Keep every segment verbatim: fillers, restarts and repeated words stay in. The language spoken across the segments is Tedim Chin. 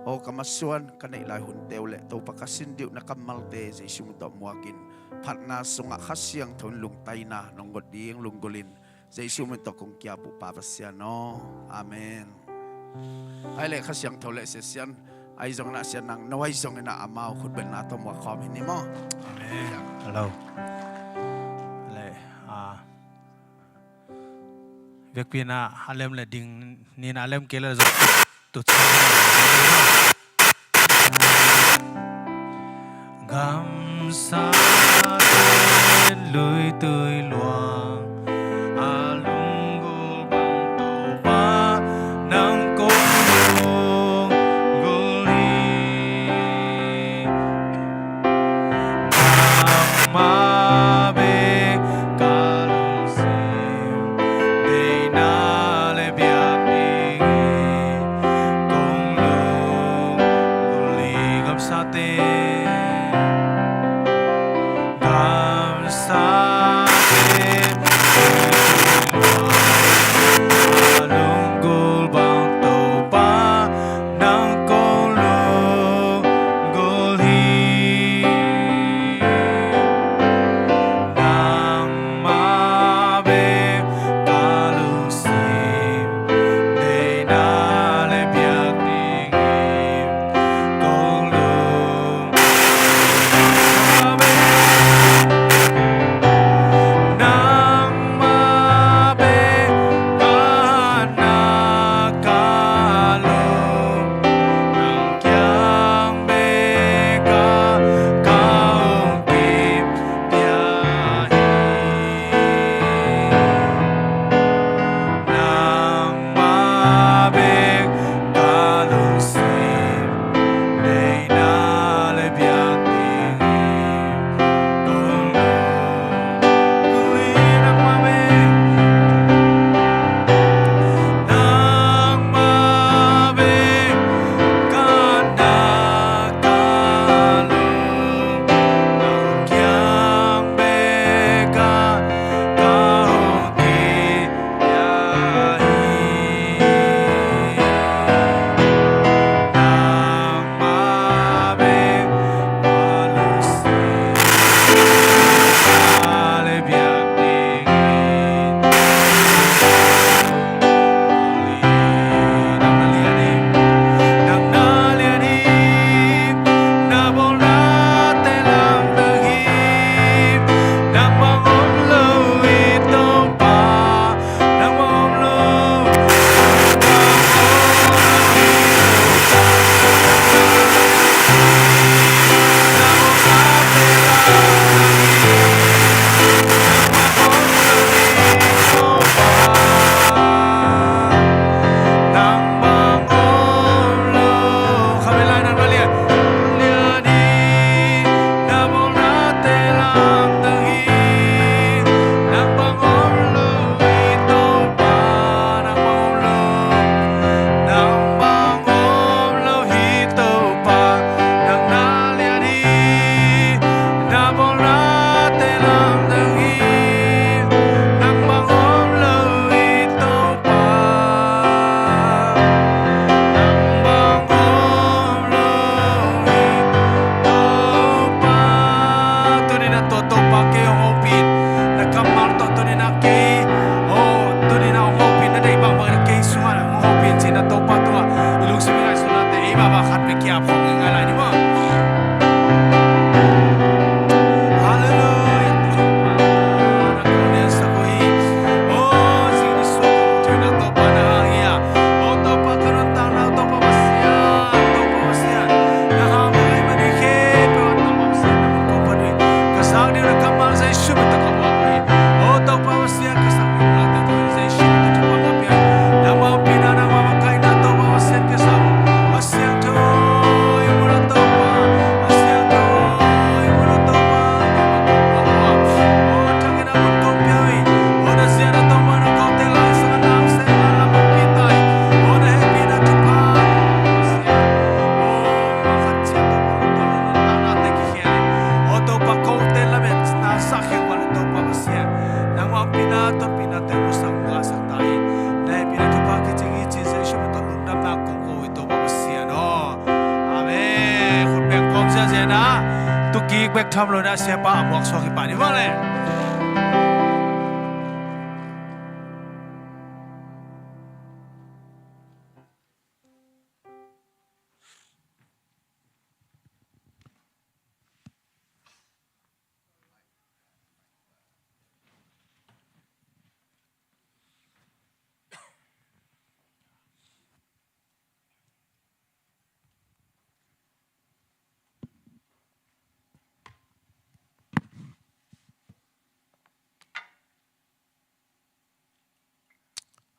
Aw ka masuan ka neih lai hunte uh leh Topa ka sin dih uh na kammalte Jesu min tawh muakin, phatna sungah Kha Siangtho in lungtaina nong got ding lunggulhin, Jesu min tawh kong kiap uh Pa Pasian aw. Amen. Ai le Kha Siangtho le Sia Sian, ai zong na Sia Nang, no ai zong ina amau khutbetna tawh muak khawm hi ni maw. Amen. Hello. Le, ah, vekpi na a lem le ding ni na a lem kei le zong tu Gamsa lui tui luang a lunggul bang Topa nang kong lunggul hi. Nangmah bek ka lungsim deihna le biakinn kong lung Tukik bek tham lo in ah siapa a muak suak hi pah ni vang le.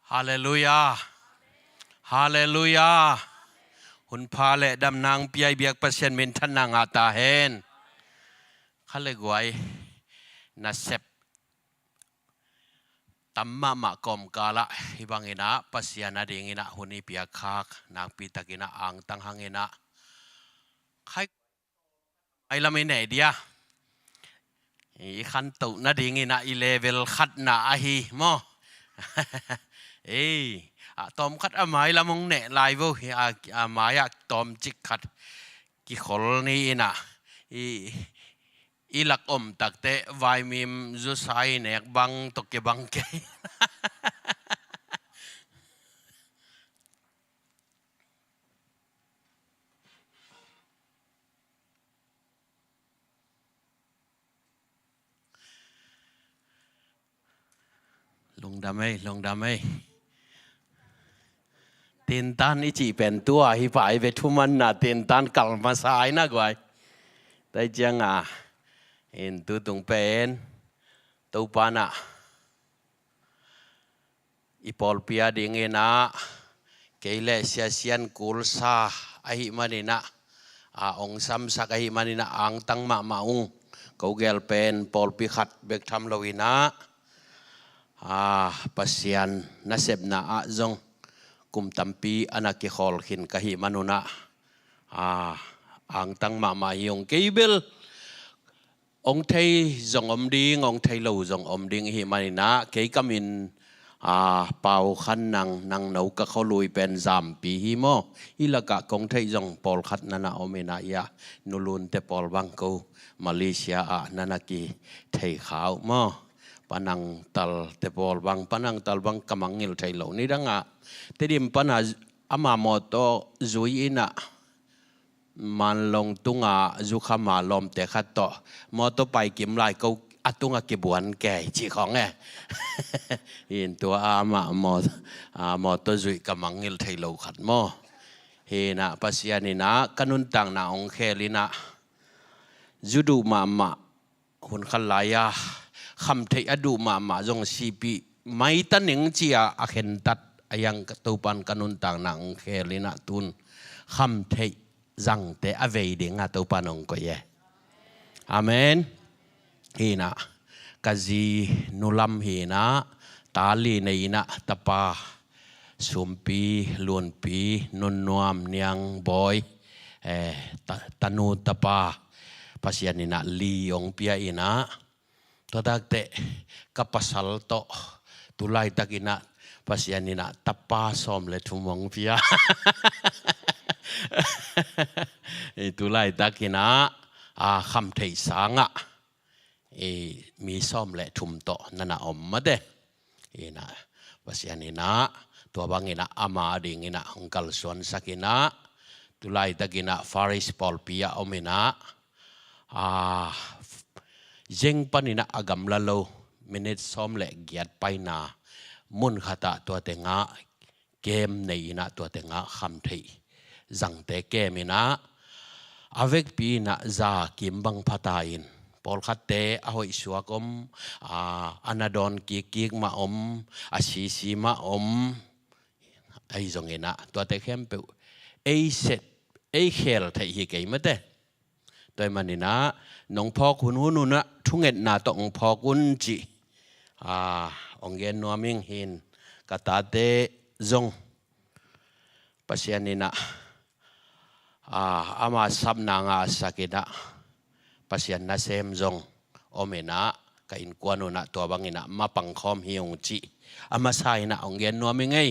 Halleluiah. Halleluiah. Hun pha le damna hong pia i biak Pasian minthanna ngah ta hen. Kha le guai, nasep tam mahmah kawmkal ah hih bangin ah Pasian adingin ah hun i piak khak nakpi takin ah angtang hangin ah khai mailam i neh dia. I khantoh nadingin ah i level khatna ahi maw? Ei, a tawmkhat a mailam hong neh lai vo hi, a, a mai ah tawmcik khat kikhol ni in ah i, i lak om takte vaimim zusai nek bang tawh kibang kei. Lungdam ei, lungdam ei. Tintan i cih pen tua hi pah i ve, thumanna tintan kal masa ai na guai. Tai ciang a, in tutung pen Topa na i pawlpi adingin ah kei le Sia Sian Kul sa ahih manin ah, a, ong samsak ahih manin ah angtang mahmah ung. Ko gel pen pawlpi khat bek tham lo in ah, a, Pasian nasepna ah zong kum tampi a na kikhawl khin ka hih manun ah, a, angtang mahmah hi ung. Kei bel ong thei zong om ding, ong thei lo zong om ding i hih manin ah, kei ka min, a, Pau Khan Nang, Nang No ka khualui pen Zampi hi maw. Hih lakah kong theih zong pawlkhat na na om in ah, ia, Nu Lunte pawl bang ko Malaysia ah na na kithei kha uh maw. Pa Nang Talte pawl bang, Pa Nang Tal bang ka mangngilh thei lo. Nidang ah Tedim pan a ama mawtaw zui in ah Manlong tungah zukham a lawmte khat tawh mawtaw pai kim lai ko a tungah kibuan kei cih khawng e. In tua a amah maw, a, mawtaw zuih ka mangngilh thei lo khat maw. Hi in ah Pasian in ah ka nuntakna ong khel in ah zu duh mahmah, hun khat lai-a khamtheih a duh mahmah zong sihpih mai ta ning ci-a a khentat a, iang Topan ka nuntakna ong khel in ah tun khamtheih zangte a vei ding a Topan ong koih e. Amen. Hi in ah ka zi Nu Lam hi in ah ta li nei in ah tapa Sumpi, Lunpi, Nunnuam, Niang, Bawi, eh, ta, tanu tapa Pasian in ah li ong pia in ah, tua takte ka pasal tawh tu laitak in ah Pasian in ah tapa sawm le thum ong pia. I tu laitak in ah, a, khamtheih sang ah i mi sawm le thum tawh na na om mate. In ah Pasian in ah tua bang in ah ama adingin ah hong kalsuansak in ah tu laitak in ah Faris pawlpi ah om in ah, a, zeng pan in ah a gamla lo minit sawm le giat paina mun khat ah tua teng ah kem nei in ah tua teng ah khamtheih zangte kem in ah a vekpi in ah za kim bang pha ta in, pawlkhatte a hoih suak om, a, a na dawn kikkik mah om, a sisi mah om. Ahi zongin ah tuate khempeuh ei set, ei khel theih hi kei mate. Tua ahih manin ah nong phawk hunhun un ah thungetna tawh ong phawk un cih, a, ong gen nuam ing. Hi in ka tate zong Pasian in ah, a, ama sapna ngahsak in ah Pasian nasem zong om in ah ka innkuan un ah tua bang in ah mapang khawm hi ung cih a masa in ah ong gen nuam ing ei.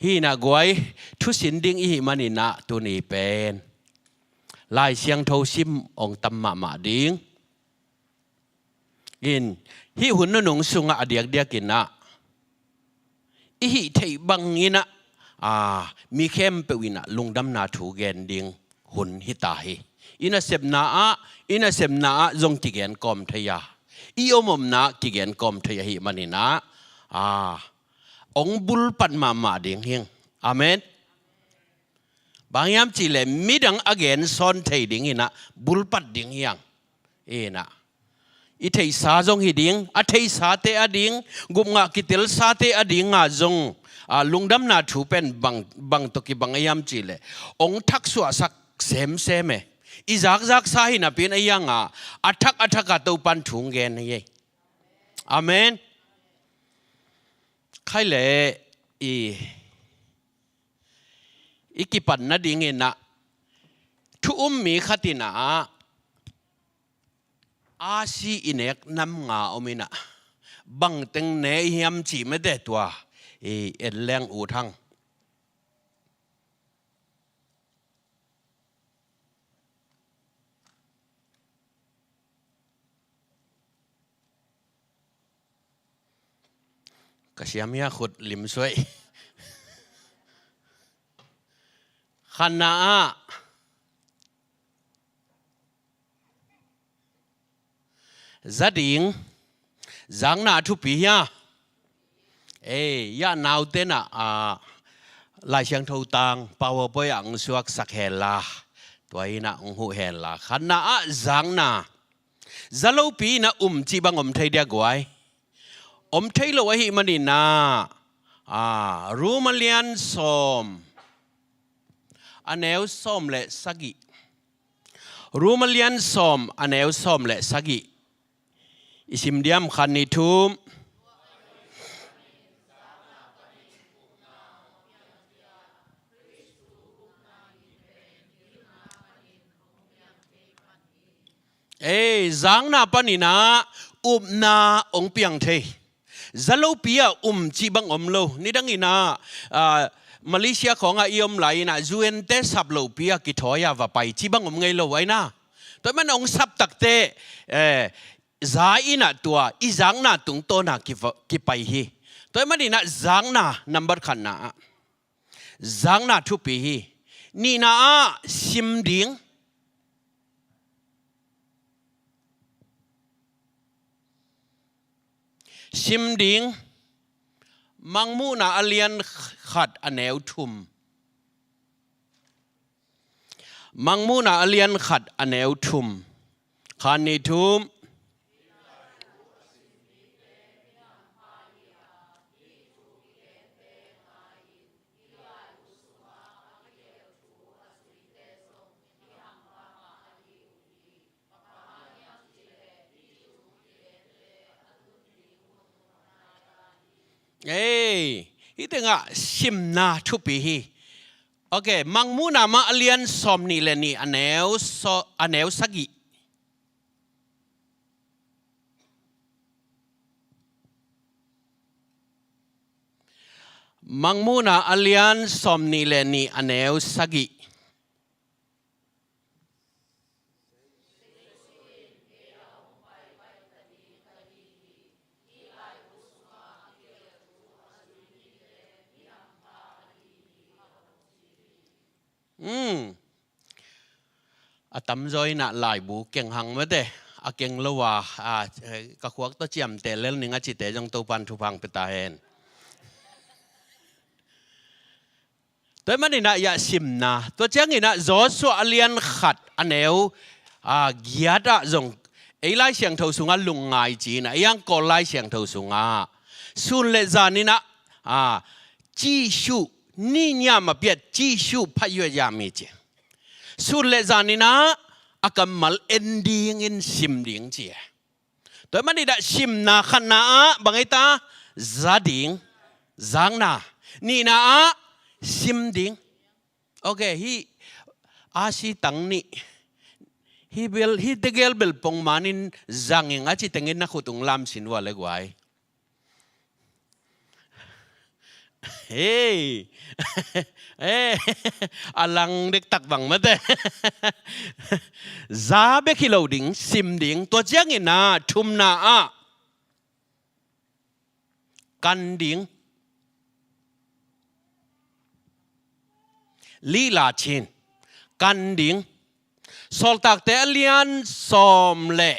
Hi in ah guai, thusin ding i hih manin ah tuni pen Lai Siangtho sim hong tam mahmah ding. In, hih hun nunung sungah a diakdiak in ah, i hih theih bang in ah, aa, mi khempeuh in ah lungdamna thu gen ding hun hi ta hi. I nasepna ah, i nasepna ah zong kigen kawm thei a, i om omna ah kigen kawm thei ahih manin ah, aa, hong bulpat mahmah ding hi ing. Amen. Bang hiam cih leh midang a gen sawn thei ding in ah bulpat ding hi ing. In ah, i theihsa zong hi ding, a theihsate a ding, gupngah kitelsate a ding ah zong, aa, lungdamna thu pen bang, bang tawh kibang a hiam cih leh hong thaksuahsak semsem e. I zakzaksa hi napi in a hiang ah, a thak a thak ah Topan thu hong gen hi. Amen. Khai leh i, i kipat nading in ah, thu um mi khat in ah, a si i nek nam nga om in ah, bang teng ne i hiam cih mete tua i en leng ut hang. Ka siam hia khut lim suai. Khatna ah, za ding, zakna thupi hia? Ei, ya naute in ah, aa, Lai Siangtho tang PowerPoint ah hong suaksak hen la, tua in ah hong huh hen la. Khatna ah zakna. Za lopi in ah um cih bang om thei dia guai? Om thei lo ahih manin ah, aa, Rom a lian sawm, a neu sawm le sagih. Rom a lian sawm, a neu sawm le sagih. I sim diam? Khat, nih, thum. Ei, zakna panin ah upna hong piang thei. Za lopi ah um cih bang om lo. Nidang in ah, aa, Malaysia khawng ah i om lai in ah U N te sap lopi ah kithawi a va pai cih bang om ngei lo ai na. Tua ahih man hong sap takte, eh, za in ah tua i zakna tungtawn ah kiva-, kipai hi. Tua ahih manin ah zakna number khatna ah, zakna thupi hi. Nihna ah sim ding. Sim ding. Mangmuhna a lian khat, a neu thum. Mangmuhna a lian khat, a neu thum. Khat, nih, thum. Ei, hih tengah simna thupi hi. Ok, Mangmuhna mah a lian sawm nih le nih, a neu saw-, a neu sagih. Mangmuhna a lian sawm nih le nih, a neu sagih. Hmm. A tamzaw in ah laibu keng hang mate, a keng lo a, a, ka khuak tawh ciamteh lel ning a cite zong Topan thupha hong pia ta hen. Tua ahih manin ah, ya simna. Tua ciangin ah Joshua a lian khat, a neu, a, giat ah zong ei Lai Siangtho sungah lungngai ci-in ah, ei ang Kawl Lai Siangtho sungah sun le zan in ah, a, Jesuh, ni niam a piat Jesuh pha yuai ya mi ci. Sun le zan in ah a kammal en dingin sim ding ci. Tua ahih manin ah simna khatna ah bang ei ta? Za ding, zakna. Nihna ah sim ding. Ok, hih a si tang nih. Hih bel, hih tegel bel pongmanin zang ing a ci tengin na khut ung lam sin ua le guai. Hei. Eh, a lang dektak bang mate. Za bek hi lo ding, sim ding. Tua ciangin ah thumna ah kan ding. Lila cin. Kan ding. Sawltakte a lian sawm le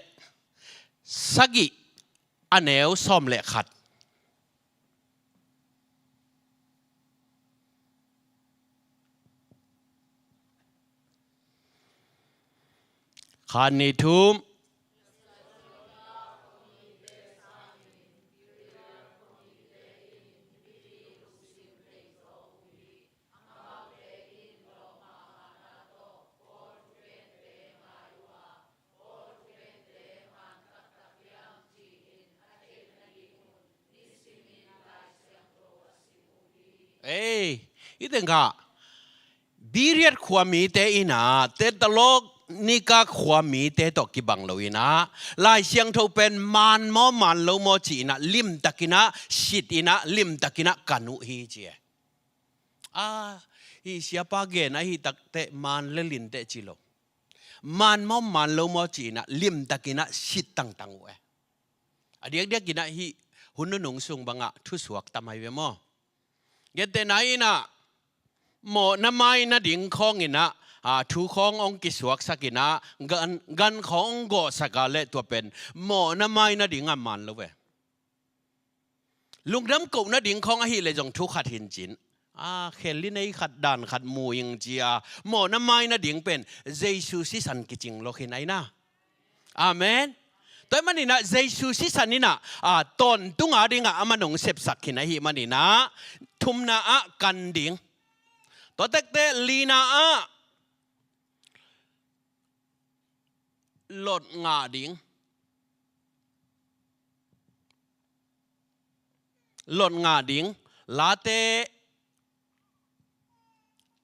sagih, a neu sawm le khat. Khat, nih, thum. Ei, i tengah Berean khua mite in ah Thessalonika khua mite tawh kibang lo in ah Lai Siangtho pen man maw man lo maw ci in ah limtakin ah sit in ah limtakin ah kan uh hi ci e. A, hih siapa gen ahi takteh man le linteh ci lo. Man maw man lo maw ci in ah limtakin ah sit tangtang uh e. A diakdiakin ah hih hun nunung sung bangah thusuak tam ahi ve maw? Gentehna in ah mawhna mai nading khawng in ah, a, thu khawng hong kisuaksak in ah gan, gan khawng hong gawhsak a leh tua pen mawhna mai nading a man lo ve. Lungdam koh nading khawng ahih leh zong thu khat hi in cin. A, khel i nei khat dan khat mu ing ci a, mawhna mai nading pen Jesu sisan kicing lo khin ahi na. Amen. Tua ahih manin ah Jesu sisan in ah, a, tawntung a dingah a man hong sepsak khin ahih manin ah thumna ah kan ding. Tua tekte lina ah lot ngah ding. Lot ngah ding. Late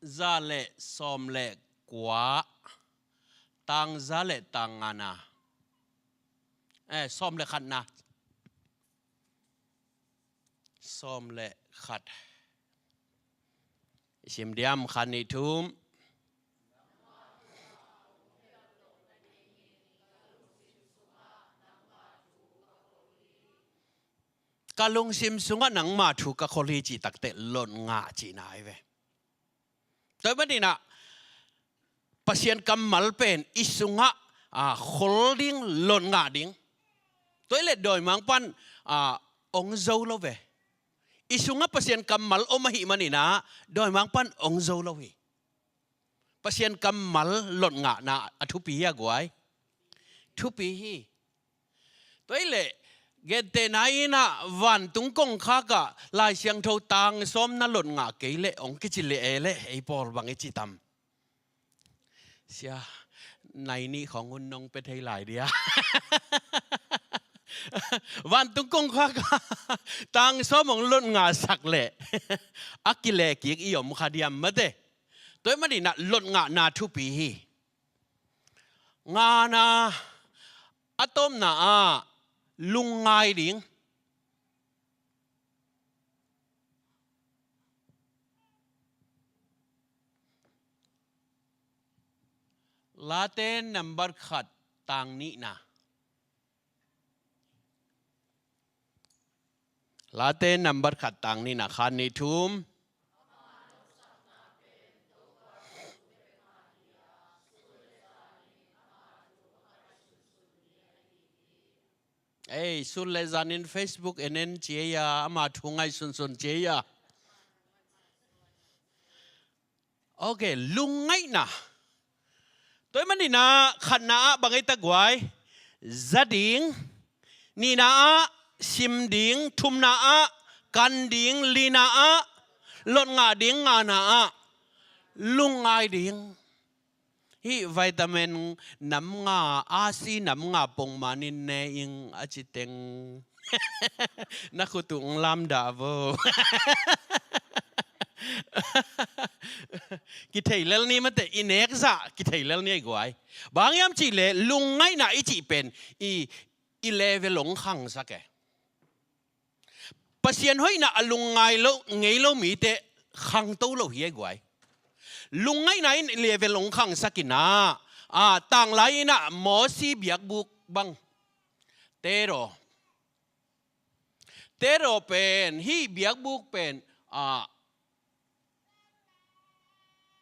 za le sawm le kua, tang za le tang ngana. Eh, sawm le khatna. Sawm le khat. I sim diam, khat, nih, thum. Ka lungsim sungah nangma thu ka khol hi cih takteh lot ngah cihna ahi ve. Tua ahih manin ah Pasian kammal pen i sungah, a, khol ding, lot ngah ding. Tua ahih leh dawimangpa'n, a, hong zo lo ve. I sungah Pasian kammal om ahih manin ah dawimangpa'n hong zo lo hi. Pasian kammal lot ngahna a thupi hi a guai. Thupi hi. Tua ahih leh gentehna in ah vantung kongkhak ah Lai Siangtho tang sawm na lot ngah kei leh hong kici leh e leh ei pawl bang i ci tam? Sia, nai nih khawng hun nong pia thei lai dia. Vantung kongkhak ah tang sawm hong lot ngahsak leh a kileh kik i om kha diam mate. Tua ahih manin ah lot ngahna thupi hi. Ngana, a tawpna ah lungngai ding. Late nambat khat tang nihna. Late nambat khat tang nihna, khat, nih, thum. Ei, sun le zanin Facebook en en ci ei a, ama thu ngaihsunsun ci ei a. Ok, lungngaihna. Tua ahih manin ah khatna ah bang ei ta guai? Za ding. Nihna ah sim ding. Thumna ah kan ding. Lina ah lot ngah ding. Ngana ah lungngai ding. Hih vitamin nam nga, a si nam nga pongman in ne ing a ci teng. Na khut uh lam dah vo. Kithei lel ni mate, i nek zah kithei lel ni a i guai. Bang hiam cih leh lungngaihna i cih pen i, i level hong khangsak e. Pasian hoihna a lungngai lo, ngei lo mite khangto lo hi ei guai. Lungngaihna in level hong khangsak in ah, a, tanglai in ah Mosi biakbuk bang. Tero. Tero pen, hih biakbuk pen, a,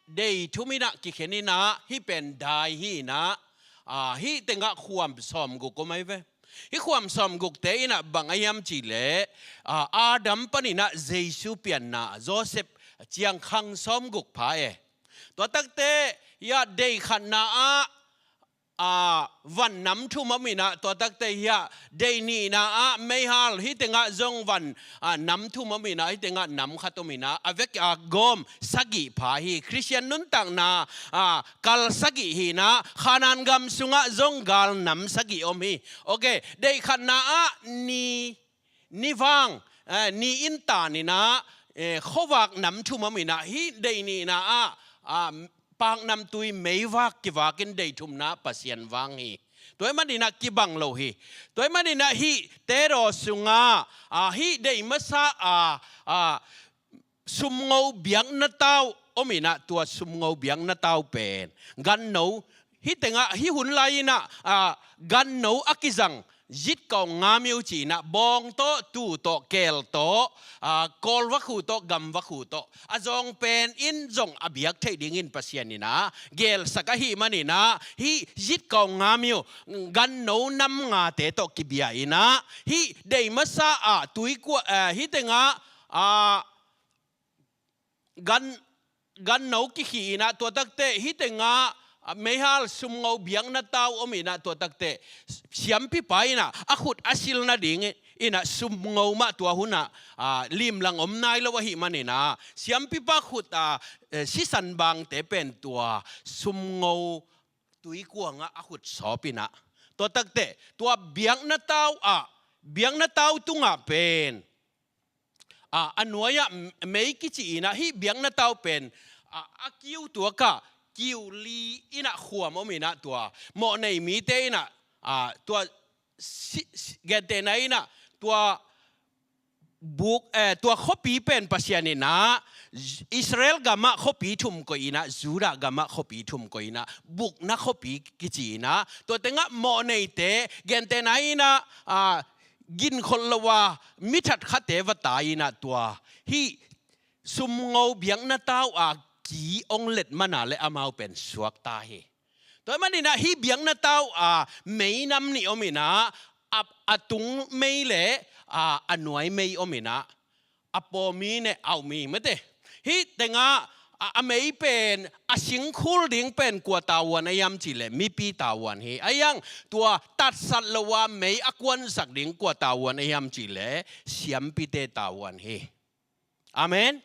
dei thum in ah kikhen in ah, hih pen dai hi in ah, a, hih tengah khuam sawmguk om ahi ve. Hih khuam sawmgukte in ah bang a hiam cih leh, a, Adam panin ah Jesu pianna, Joseph ciang khang sawmguk pha e. Tua takte, hih a dei khatna ah, a, van nam thum om in ah, tua takte hih a dei nihna ah meihal, hih tengah zong van, a, nam thum om in ah, hih tengah nam khat om in ah, a vek a gawm sagih pha hi. Khristian nuntakna, a, kal sagih hi in ah, Khanaan gam sungah zong gal nam sagih om hi. Ok, dei khatna ah ni ni vang, eh, ni in tan in ah, eh, khuavak nam thum om in ah, hih dei nihna ah, ah, paknamtui meivak kivak in dei thumna Pasian vang hi. Tua ahih manin ah kibang lo hi. Tua ahih manin ah hih Tero sungah, ah, hih dei masa, ah, ah, sumngo biakna tau om in ah, tua sumngo biakna tau pen ganno, hih tengah, hih hun lai in ah, a, ganno a kizang zitkau nga miu ci in ah, bawng tawh, tuu tawh, keel tawh, a, kawl vakhu tawh, gam vakhu tawh, a zawng pen in zong a biak theih dingin Pasian in ah gelsak ahih manin ah, hih zitkau nga miu, ganno nam ngate tawh kibia in ah, hih dei masa ah tuikua, a, hih tengah, a, gan, ganno kikhih in ah, tua takte, hih tengah, a, meihal sumngo biakna tau om in ah, tua takte, siampipa in ah, a khut a sil nading in ah, sumngo mah tua hun ah, a, limlang om nai lo ahih manin ah, siampipa khut, a, eh, sisan bangte pen tua sumngo tuikuang ah a khut sawp in ah, tua takte, tua biakna tau ah, biakna tau tungah pen, a, a nuai-ah mei kici in ah, hih biakna tau pen, a, a kiu tuak ah, kiu li in ah khuam om in ah, tua mawhnei mite in ah, a, tua si, si, gentehna in ah, tua buk, eh, tua khuapi pen Pasian in ah, Israel gamah khuapi thum koih in ah, Judah gamah khuapi thum koih in ah, bukna khuapi kici in ah, tua tengah mawhneite, gentehna in ah, a, ginkholh lo a mi thatkhate va tai in ah, tua hih sumngo biakna tau a ki hong let man a leh amau pen suakta hi. Tua ahih manin ah hih biakna tau a mei nam nih om in ah, a, a tung mei leh, a, a nuai mei om in ah, a paw mi leh au mi mate. Hih tengah, a, a mei pen, a singkhul ding pen kua tavuan a hiam cih leh mipi tavuan hi. A hiang tua tatsat lo a mei a kuansak ding kua tavuan a hiam cih leh siampite tavuan hi. Amen.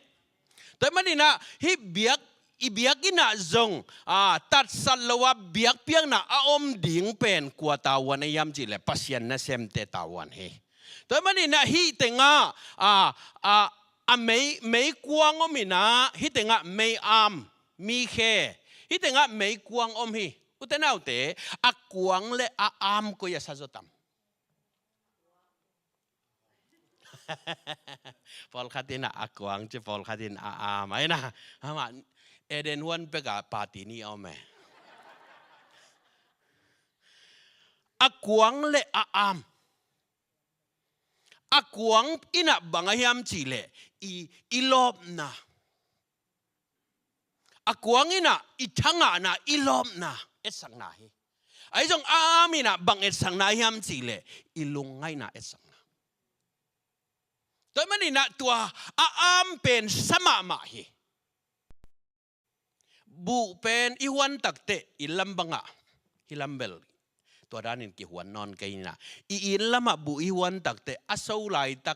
Tua ahih manin ah hih biak, i biakinn ah zong, a, tatsat lo a biakpiakna a om ding pen kua tavuan a hiam cih leh Pasian nasemte tavuan hi. Tua ahih manin ah hih tengah, a, a, a mei, meikuang om in ah, hih tengah mei-am, mi khe, hih tengah meikuang om hi. Ute naute, a kuang leh a am koi a sa zaw tam? Pawlkhat in ah a kuang ci, pawlkhat in a am. Ai na, amah Eden huan pek ah party ni a om e. A kuang leh a am. A kuang in ah bang a hiam cih leh i, i lawpna. A kuang in ah i thangahna, i lawpna etsakna hi. Ahi zong a am in ah bang etsakna hiam cih leh i lungngaihna etsakna. Tua ahih manin ah tua a am pen sa mahmah hi. Buh pen i huan takteh inn lam bangah, hih lam bel tua danin kihuan nawn kei in ah, i inn lamah buh i huan takteh a so laitak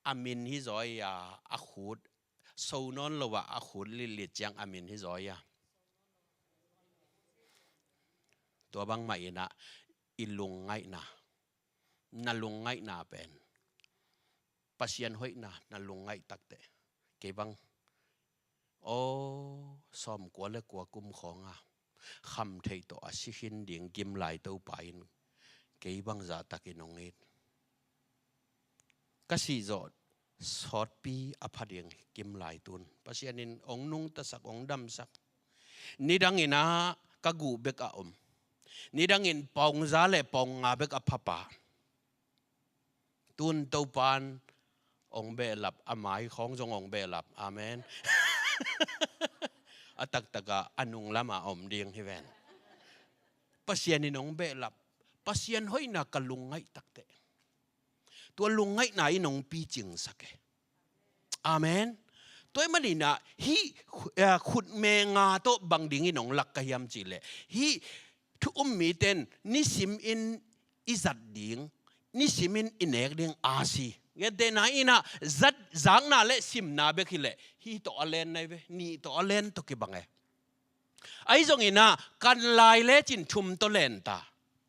a min hi zaw a, a khut so nawn lo ah a khut litlit ciang a min hi zaw a. Tua bangmah in ah i lungngaihna, na lungngaihna pen Pasian hoihna na lungngaih takteh, kei bang, aw, sawmkua le kua kum khawng a khamtheih tawh a si khin ding gimlai Topa in kei bang zahtakin hong it. Ka sih zawh sawtpi a pha ding kim lai tun. Pasian in hong nungtasak, hong damsak. Nidangin ah ka guh bek a om. Nidangin paung za le paung nga bek a phapa. Tun Topan hong behlap, a mai khawng zong hong behlap. Amen. A taktak ah a nung lamah a om ding hi ven. Pasian in hong behlap. Pasian hoihna ka lungngaih takteh, tua lungngaihna in hong picingsak e. Amen. Tua ahih manin ah hih, eh, khutme nga tawh bang dingin hong lak ka hiam cih leh, hih thu um mite in nisim in i zat ding, nisim in i nek ding a si. Gentehna in ah zat, zakna le simna bek hi leh, hih tawh a len nai ve, nih tawh a len tawh kibang e. Ahi zongin ah kan lai lecin thum tawh len ta.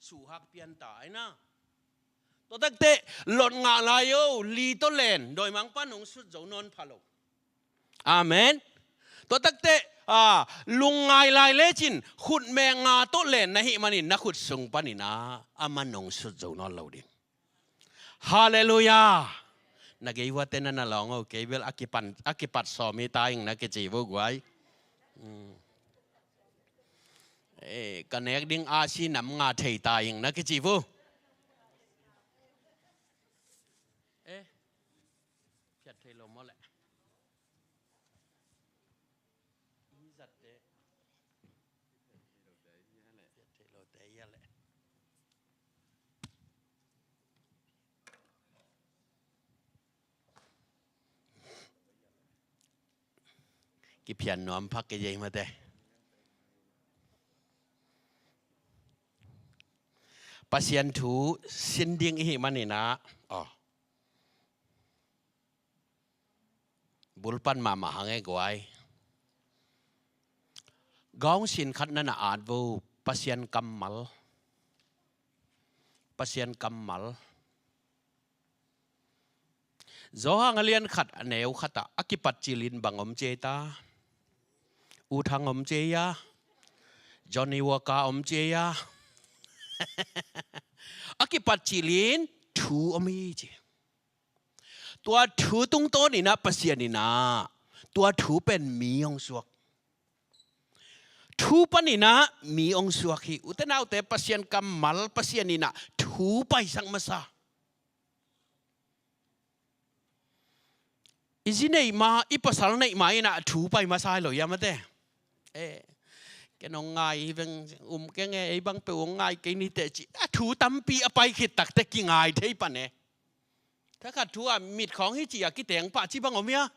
Suhak pian ta ahi na. Tua takteh lot ngah lai o, li tawh len, dawimangpa'n hong sut zo nawn pha lo. Amen. Tua takteh, ah, lungngai lai lecin khutme nga tawh len na hih manin na khut sung panin ah ama'n hong sut zo nawn lo ding. Halleluiah. Na gei uate na na lawng o, kei bel a kipan, a kipat sawm hi ta ing na kici vo guai. Hmm. Eh, ka nek ding a si nam nga thei ta ing na kici vo. Eh, phiat thei lo maw leh. I zatte. Phiat thei lo te ia leh. Kiphian nuam phak kei ei mate. Pasian thu sin ding i hih manin ah, aw, bulpan mahmah hang e guai. Gawng sin khat na na at vo, Pasian kammal. Pasian kammal. Johan a lian khat a neu khat ah a kipat cilin bang om ci ei ta? U Thang om ci ei a? Johnny Walker om ci ei a? A kipat cilin thu om hi ci. Tua thu tungtawnin ah Pasian in ah tua thu pen mi hong suak. Thu panin ah mi hong suak hi. Ute naute, Pasian kammal, Pasian in ah thu paisak masa. I zi neih ma, i pasal neih ma in ah thu pai masa hi lo ia mate. Eh, ken hong ngai hi veng, um keng e, ei bang peuh hong ngai kei ni teh ci. A thu tampi a pai khit takteh kingai thei pan e. Thakhat thu ah mit khawng hi ci a kiteng pah ci bang om hia?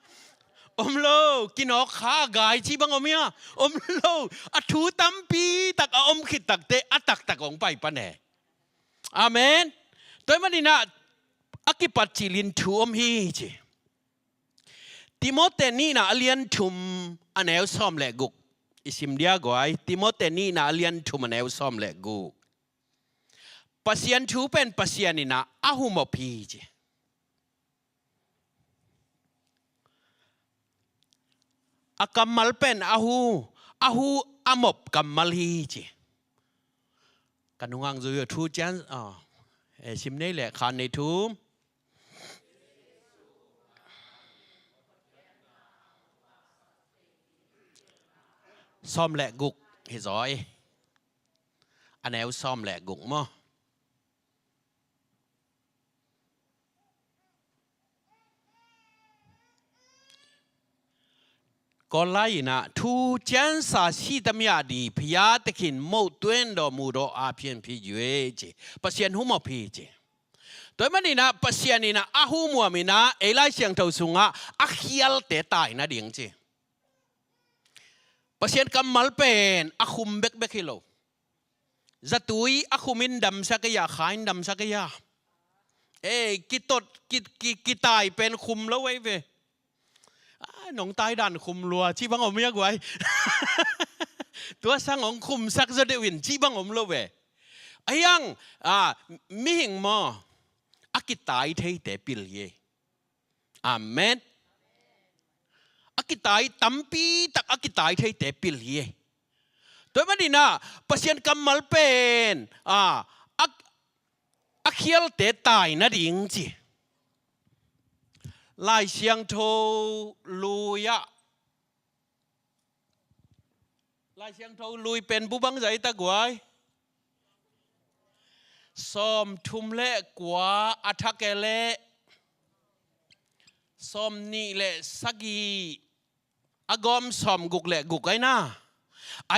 Om lo. Kinawk kha a gai ci bang om hia? Om lo. A thu tampi tak a om khit takteh a taktak hong pai pan e. Amen. Tua ahih manin ah a kipat cilin thu om hi ci. Timote nihna a lian thum a neu sawm le guk. I sim dia guai, Timote nihna a lian thum a neu sawm le guk. Pasian thu pen Pasian in ah a humop hi ci. A kammal pen a hu, a hu a mop kammal hi ci. Ka nungak zui uh thu cian, aw, eh, sim nei le khan nei thu. Sawm le guk hi zaw e. A neu sawm le guk maw? Kawl lai in ah, thu ciansa si tamiah di, พระเยซูคริสต์ မုန့်သွင်းတော်မူသောအားဖြင့် ဖြစ်၍ ci. Pasian humop hi ci. Tua ahih manin ah, Pasian in ah a humhuam in ah, ei Lai Siangtho sungah a khialte tai nading ci. Pasian kammal pen a khum bekbek hi lo. Zatui a khum in damsak ei a, kha in damsak ei a. Ei, kitot, ki, ki, kitai pen khum lo ei ve. Ah, nong tai dan khum lua, cih bang om ei a guai. Tua sang hong khumsak zaw deuh in, cih bang om lo ve. Ahi hang, ah, mihing maw, a kitai theite pil hi ei. Amen. A kitai tampi tak a kitai theite pil hi ei. Tua ahih manin ah, Pasian kammal pen, ah, a, a khialte tai nading ci. Lai Siangtho lui ah, Lai Siangtho lui pen bu bangzah i ta guai? Sawmthum le kua, a thak e le sawmnih le sagih, a gawm sawmguk le guk ahi na.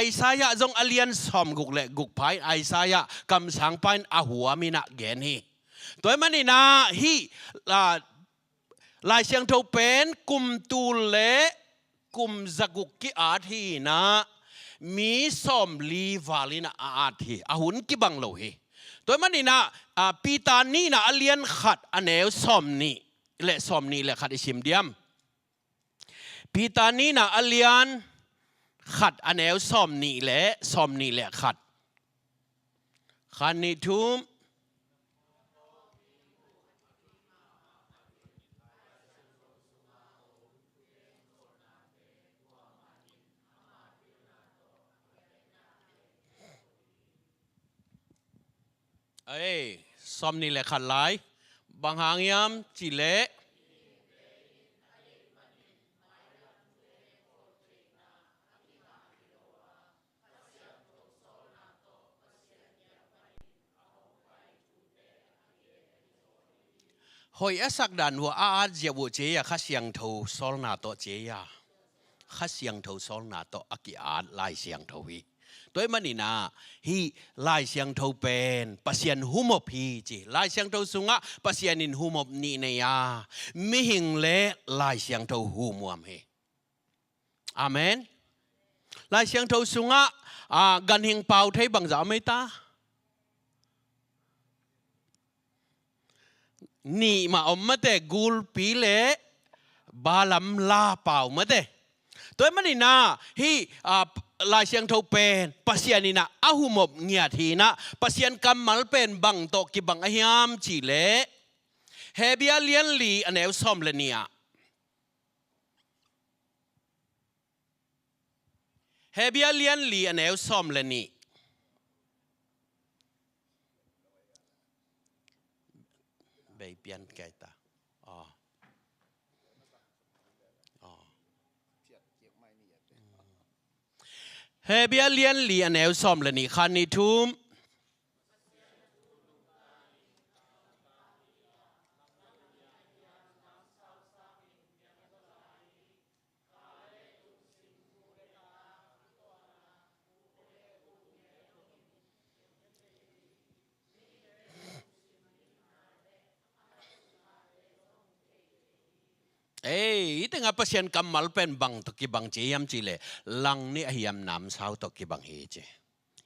Isaiah zong a lian sawmguk le guk pha in, Isaiah kamsangpa in a huam in a gen hi. Tua ahih manin ah hih, ah, Lai Siangtho pen kum tul le kum zaguk ki-at hi in ah, mi sawmli val in ah a at hi, a hun kibang lo hi. Tua ahih manin ah, ah, Peter nihna a lian khat a neu sawmnih le sawmnih le khat i sim diam? Peter nihna a lian khat a neu sawmnih le sawmnih le khat. Khat, nih, thum. Ei, sawmnih le khat lai. Bang hang hiam cih leh, hoih a sak dan uh a, a at ziau uh ci a, Kha Siangtho sawlna tawh ci a. Kha Siangtho sawlna tawh a ki-at Lai Siangtho hi. Tua ahih manin ah hih Lai Siangtho pen Pasian humop hi ci. Lai Siangtho sungah Pasian in humop nih nei a, mihing le Lai Siangtho humuam hi. Amen. Lai Siangtho sungah, ah, ganhing pau thei bangzah om ei ta? Nih mah om mate, gulpi le Balaam la pau mate. Tua ahih manin ah hih, ah, Lai Siangtho pen Pasian in ah a humop ngiat hi in ah, Pasian kammal pen bang tawh kibang a hiam cih leh, Hebru lian li a neu sawm le nih ah. Hebru lian li a neu sawm le nih. Bei pian kai ta. Aw. Aw. Hebru lian li a neu sawm le nih, khat, nih, thum. Ei, hih tengah Pasian kammal pen bang tawh kibang ci hiam cih leh, langnih a hiam namsau tawh kibang hi ci.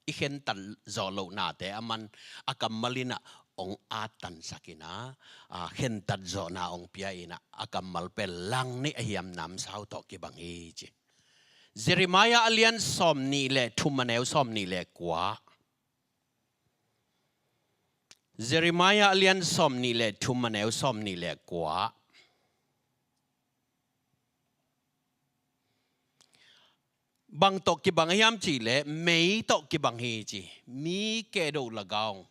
I khentat zawh lohnate a man a kammal in ah hong attansak in ah, a khentat zawhna hong pia in ah, a kammal pen langnih a hiam namsau tawh kibang hi ci. Jeremiah a lian sawm nih le thum a neu sawm nih le kua. Jeremiah a lian sawm nih le thum a neu sawm nih le kua. Bang tawh kibang a hiam cih leh, mei tawh kibang hi ci. Mi kehdoh lagaung,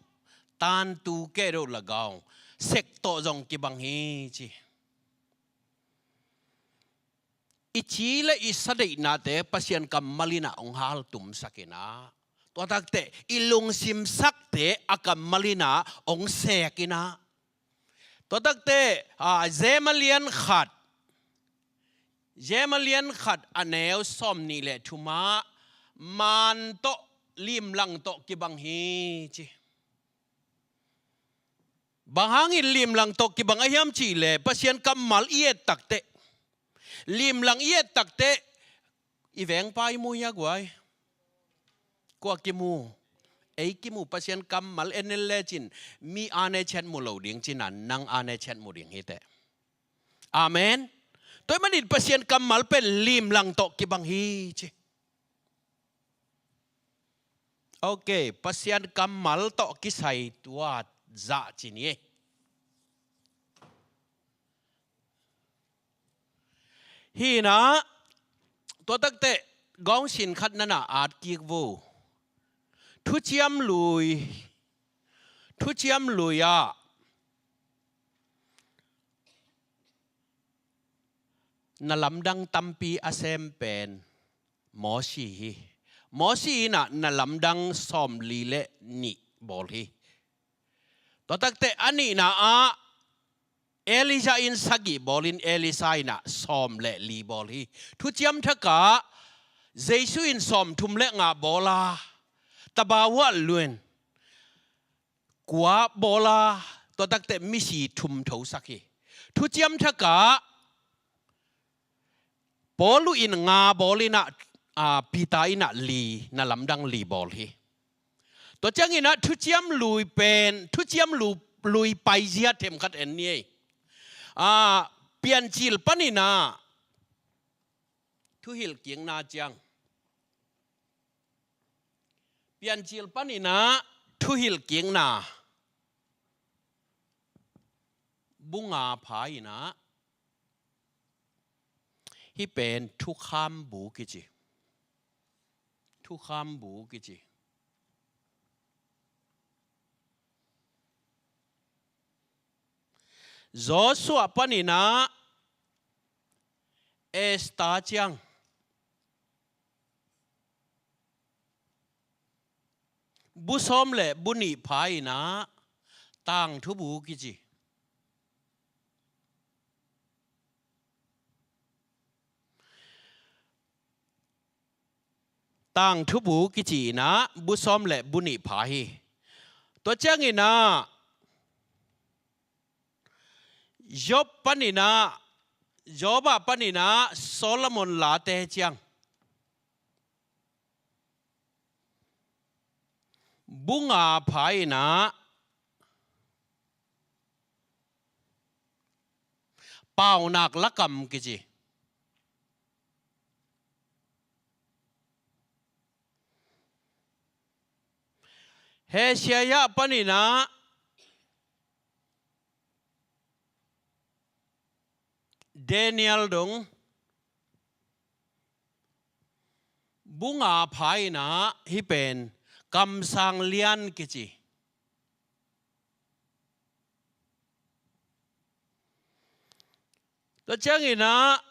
tantu kehdoh lagaung, sek tawh zong kibang hi ci. I ci le i sa deihnate Pasian kammal in ah hong haltumsak in ah, tua takteh i lungsimsakte a kammal in ah hong sek in ah, tua takteh, a, James a lian khat, James a lian khat a neu sawm nih le thum ah, maan tawh, limlang tawh kibang hi ci. Bang hangin limlang tawh kibang a hiam cih leh, Pasian kammal i et takteh, limlang i et takteh, i vengpa i mu hi a guai. Kua kimu? Ei kimu. Pasian kammal en en lecin, mi a ne ciat mu lo ding cin a, nang a ne ciat mu ding hi teh. Amen. Tua ahih manin Pasian kammal pen limlang tawh kibang hi ci. Ok, Pasian kammal tawh kisai tua zah ci ni. Hi in ah, tua takteh, gawng sin khat na na at kik vo. Thuciam Lui, Thuciam Lui ah, Na lamdang tampi a sem pen Mosi hi. Mosi in ah na lamdang sawmli le nih bawl hi. Tua takte a nihna ah Elijah in sagih bawlin Elisha in ah sawm le li bawl hi. Thuciam Thak ah Jesu in sawmthum le nga bawl a, tabawa luen kua bawl a, tua takte misi thum thosak hi. Thuciam Thak ah Paulu in nga bawl in ah, a, Peter in ah li, na lamdang li bawl hi. Tua ciangin ah Thuciam Lui pen, Thuciam Lu-, Lui paizia themkhat en ni ei. A, Piancil panin ah Thuhilhkikna ciang. Piancil panin ah Thuhilhkikna bu nga pha in ah hih pen thukham bu kici. Thukham bu kici. Joshua panin ah Esther ciang bu sawm le bu nih pha in ah tangthu bu kici. Tangthu bu kici in ah bu sawm le bu nih pha hi. Tua ciangin ah Job panin ah, Job ah panin ah Solomon late ciang bu nga pha in ah Paunak lakam kici. Hezekiah panin ah Daniel dong bu nga pha in ah hih pen kamsang lian kici. Tua ciangin ah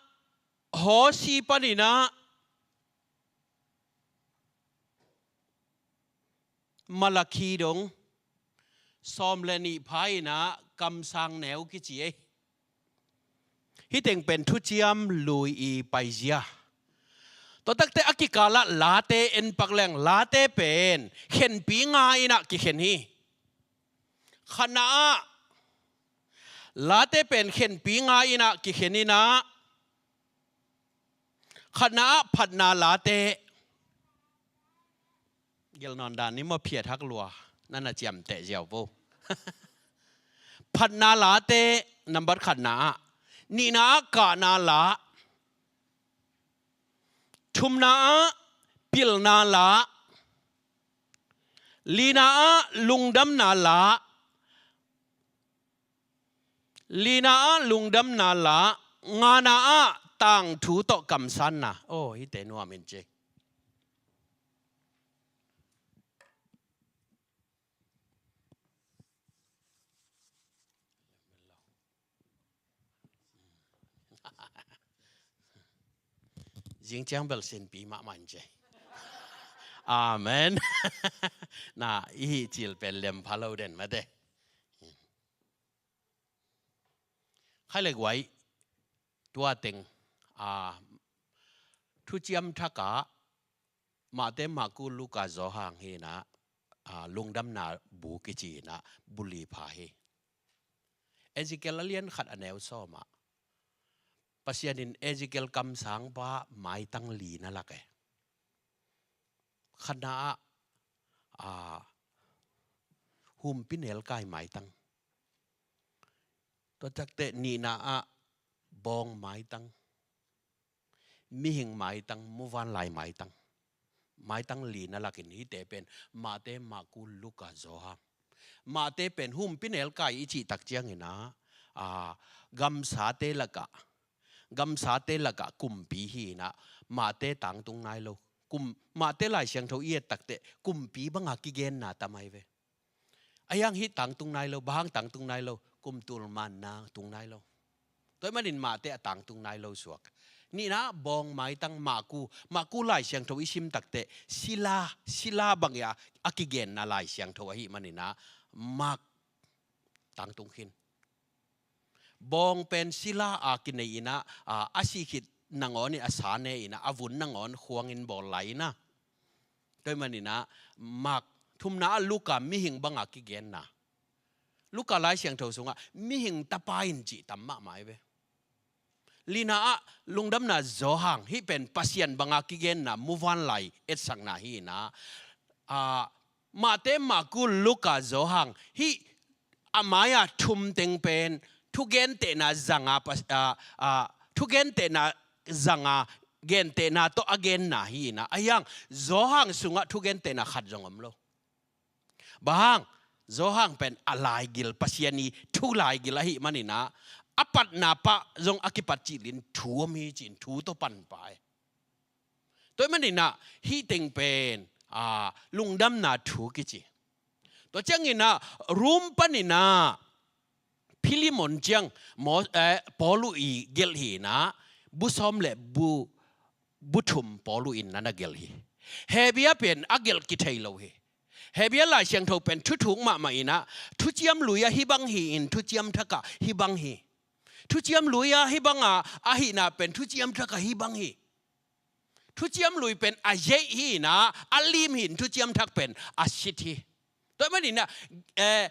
Hosea panin ah Malakhi dong sawm le nih pha in ah kamsang neu kici ei. Hih teng pen Thuciam Lui i paizia. Tua takte a kikal ah Late en pak leng, Late pen khenpi nga in ah kikhen hi. Khatna ah Late pen khenpi nga in ah kikhen in ah, khatna ah Phatna Late. Gelnawn dan ni maw, phiat hak lua, na na ciamteh ziau vo. Phatna Late, nambat khatna ah. Nihna ah Kahna La. Thumna ah Pilna La. Lina ah Lungdamna La. Lina ah Lungdamna La. Ngana ah Tangthu tawh Kamsanna. Oh, hihte nuam in ci. Zing ciang bel sinpi mahmah in ci. Amen. Na, i hih cil pen lem pha lo den mate. Khai le guai, tua teng, a, Thuciam Thak ah Mate, Maku, Luka, Johan hi in ah, a, Lungdamna bu kici in ah bu li pha hi. Ezekiel a lian khat a neu sawm ah Pasian in Ezekiel kamsang pa maitang li na lak e. Khatna ah, a, humpinelkai maitang. Tua takte nihna ah bawng maitang. Mihing maitang, muvanlai maitang. Maitang li na lakin hihte pen Mate, Maku, Luka, Johan. Mate pen humpinelkai i cih tak ciangin ah, a, gamsate lakah, gamsate lakah kumpi hi in ah, Mate tangtung nai lo. Kum, Mate Lai Siangtho i et takte kumpi banga kigenna tam ai ve. A hiang hih tangtung nai lo, bang hang tangtung nai lo, kum tul manna tung nai lo. Tua ahih manin Mate a tangtung nai lo suak. Nihna, bawng maitang Maku, Maku Lai Siangtho i sim takteh, sila, sila bang i a, a kigenna Lai Siangtho ahih manin ah, Mak tangtung khin. Bawng pen sila a kinei in ah, a, a sih khit nangawn in a sa ne in ah, a vun nangawn khuang in bawl lai in ah. Tua ahih manin ah, Mak, thumna ah Luka mihing bang a kigenna. Luka Lai Siangtho sungah mihing tapa in cih tam mahmah hi ve. Lina ah Lungdamna Johan, hih pen Pasian bang a kigenna, muvanlai etsakna hi in ah, a, Mate, Maku, Luka, Johan, hih a mai-a thum teng pen thugentehna zanga pas-, a, a, thugentehna zanga gentehna tawh a genna hi in ah, ahi hang Johan sungah thugentehna khat zong om lo. Bang hang, Johan pen a laigil, Pasian i thu laigil ahih manin ah, a patna pah zong a kipat cil in thu om hi ci-in thu tawh pan pah hi. Tua ahih manin ah, hih teng pen, a, lungdamna thu kici. Tua ciangin ah, Rom panin ah, Philemon ciang, Mo-, eh, Paul uh i gelh hi in ah, bu sawm le bu, bu thum Paul uh in na na gelh hi. Hebru pen a gelh kithei lo hi. Hebru Lai Siangtho pen thuthuk mahmah in ah, Thuciam Lui ah hih bang hi in, Thuciam Thak ah hih bang hi. Thuciam Lui ah hih bang a, ahihna pen Thuciam Thak ah hih bang hi. Thuciam Lui pen a zeih hi in ah, a lim hi in, Thuciam Thak pen a sit hi. Tua ahih manin ah, eh,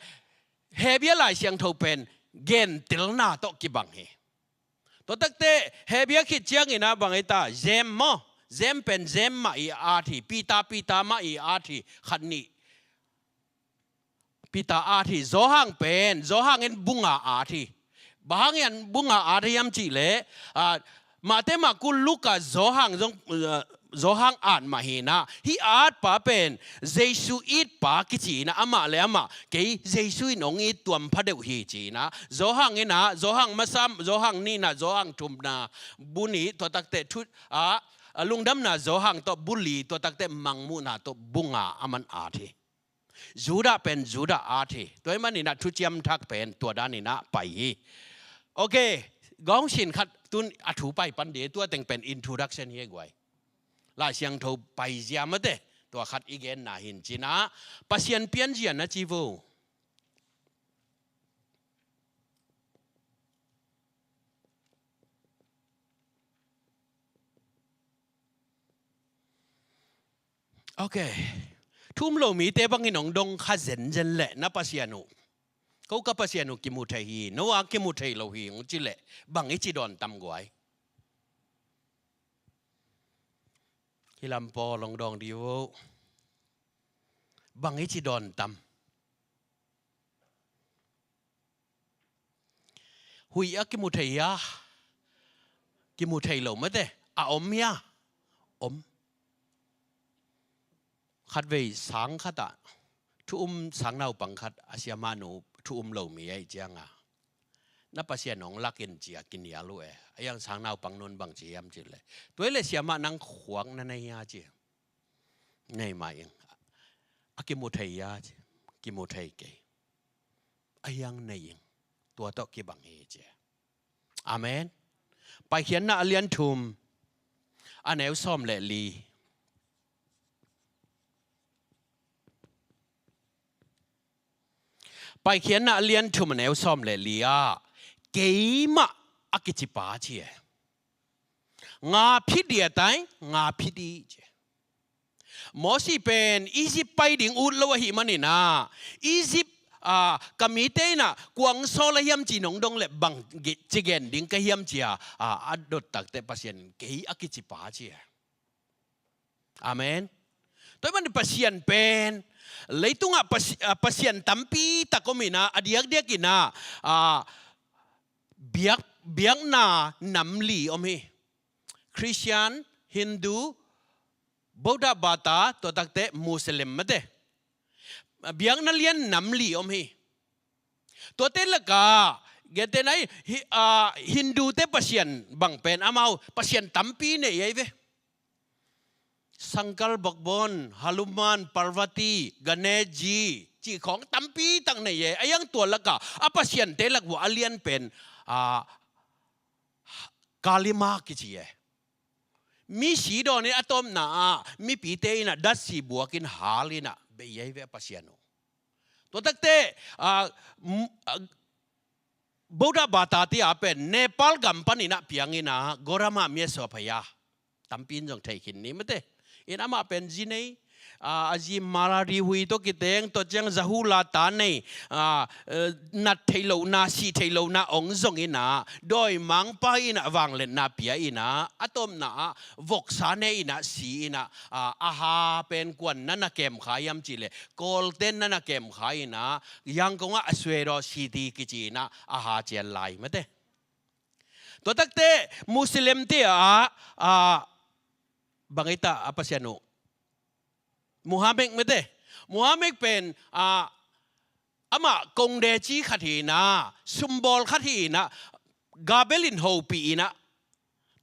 Hebru Lai Siangtho pen gentelna tawh kibang hi. Tua takteh, Hebru khit ciangin ah bang hi ta, James maw? James pen James mah i at hi, Peter, Peter mah i at hi, khat nih. Peter at hi, Johan pen, Johan in bu nga at hi. Bang hangin bu nga at hiam cih leh, a, Mate, Maku, Luka, Johan zong, a, Johan at mah hi in ah, hih at pa pen Jesu it pa kici in ah, amah le amah, kei Jesu in hong it tuam pha deuh hi ci in ah, Johan in ah, Johan masa, Johan nihna, Johan thumna, bu nih, tua takteh thu, a, a, Lungdamna Johan tawh bu li, tua takteh Mangmuhna tawh bu nga a man at hi. Judah pen Judah at hi. Tua ahih manin ah Thuciam Thak pen tua danin ah pai hi. Ok, gawng sin khat tun a thu pai pan ding, tua teng pen introduction hi guai. Lai Siangtho paizia mate, tua khat i genna hi in ci in ah, Pasian pianzia na ci vo. Ok. Thu um lo mite bangin hong dong kha zenzen leh na Pasian uh, ko ka Pasian uh kimu thei hi, no a kimu thei lo hi hong ci leh bang i ci dawn tam guai? Hih lam pawl hong dawng dih uh. Bang i ci dawn tam? Huih a kimu thei hia? Kimu thei lo mate. A om hia? Om. Khatvei sang khat ah thu um, sangnaupang khat a siamahnu thu um lo mi ahih ciangin, na Pasian hong lak in ci a kinial uh e. Ahi hang sangnaupang nun bang ci hiam cih leh, tua hi leh siamah nang khuak na nei hia ci. Nei mah ing. A kimu thei hia ci. Kimu thei kei. Ahi hang nei ing. Tua tawh kibang hi ci. Amen. Paikhiatna a lian thum, a neu sawm le li. Paikhiatna a lian thum, a neu sawm le li ah, keimah a kici pa ci e. Nga phi dih a tai, nga phi dih ci. Mosi pen Egypt pai ding ut lo ahih manin ah, Egypt, ah, ka mite in ah kua hong sawl a hiam ci nong dong leh bang ge-, ci gen ding ka hiam ci a, ah, a dot takteh Pasian in kei a kici pa ci e. Amen. Tua ahih manin Pasian pen, leitungah Pasi-, ah, Pasian tampi tak om in ah, a diakdiak in ah, ah, biak, biakna nam li om hi. Christian, Hindu, Buddha, Bata, tua takteh Muslim mate. Biakna lian nam li om hi. Tuate lakah, gentehna in, hi-, ah, Hindu te Pasian bang pen amau Pasian tampi nei ahi ve. Shankar Bhagwan, Hanuman, Parvati, Ganesh ji, cih khawng tampi tak nei e. Ahi hang tua lakah a pasiante lak uah a lian pen, ah, Kali Maah kici e. Misi dawn in a tawpna ah mipite in ah datsi buak in hal in ah bei ahi ve a Pasian uh. Tua takte, ah, m-, ah, Buddha bata tia pen Nepal gam pan in ah piang in ah Gora Maah Myesua Phaya. Tampi in zong thei khin ni mate. In amah pen zi nei, ah, a zi Mara Ri Hui tawh kiteng, tua ciang Zahula ta nei, ah, eh, nat theih lohna, sih theih lohna ong zong in ah, dawimangpa in ah vangliatna pia in ah, a tawpna ah voksa ne in ah si in ah, ah, a ha pen kuan na na kem kha hiam cih leh, Kawlten na na kem kha in ah, Yangon ah a Swedaw City kici in ah a ha cian lai mate. Tua takte Muslim te ah, ah, bang ei ta a Pasian uh, Muhammad mate. Muhammad pen, ah, amah kongde ci khat hi in ah, sumbawl khat hi in ah, Gabriel in hopih in ah,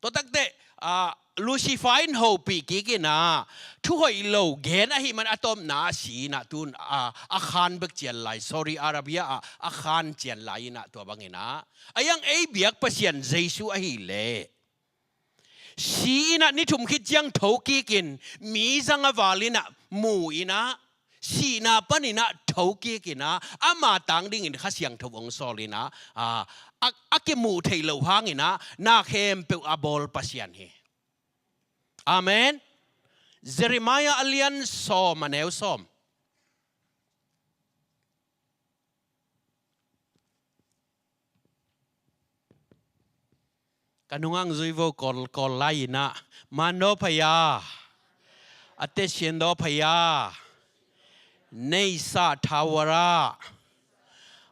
tua takte, ah, Lucifer in hopih kik in ah, thu hoih lo gen ahih man a tawpna ah si in ah tun, ah, a khan bek cian lai, Saudi Arabia ah a khan cian lai in ah tua bang in ah. A hiang ei biak Pasian Jesu ahih leh si in ah ni thum khit ciang tho kik in, mi zang a val in ah mu in ah, sihna pan in ah tho kik in ah, ama tang ding in Kha Siangtho ong sawl in ah, ah, a, a kimuh theih loh hang in ah, na khempeuh a bawl Pasian hi. Amen. Jeremiah a lian sawm a neu sawm. Ka nungah zui vo, Kawl, Kawl lai in ah, Mandaw Phaya, a tesian daw Phaya, neihsa thawara,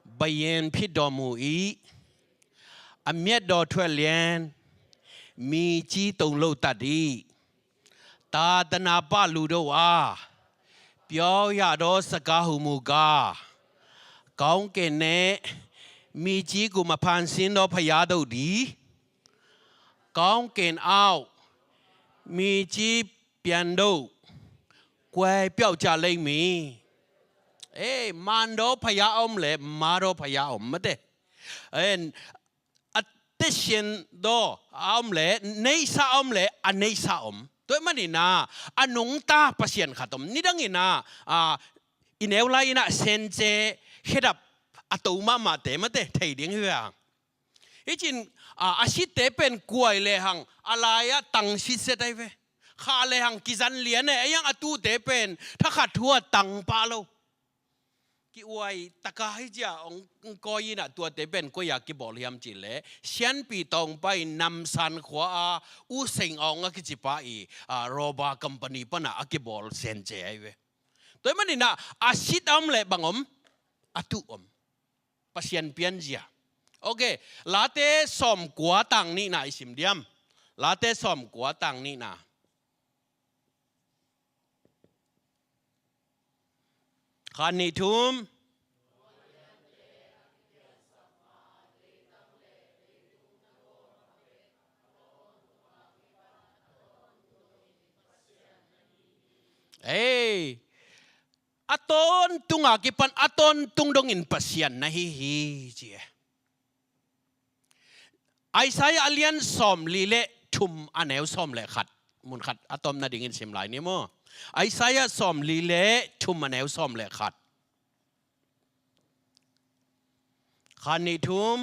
bayen phit daw mu i, a miat daw thuat lian, mi ci tong lo tat i, သာသနာ့ပလူတို့အား ပြောရသောစကားဟူမူကား၊ ကောင်းကင်နှင့် မြေကြီးကို မဖန်ဆင်းသော ဘုရားတို့သည် ကောင်းကင်အောက် မြေကြီးပြန်သို့ ကွယ်ပျောက်ကြလိမ့်မည်။ အေး၊ မန်တော်ဘုရားအောင်လေ၊ မတော်ဘုရားအောင်မတဲ့။ အဲ၊ အသက်ရှင်သော အောင်လေ၊ နေဆာအောင်လေ၊ အနေဆာအောင်။ တွဲမနီနာ၊ အနုံတာ ပစံခတ်အောင်။ နည်းတငိနာ၊ အာ၊ အင်း အဲဝ်လာ အင်း အစံစဲ၊ ခေတ်အတူမမတဲမတဲ၊ ထေဒင်းဟွေ။ ဟိချင်း၊ အာ၊ အရှိတဲပန်ကွိုင်လေဟန်၊ အလာယတန်ရှိစဲတဲဝဲ။ ခါလေဟန် ကီဇန်လျက်နဲ့၊ အယံအတူတဲပန်၊ ထခတ်ထူအတန်ပါလို့။ ကီဝိုင်တကားဟိကျာ၊ အင်ကိုယိနာ၊ တူတဲပန်ကွိုင်ယကီဘိုလ်ယမ်ချီလေ၊ ရှမ်းပြည်တောင်ပိုင်း နမ့ၢ်စၢ်ခွါ၊ ဦးစိန်အောင်ကီချီပါအီ၊ အာ၊ ရော်ဘာကုမ္ပဏီပနာ အကီဘိုလ်စံစဲဝဲ။ တွဲမနီနာ၊ အရှိတအောင်လေ၊ ဘင်အောင်၊ အတူအောင်။ ပစံပြင်းစရာ။ โอเค။ လာတဲ စံကွာတန်နီနာ အစံဒီယမ်။ လာတဲ စံကွာတန်နီနာ။ ခါနီထုမ်။ အေး။ အတိုန်တုံငါကီပန်၊ အတိုန်တုံဒိုင်အင်း ပစံနဟီဟီ။ အီစယါ အလျံ စံလီလေ ထုမ် အနွံ စံလေခတ်။ မုန်ခတ်၊ အတိုန်နဒိုင်အင်း စံလီနီမူ။ အီစယါ စံလီလေ ထုမ် အနွံ စံလေခတ်။ ခါနီထုမ်။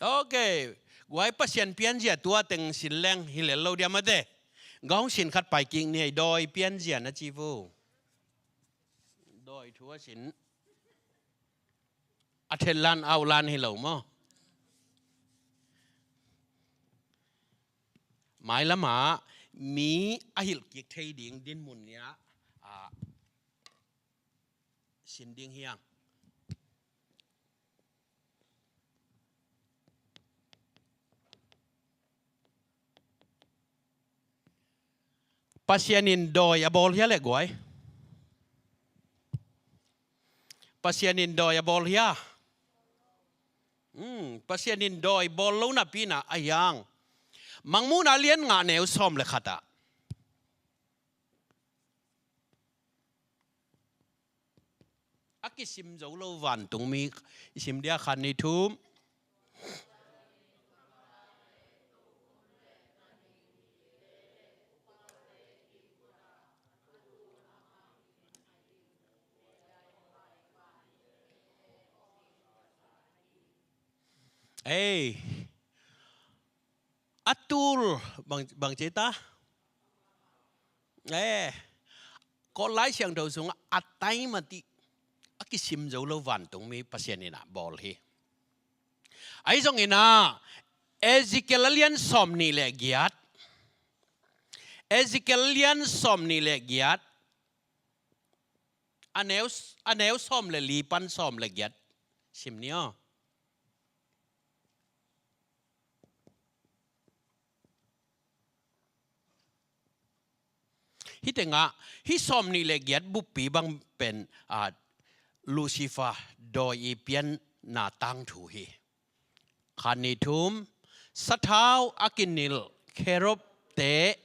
โอเค။ ကွိုင် ပစံပြင်းစရာ၊ တူအတန်စံလဲင် ဟီလေလိုဒီယမ်မတဲ။ ခေါင်းစဉ်ခတ်ပိုင်ကိန်းနီ၊ ဒိုင်ပြင်းစရာ နချီဖူ။ ဒိုင်ထူအစံ။ အထဲလန်အောက်လန် ဟီလိုမူ။ မိုင်းလမ၊ မီးအဟီလ်ကီထေဒင်း ဒိၣ်မုၢ်နီယါ၊ အာ၊ စံဒိုင်ဟီယင်း။ ပစံအနွံ ဒိုင်အဘိုလ်ဟီယါလေကွိုင်။ ပစံအနွံ ဒိုင်အဘိုလ်ဟီယါ။ အင်း၊ ပစံအနွံ ဒိုင်ဘိုလ်လိုနာပီနာ အယင်း။ မင်မူနာ အလျံ ငါ အနွံ စံလေခတ်။ တႃႉ။ kisim zo lo vantungmi. I sim dia, khat, nih, thum. Ei, a tul bang, bang ci ta? Eh, Kawl Lai Siangtho sungah a taimati, a kisim zo lo vantungmi Pasian in a bawl hi. Ahi zongin ah, Ezekiel a lian sawm nih le giat, Ezekiel a lian sawm nih le giat, a neu, a neu sawm le li pan sawm le giat sim ni aw. Hih tengah, hih sawm nih le giat buppi bang pen, ah, Lucifer dawi i pianna tangthu hi. Khat, nih, thum. Sathau a kinilh kherubte.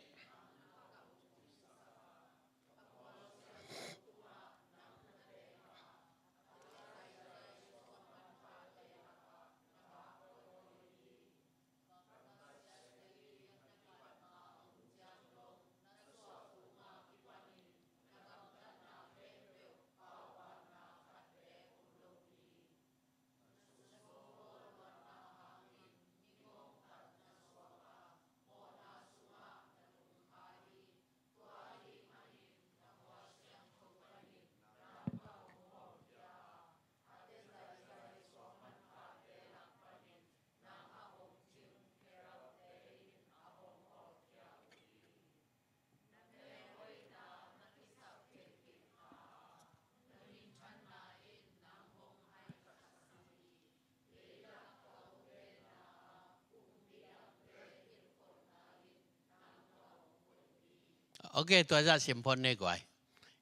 Ok, tua zah sim phot ni guai.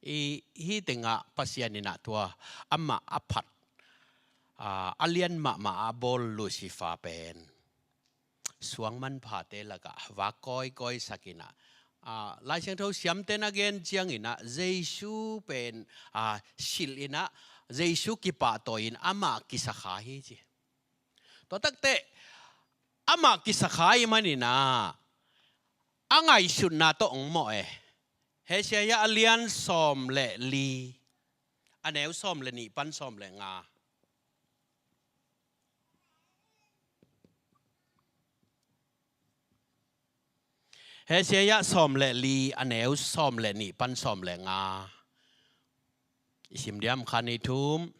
I, hih tengah Pasian in ah tua amah a phat, ah, a lian mahmah a bawl Lucifer pen suang manphate lakah vak kawikawi sak in ah, ah, Lai Siangtho siamte na gen ciangin ah, Jesu pen, ah, silh in ah, Jesu kipahtawi in amah kisakha hi ci. Tua takteh amah kisakha ahih manin ah, a ngaihsutna tawh hong mawh e. Hesekiah a lian sawm le li, a neu sawm le nih pan sawm le nga. Hesekiah sawm le li, a neu sawm le nih pan sawm le nga. I sim diam, khat, nih, thum.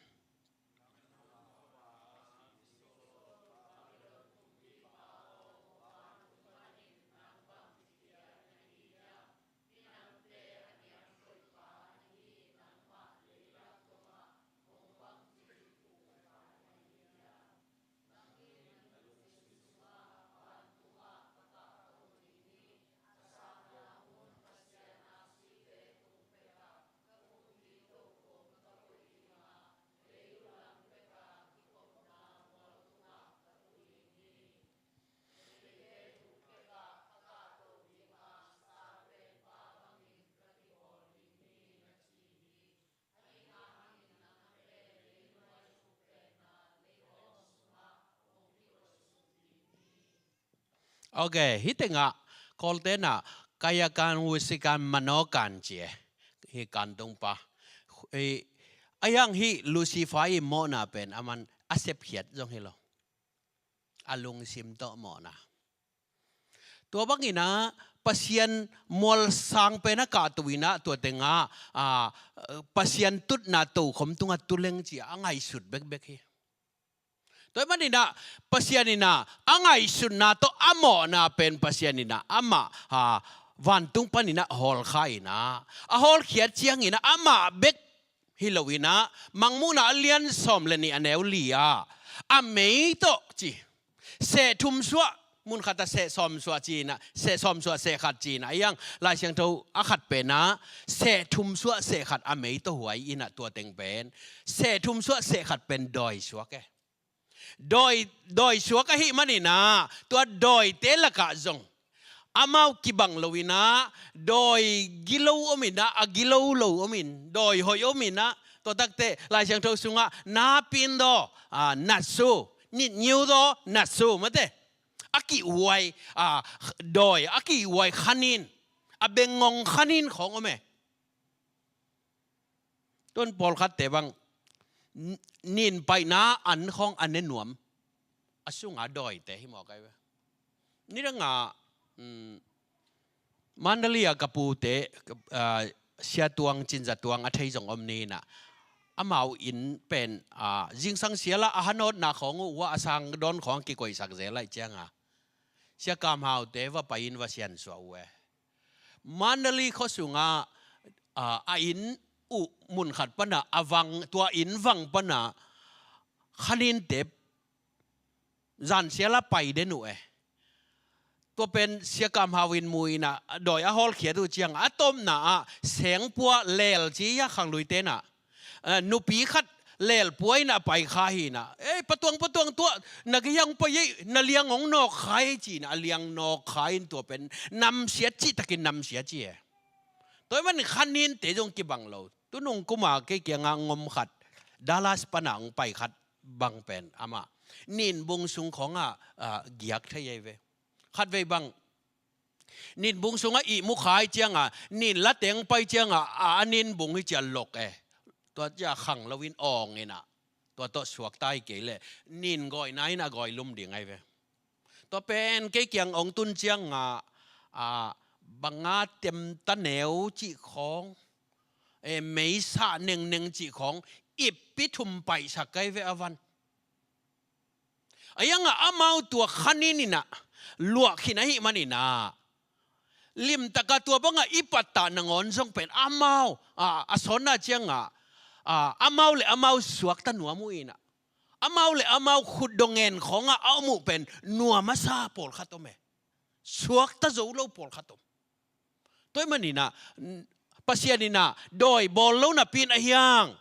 Ok, hih tengah Kawlte in ah kayakan, wusikan, manokan ci e. Hih kantungpa. Hih, a hiang hih Lucifer i mawhna pen aman a sepkhiat zong hi lo. A lungsim tawh mawhna. Tua bangin ah Pasian mualsang pen a kahto in ah tua tengah, ah, Pasian tutna tokhom tungah tu leng ci a ngaihsut bekbek hi. Tua ahih manin ah Pasian in ah a ngaihsutna tawh a mawhna pen Pasian in ah amah, ah, vantung panin ah hawlkha in ah, a hawlkhiat ciangin ah amah bek hi lo in ah, Mangmuhna a lian sawm le nih, a neu li ah, a mei tawh ci. Seh thum suah, mun khat ah seh sawm suah ci in ah, seh sawm suah, seh khat ci in ah, a hiang Lai Siangtho a khat pen ah seh thum suah, seh khat a mei tawh huai in ah, tua teng pen seh thum suah, seh khat pen dawi suak e. Dawi, dawi suak ahih manin ah, tua dawite lakah zong amau kibang lo in ah, dawi gilo om in ah, a gilo lo om in, dawi hoih om in ah, Tua takte Lai Siangtho sungah na pindaw, ah, natsu, nitngiudaw natsu mate. A kihhuai, ah, dawi, a kihhuai khanin, a bengngong khanin khawng om e. Tuan pawlkhatte bang n-, nin paihna an khawng a ne nuam, a sunga dawite hi mawk ai ve. Nidangah, mm, Mandalay a ka pute, ah, Sia Tuang, Cin Za Tuang a thei zong om ninah, amau inn pen, ah, zingsang siala a hanawtna khawng uh, hua a sang dawn khawng kikoihsak zel aih cianga Sia Kam Haute va pai-in va siansuah uh e. Mandalay khua sungah, ah, a inn uh mun khat pana a vang, tua inn vang pana khaninte zan siala pai den uh e. Tua pen Sia Kam Hau in mu inah dawi a hawlkhiat uh ciang a tawpna ah sengpua lel ci a khangluite nah, eh, nupi khat lelpua inah a pai kha hinah, "Ei, patuang, patuang, tua na gei hong pai ei, na liang hong nawk kha ei," ci-inah a liang nawk kha in tua pen namsiat cih takin namsiat ci e. Tua ahih manin khaninte zong kibang lo. Tunung kuma kei kiangah ngom khat, Dallas pana hong pai khat bang pen amah ninbung sung khawngah, ah, giak thei ei ve. Khatvei bang ninbung sungah ihmu kha aih cianga, nin lateng pai cianga, a, a ninbung hi cia lok e. Tua cia khang loin awng inah, tua tawh suakta hi kei leh nin gawina inah gawi lum ding ai ve. Tua pen kei kiang hong tun cianga, a, banga temta neu cih khawng, e, meisa nengneng cih khawng, ippi thum paihsak ai ve a van. Ahi hangah amau tua khanin inah luah khin ahih maninah, limtaka tua bangah i pattah nangawn zong pen amau, a, a sawnna ciangah, a, amau le amau suakta nuam uh inah, amau le amau khutdong ngen khawngah a om uh pen nuam a sa pawlkhat om e. Suakta zo lo pawlkhat om. Tua ahih maninah, n-, Pasian inah dawi bawl lo napi in ahi hang,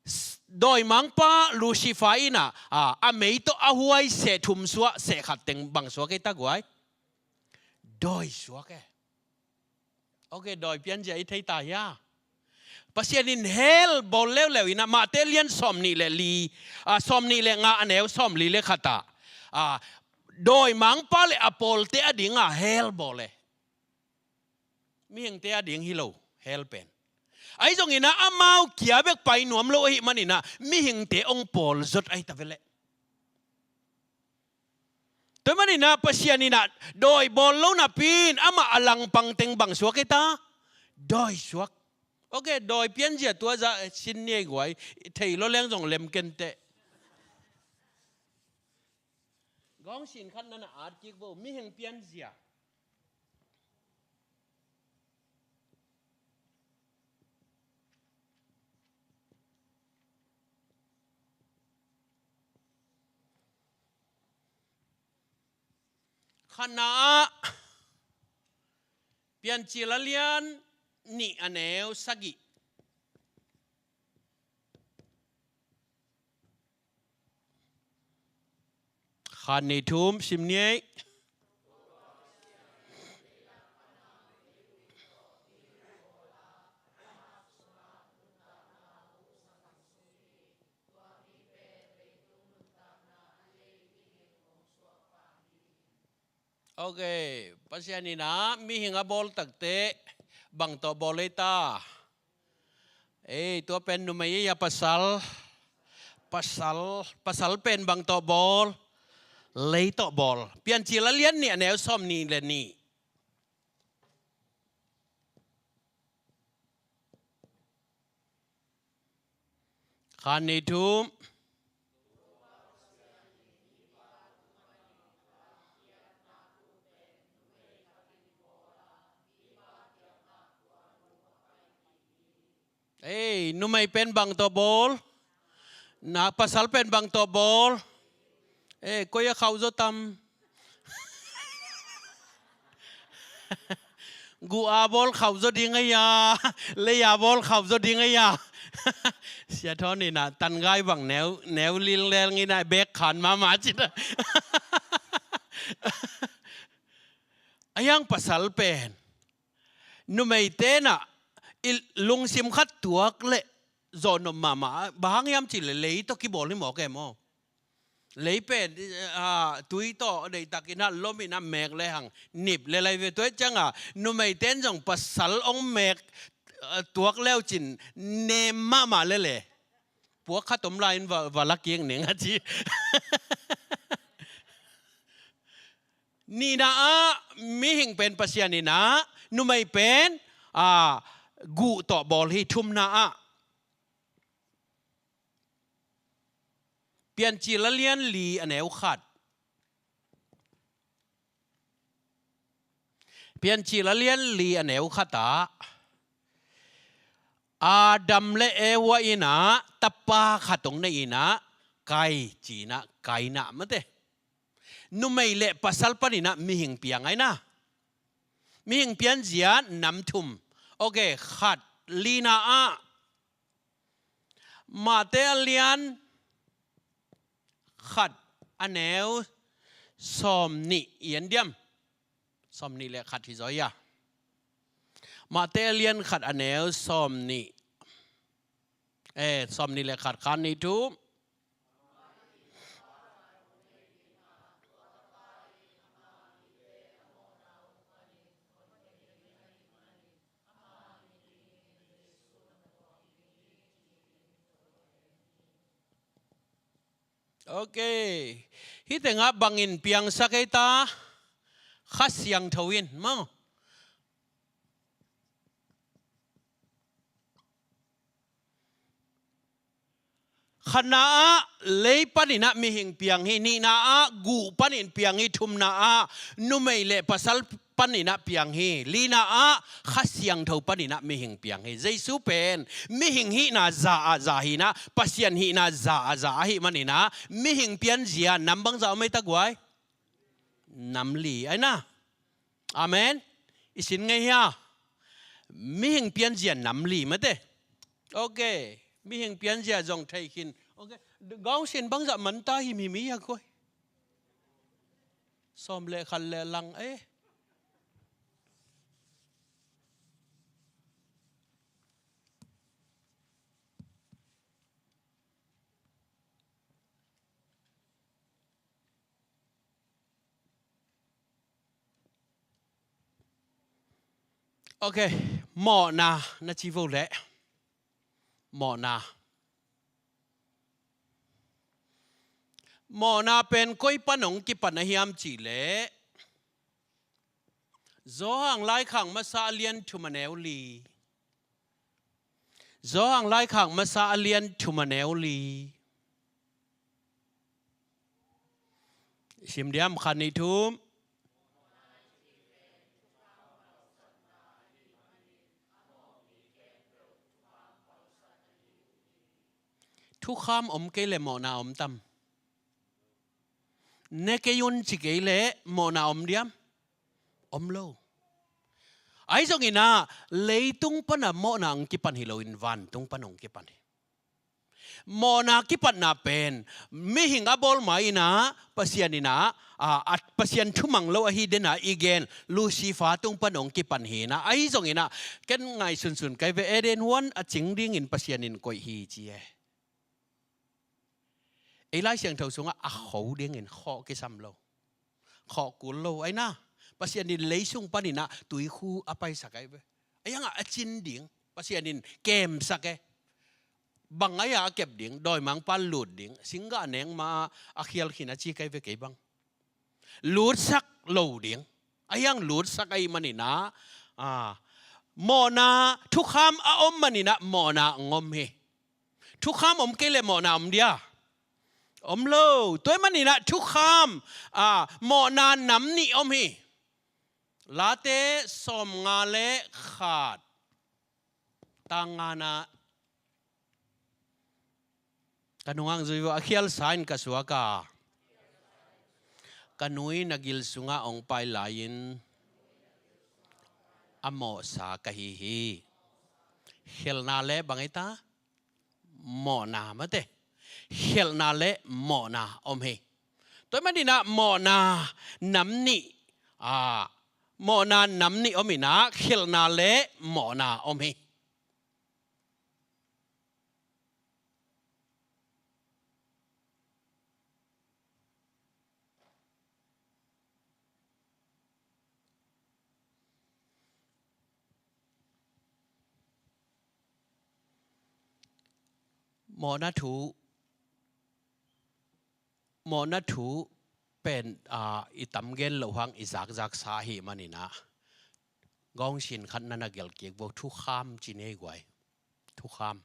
s-, dawimangpa Lucifer inah, a, a mei tawh a huai seh thum suak, seh khat teng bang suak ei ta guai? Dawi suak e. Ok, dawi pianzia i thei ta hia? Pasian in hell bawl leuleu inah Mate lian sawmnih le li, a, sawmnih le nga a neu sawmli le khatah, a, dawimangpa le a pawlte a dinga hell bawl e. Mihingte a ding hi lo, hell pen. Ahi zongin ah amau kia bek pai nuam lo ahih manin ah mihingte hong pawl zot ahi ta ve leh. Tua manin ah Pasian in ah dawi bawl lo napi in amah a langpang teng bang suak ei ta? Dawi suak. Ok, dawi pianzia tua zah sin ni ei guai, thei lo leng zong lem ken teh. Gawng sin khat na na at kik vo, mihing pianzia. Khatna ah Piancil a lian nih a neu sagih. Khat nih thum sim ni ei. Ok, Pasian in ah mihing a bawl takte bang tawh bawl ei ta? Ei, tua pen numei ei a pasal, pasal, pasal pen bang tawh bawl? Lei tawh bawl. Piancil a lian nih a neu sawmnih le nih. Khat nih thum. Ei, numei pen bang tawh bawl? Na pasal pen bang tawh bawl? Ei, koi a khauh zaw tam? Guh a bawl khauh zaw ding ei a, lei a bawl khauh zaw ding ei a. Sia Thawn in ah tangai bang neu, neu lil lel ngin ah bek khan mahmah cin ah. A hiang pasal pen numeite in ah i lungsim khat tuak leh zawh nop mahmah. Bang hang hiam cih leh lei tawh kibawl hi mawk e maw. Lei pen, ah, tui tawh deihtakin ah lom in ah mek le hang nip le lai ve. Tua ciangah numeite in zong pasal hong mek, ah, tuak leucin nem mahmah lele. Puak khat om lai-in va, va la kik ning a ci. Nihna ah mihing pen Pasian in ah, numei pen, ah, guh tawh bawl hi. Thumna ah Piancil a lian li a neu khat. Piancil a lian li a neu khat ah Adam le Eva in ah tapa khat hong nei in ah, Kain ci-in ah, Kain ah mate. Numei le pasal panin ah mihing piang ahi na. Mihing pianzia nam thum. Ok, khat, lina ah Mate a lian khat a neu sawmnih i en diam. Sawmnih le khat hi zaw ia. Mate a lian khat a neu sawmnih. Eh, sawmnih le khat, khat, nih, thum. Ok. Hih tengah bangin piangsak ei ta? Kha Siangtho in maw. Khatna ah lei panin ah mihing piang hi. Nihna ah guh panin piang hi. Thumna ah numei le pasal panin ah piang hi. Lina ah Kha Siangtho panin ah mihing piang hi. Jesu pen mihing hihna za ah za hi-in ah, Pasian hihna za ah za ahih manin ah, mihing pianzia nam bangzah om ei ta guai? Nam li ahi na. Amen. I sin ngei hia? Mihing pianzia nam li mate. Ok. Mihing pianzia zong thei khin. Ok. Gawng sin bangzah man ta himhim hi a koi. Sawm le khat le lang eh. Ok, mawhna na ci vo leh. Mawhna. Mawhna pen koi pan hong kipan a hiam cih leh, Johan laikhak masa a lian thum a neu li. Johan laikhak masa a lian thum a neu li. Sim diam, khat, nih, thum. Thukham om kei leh mawhna om tam? Ne kei un ci kei leh mawhna om diam? Om lo. Ahi zongin ah, leitung pan a mawhna hong kipan hi loin vantung pan hong kipan hi. Mawhna kipatna pen mihing a bawl ma-in ah, Pasian in ah, a, a, Pasian thumang lo ahi den a i gen Lucifer tung pan hong kipan hi-in ah. Ahi zongin ah, ken ngaihsunsun kei ve, Eden huan a cing dingin Pasian in koih hi ci e. Ei Lai Siangtho sungah a kho dingin khawh kisam lo. Khawh kul lo ahi na. Pasian in lei sung panin ah tuikhu a paisak ahi ve. Ahi hangah a cin ding Pasian in kemsak e. Bang ahi a kep ding, dawimangpa lut ding, singgah neng ma a khial khin a ci kei ve kei bang. Lutsak lo ding. Ahi hang lutsak ahih manin ah, a, mawhna, thukham a om manin ah mawhna hong om hi. Thukham om kei leh mawhna om dia? Om lo. Tua ahih manin ah thukham, a, mawhna nam nih om hi. Late sawmnga le khat, tang ngana. Ka nungah zui vo, a khial sa in ka suak a, ka nu in a gil sungah hong pai lai-in a mawhsa ka hi hi. Khelhna le bang ei ta? Mawhna mate. Khelhna le mawhna om hi. Tua ahih manin ah mawhna nam nih, a, mawhna nam nih om in ah, khelhna le mawhna om hi. Mawhna thu, mawhna thu pen, aa, i tam gen loh hang i zakzak sa ahih manin ah, gawngsin khat na na gelh kik vo, thukham ci ni ei guai. Thukham.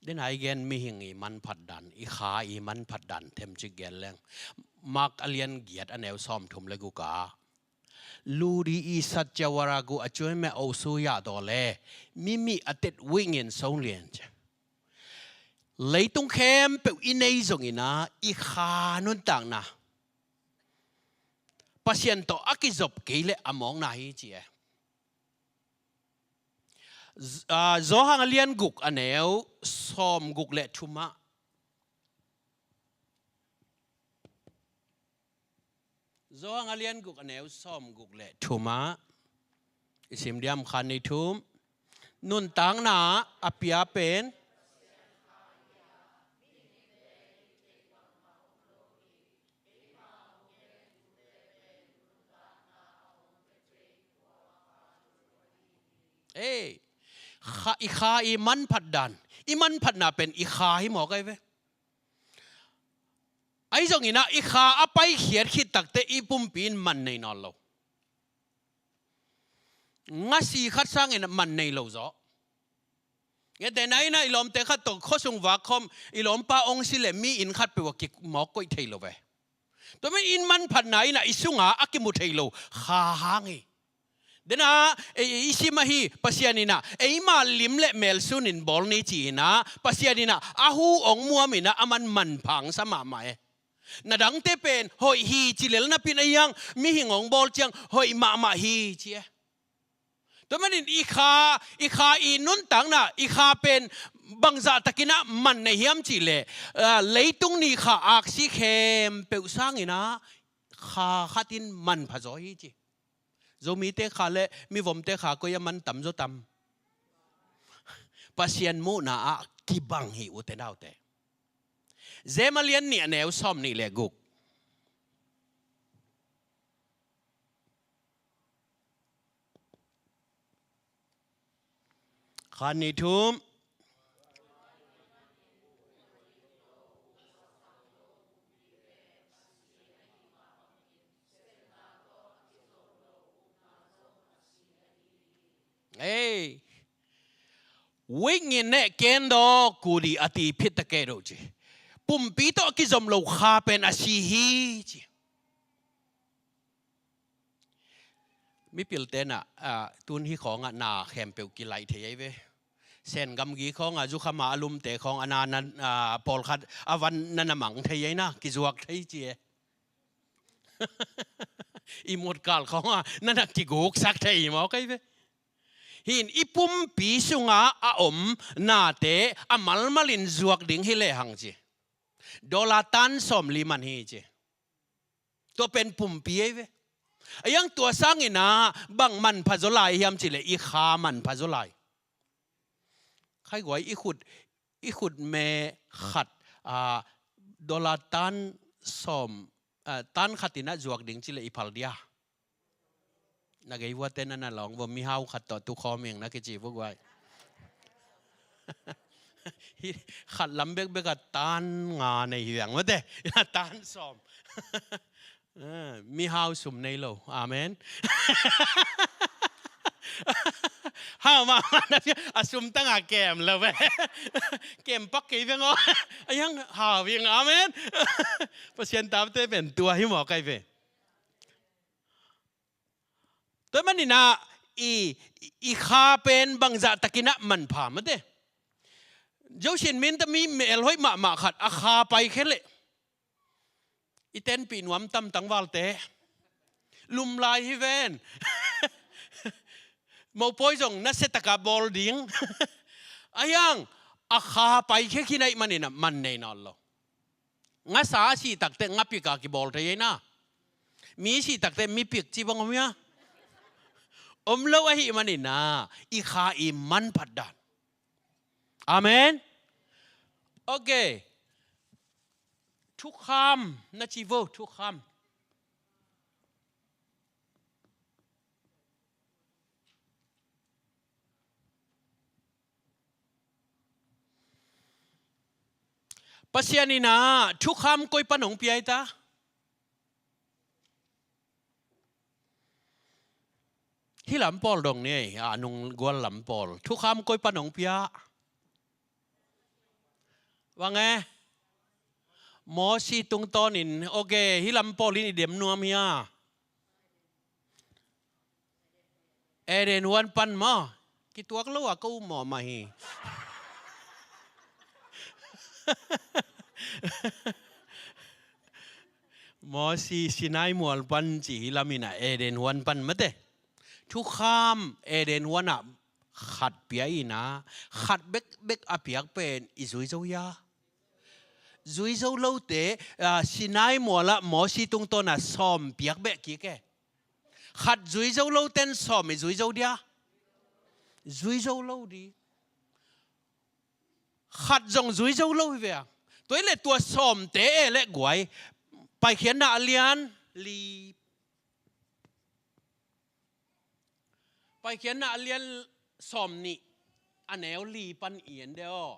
Dena i gen mihing i manphat dan, i kha i manphat dan themcik gen leng. Mark a lian giat a neu sawmthum le guk ah, လူသည် ဤစကြဝဠာကို အကြွင်းမဲ့ အုပ်စိုးရသော်လည်း မိမိအသက်ဝိညာဉ် ဆုံးလျှင် Leitung khempeuh i nei zongin ah, i kha nuntakna Pasian tawh a kizop kei leh a mawkna hi ci e. Z-, aa, Johan a lian guk a neu sawmguk le thum ah. Johan a lian guk a neu sawmguk le thum ah. I sim diam, khat, nih, thum. Nuntakna a pia pen. Ei, kha, i kha i manphat dan, i manphatna pen i kha hi mawk ai ve. Ahi zongin ah i kha a paikhiat khit takteh i pumpi in man nei nawn lo. Ngasi khat sangin man nei lo zaw. Ngetena in ah i lawmte khat tawh khuasung vak khawm, i lawmpa hong si leh mi inn khatpeuh ah kimawk koih thei lo ve. Tua manin i manphatna in ah i sungah a kimu thei lo kha hang hi. Dena, e, e, i sim ahi, Pasian in ah eima lim le mel sunin bawl ni ci-in ah, Pasian in ah a hu hong muamin ah aman manpha hong sa mahmah e. Na dangte pen hoih hi ci lel napi-in, ahi hang mihing hong bawl ciang hoih mahmah hi ci e. Tua manin i kha, i kha i nuntakna, i kha pen bangzah takin ah man nei hiam cih leh, aa, leitung ni kha aksi khempeuh sangin ah kha khat in manpha zaw hi ci. Zomite kha le mivomte kha koi a man tam zaw tam? Pasian muhna ah kibang hi, ute naute. James a lian nih a neu sawmnih le guk. Khat, nih, thum. Ei, ဝိညာဉ်နဲ့ ကင်းသော ကိုယ်သည် အသေ ဖြစ်သကဲ့သို့ ci. Pumpi tawh a kizom lo kha pen a si hi ci. Mipilte in ah, aa, tun hih khawngah na khempeuh kilaih thei ahi ve. Sen gamgi khawngah zukham a a lumte khawng a na, na, aa, pawlkhat a van na na mang thei ahi na, kizuak thei ci e. I mutkal khawngah na na kiguksak thei mawk ahi ve. Hih in i pumpi sungah a om nate a malmalin zuak ding hi lehang ci. Dollar tan sawmli man hi ci. Tua pen pumpi ahi ve. Ahi hang tua sangin ah bang manpha zaw lai hiam cih leh i kha manpha zaw lai. Khai guai, i khut, i khut me khat, aa, dollar tan sawm, aa, tan khat in ah zuak ding cih leh i phal dia? Na gei vuate na na lawng vo, mihau khat tawh tukhawm ing na kici vo guai. Hih khat lam bekbek ah tan nga nei hi veng mate. Tan sawm. Ah, mihau sum nei lo. Amen. Hau mahmah na, a sum tangah kem lo ve. Kem pak kei veng aw. Ahi hang hau veng. Amen. Pasian taute pen tua hi mawk ai ve. Tua manin ah i, i kha pen bangzah takin ah manpha mate. Zosian min ta mi mel hoih mahmah khat a kha paikhia leh i tenpih nuam tam tangvalte. Lum lai hi ven. Mopawi zong nasia taka bawl ding. Ahi hang a kha paikhia khin ahih manin ah man nei nawn lo. Ngasa a sih takteh ngapik a kibawl thei ahi na. Mi sih takteh mipik ci bang om hia? Om lo ahih manin ah i kha i manphat dan. Amen. Ok. Thukham na ci vo, thukham. Pasian in ah thukham koi pan hong pia i ta? Hih lam pawl dong ni ei, a nung gual lam pawl. Thukham koi pan hong pia? Bang e? Mosi tungtawnin, ok, hih lam pawl in i dem nuam hia? Eden huan pan maw? Kituak lo a ko mawh mah hi. Mosi Sinai mual pan ci hi lamin ah Eden huan pan mate. Thukham Eden huan ah khat pia in ah, khat bekbek a piak pen i zui zo hia? Zui zo lote, ah, Sinai mual ah Mosi tungtawn ah sawm piak beh kik e. Khat zui zo loten sawm i zui zo dia? Zui zo lo di. Khat zong zui zo lo hi ve a. Tua hi leh tua sawmte e leh guai. Paikhiatna a lian li. Paikhiatna a lian sawmnih a neu li pan i en de aw.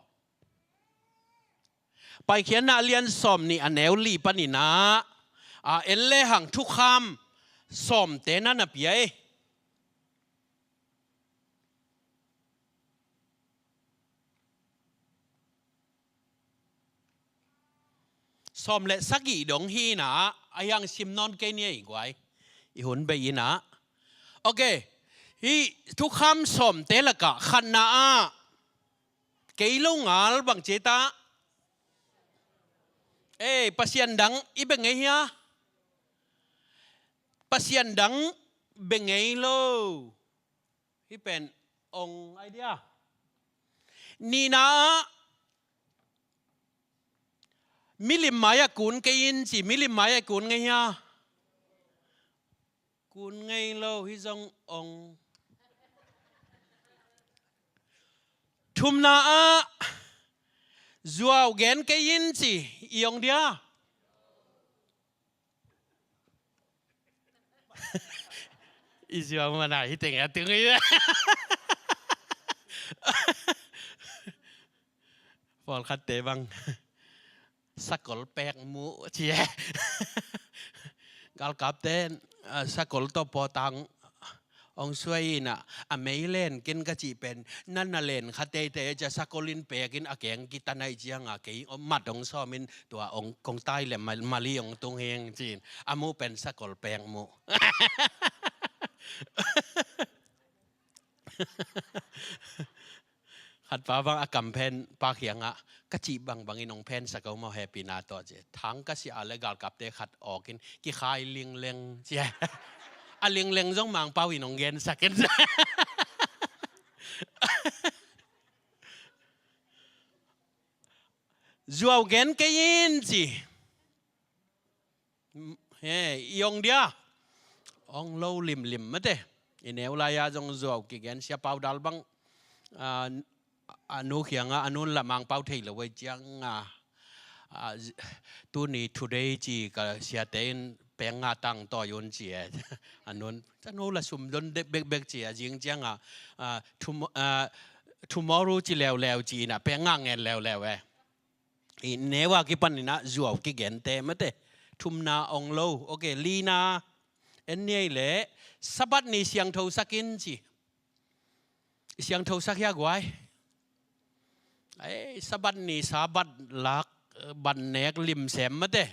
Paikhiatna a lian sawmnih a neu li pan in ah, a, en lehang thukham sawmte na na pia e. Sawm le sagih dong hi in ah, a hiang sim nawn kei ni ei guai. I hun bei in ah. Ok. Hih thukham sawmte lakah khatna ah kei lo ngal bang ci ta? Ei, pasian dang i bia ngei hia? Pasian dang bia ngei lo. Hih pen ong idea. Nihna ah milim mai-ah kun kei in ci, milim mai-ah kun ngei hia? Kun ngei lo, hih zong ong. Thumna ah zuau gen kei in ci, i ong dia? I zuau mana hi teng a tung i. Pawlkhatte bang sakol pek muh ci e. Galkapte, ah, sakol tawh pawtang ong suai in ah, a mei len ken ka cih pen, na na len kha teitei a cia sakol in pek in a keng kitan ahih ciang a kei mat ong sawm in tua ong kong tai le mal-, mali ong tung hing ci in a muh pen sakol pek muh. Khat pa bang a kam phen pa kiangah, ka cih bangbang in ong phensak o maw hehpihna tawh ci. Thang ka siah a le galkapte khat awk in kikhai lingleng ci. A lingleng zong Mangpau in ong gensak in. Zuau gen kei in ci. He, i ong dia? Ong lo limlim mate. I neu lai-a zong zuau kigen, Sia Pau Dal bang, a, a nu kiangah, a nun la Mangpau thei lo ei ciang a, a, tuni today ci ka siate in peng nga tang tawi un ci e. A nun, a nu la sum don dek bekbek ci a zing ciang a, a, tom-, a, tomorrow ci leuleu ci in a peng nga ngen leuleu e. I neu a kipan in ah zuau kigente mate. Thumna ong lo. Ok, lina en ni ei leh Sabbath ni siangthosak in ci. I siangthosak hia guai? Ei, Sabbath ni Sabbath lak, bat nek limsem mate.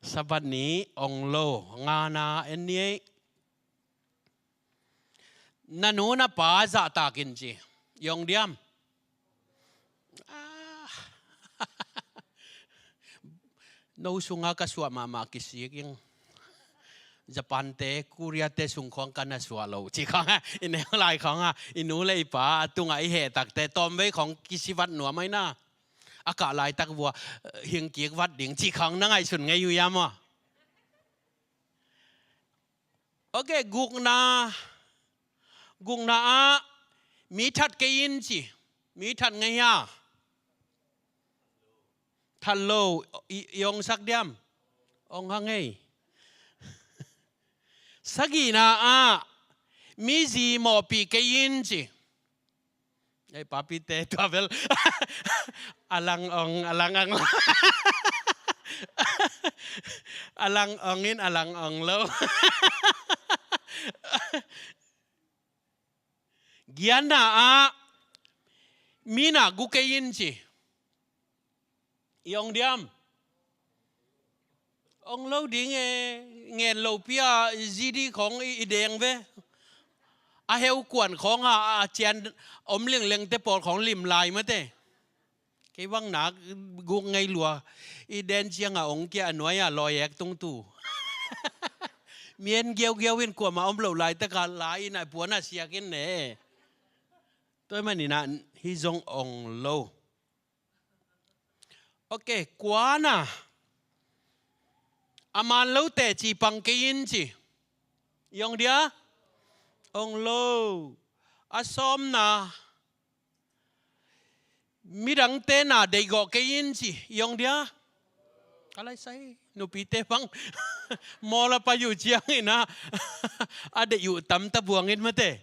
Sabbath ni ong lo. Ngana en ni ei. Na nu na pa zahtak in ci. I ong diam? Ah. No sunga ka suah mahmah kisik ing. Japan te, Korea te sung khawng ka na suah lo ci khawng a, i neu lai khawng a, i nu le i pa a tungah i heh takte tawmvei khawng kisivat nuam ai na. A kah laitak vua, eh, hingkik vat ding ci khawng na ngaihsun ngei uh ia maw? Ok, gukna. Gukna ah mi that kei in ci. Mi that ngei hia? That lo, i, i ongsak diam? Ong ha ngei. Sagihna ah mi zi mawhpih kei in ci. Ei, papite tua bel. A lang ong, a lang ang. A lang ong in, a lang ong lo. Gianna ah, mi na gu kei in ci. I ong diam? Ong lo ding e, ngen lo pia, G D khong i, i deng ve. A heu kuan khong a, a cian om lingleng te pawl khong lim lai mate. Kei bang nak guk ngei lua. I den ciang a ong kia a nuai a lawi ek tung tu. Mien giaugiau in kuama om lo lai taka lai in a puan a siak in ne. Tua manin ah hi zong ong lo. Ok, kuana. A man lo teci pang kei in ci. I ong dia? Ong lo. A sawmna. Midangte na deihgawh kei in ci. I ong dia? Ka lai sai. Nupite bang. Mawla pai uh ciangin ah. A deih uh tamta buangin mate.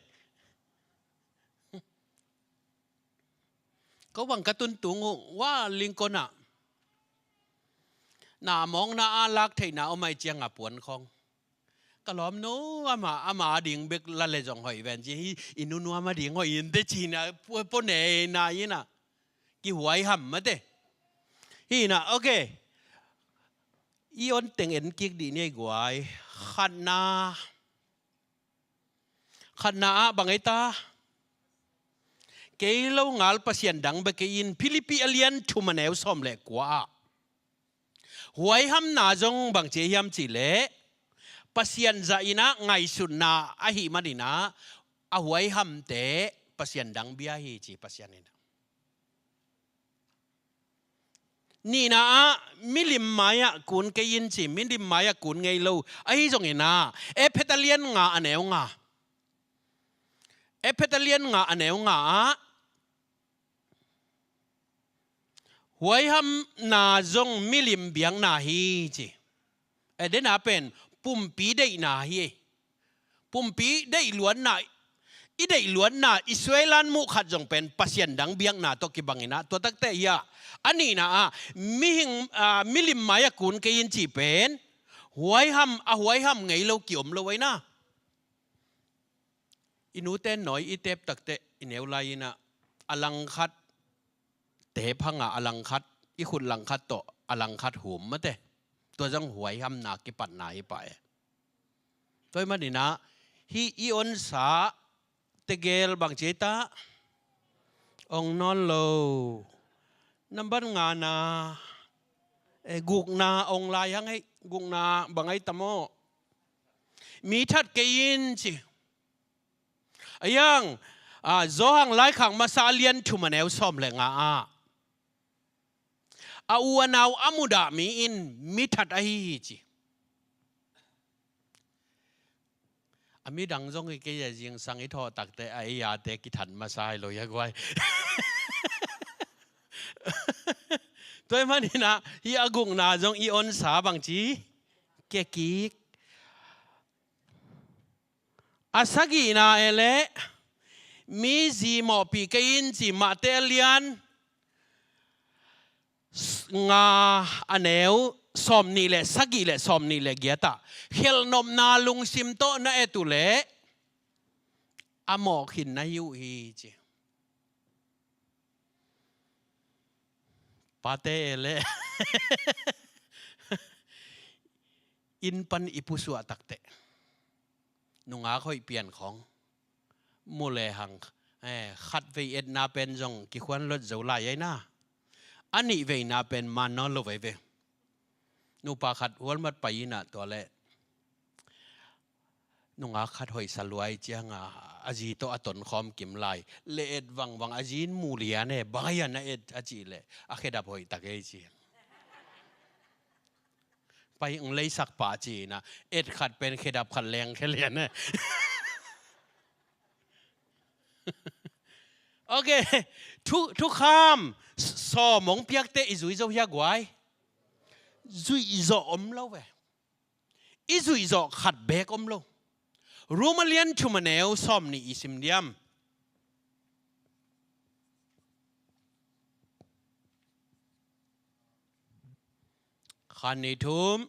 Ko bang ka tuntung uh, wa Lincoln ah. Na mawngna a lak theihna om ai ciang a puan khong. Ka lawmnu ama, ama a ding bek la le zong hoih ven ci hi, i nunu ama ding hoih in te cina pua, pua nei na ina. Kihuai ham mate. Hi na, ok. I on teng en kik dih ni ei guai. Khatna. Khatna ah bang ei ta? Kei lo ngal pasian dang bek kei in Philippi a lian thum a neu sawm le kua ah. Huaihamna zong bang ci hiam cih leh Pasian zah in ah ngaihsutna ahih manin ah a huaihamte pasian dang bia hi ci Pasian in ah. Nihna ah milim mai-ah kun kei in ci, milim mai-ah kun ngei lo. Ahi zongin ah Efesa lian nga a neu nga. Efesa lian nga a neu nga ah huaihamna zong milim biakna hi ci. E, dena pen pumpi deihna hi. Pumpi deih luatna, i deih luatna, i suailan muh khat zong pen pasian dang biakna tawh kibangin ah, tua takte hi ah. A nihna ah mihing, a, milim mai-ah kun kei in ci pen huaiham, a huaiham ngei lo kiom lo aina. I nute nawi i tep takte i neu lai in ah a langkhat tep hang a, a langkhat, i khut langkhat tawh a langkhat hum mate. Tua zong huaihamna kipatna hi pah e. Tua hi manin ah hih i onsa tegel bang ci ei ta? Ong nawn lo. Nambat ngana, e, gukna ong lai hang ei, gukna bang ei ta maw? Mi that kei in ci. A yang, a, Zawhang laikhak masa a lian thum a neu sawm le nga ah a u a nau a mudah mi in mi that ahi hi ci. A midang zong hi kei a zingsang i thawh takte a ei ate kithat masa hi lo hi a guai. Tua hi manin ah hih a gukna zong i onsa bang ci kia kik. A sagihna e leh mi zi mawhpih kei in ci Mate a lian nga a neu sawm nih le sagih le sawm nih le giat ah khelhnopna lungsim tawh na et uh leh a mawh khin na hi uh hi ci. Pate e leh inn pan i pusuah takte nungak hoih pian khong mu le hang, eh, khat vei etna pen zong kikhuan lot zo lai aina. A nih veina pen man nawn lo veve. Nupa khat hualmat pai ina tua le nungak khat hoih sa luai cianga a zi tawh a tonkhawm kim lai. Le et vangvang a zi in mu lian e, bang a hian a et a cih le a khedap hoih tak ei ci. Pai ong leisak pah ci ina et khat pen khedap khat leng khe lian e. Ok. Thu, thukham sawm ong piakte i zui zo hia guai? Zuih zawh om lo ve. I zuih zawh khat beek om lo. Rom a lian thum a neu sawm nih i sim diam? Khan ni thum.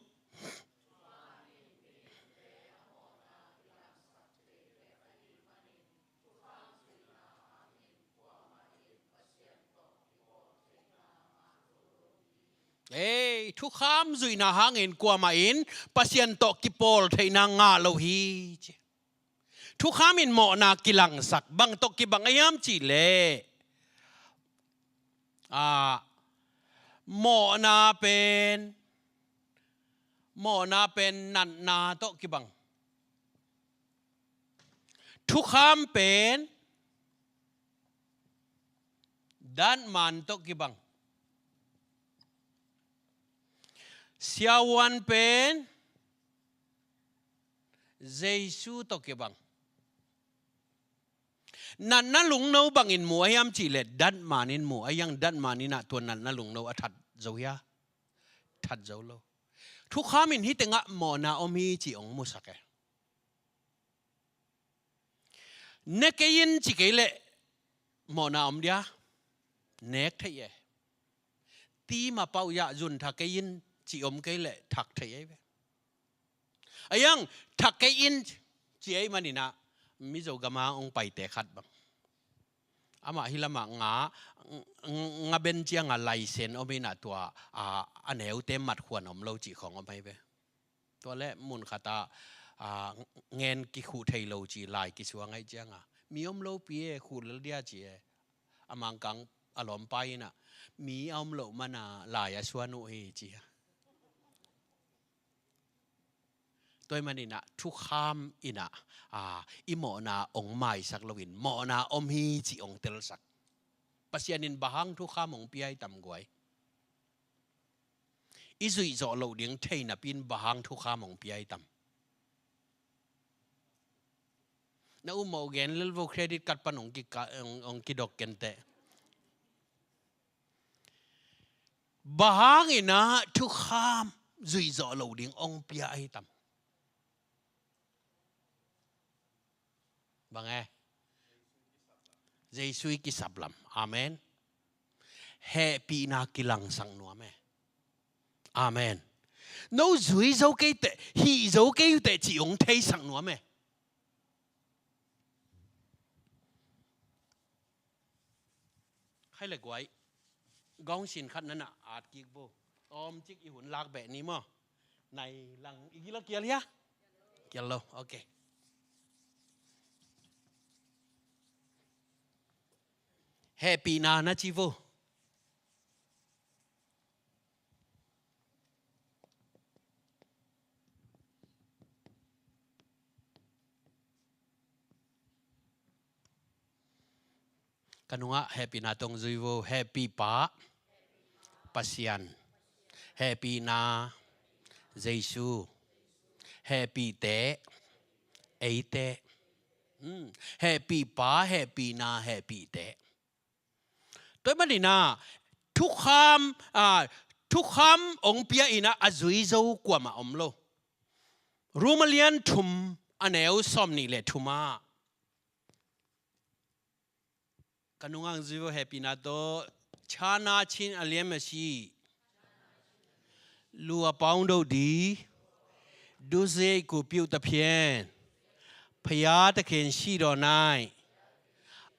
Ei, thukham zuihna hangin kuamah in Pasian tawh kipawl theihna ngah lo hi, ci. Thukham in mawhna kilangsak, bang tawh kibang a hiam cih leh, a, mawhna pen, mawhna pen natna tawh kibang. Thukham pen datman tawh kibang. Siavuan pen Jesu tawh kibang. Natna lungno bangin mu a hiam cih leh datman in mu a, hiang datman in ah tua natna lungno a that zo hia? That zo lo. Thukham in hih tengah mawhna om hi cih hong musak e. Ne kei in ci kei leh mawhna om dia? Nek thei e. Ti mapau ya zun thak kei in ci om kei leh thak thei e ve. A hiang thak kei in ci ei manin ah Mizo gama hong paite khat bang, amah hih lamah nga, nga ben cianga laisen om in ah tua, a, a neute matkhuan om lo cih khawng om ahi ve. Tua leh mun khatah, a, ngen kikhuh thei lo ci lai kisuang ahi cianga mi om lopi e, khuh lel dia ci e. A Mangkang a lawmpa in ah mi a om loh mana lai a suan uh hi ci a. Tua ahih manin ah thukham in ah, a, i mawhna hong maisak loin mawhna om hi cih hong telsak. Pasian in bang hang thukham hong pia i tam guai? I zuih zawh loh ding thei napi in bang hang thukham hong pia i tam? Na um mawh gen lel vo, credit card pan hong kika-, hong, hong kidok kenteh. Bang hangin ah thukham zuih zawh loh ding hong pia ahi tam? Bang e? Jesu i kisap lam. Amen. Hehpihna kilangsak nuam e. Amen. No zui zo kei teh, hih zo kei uh teh cih hong theisak nuam e. Khai le guai. Gawng sin khat na na at kik vo. Tawmcik i hun lak beh ni maw? Nai lang i gila kial hia? Kial lo. Ok. Hehpihna na ci vo. Ka nungah hehpihna tawh zui vo. Hehpih Pa, Pasian. Hehpihna, Jesu. Hehpihte, eite. Hmm. Hehpih Pa, hehpihna, hehpihte. Tua ahih manin ah thukham, a, thukham hong pia in ah a zui zo kuamah om lo. Rom a lian thum a neu sawm nih le thum ah. Ka nungah zui vo, hehpihna tawh. ခြားနားခြင်းအလျှင်းမရှိ၊ လူအပေါင်းတို့သည် ဒုစရိုက်ကို ပြုသဖြင့် ဘုရားသခင်ရှေ့တော်၌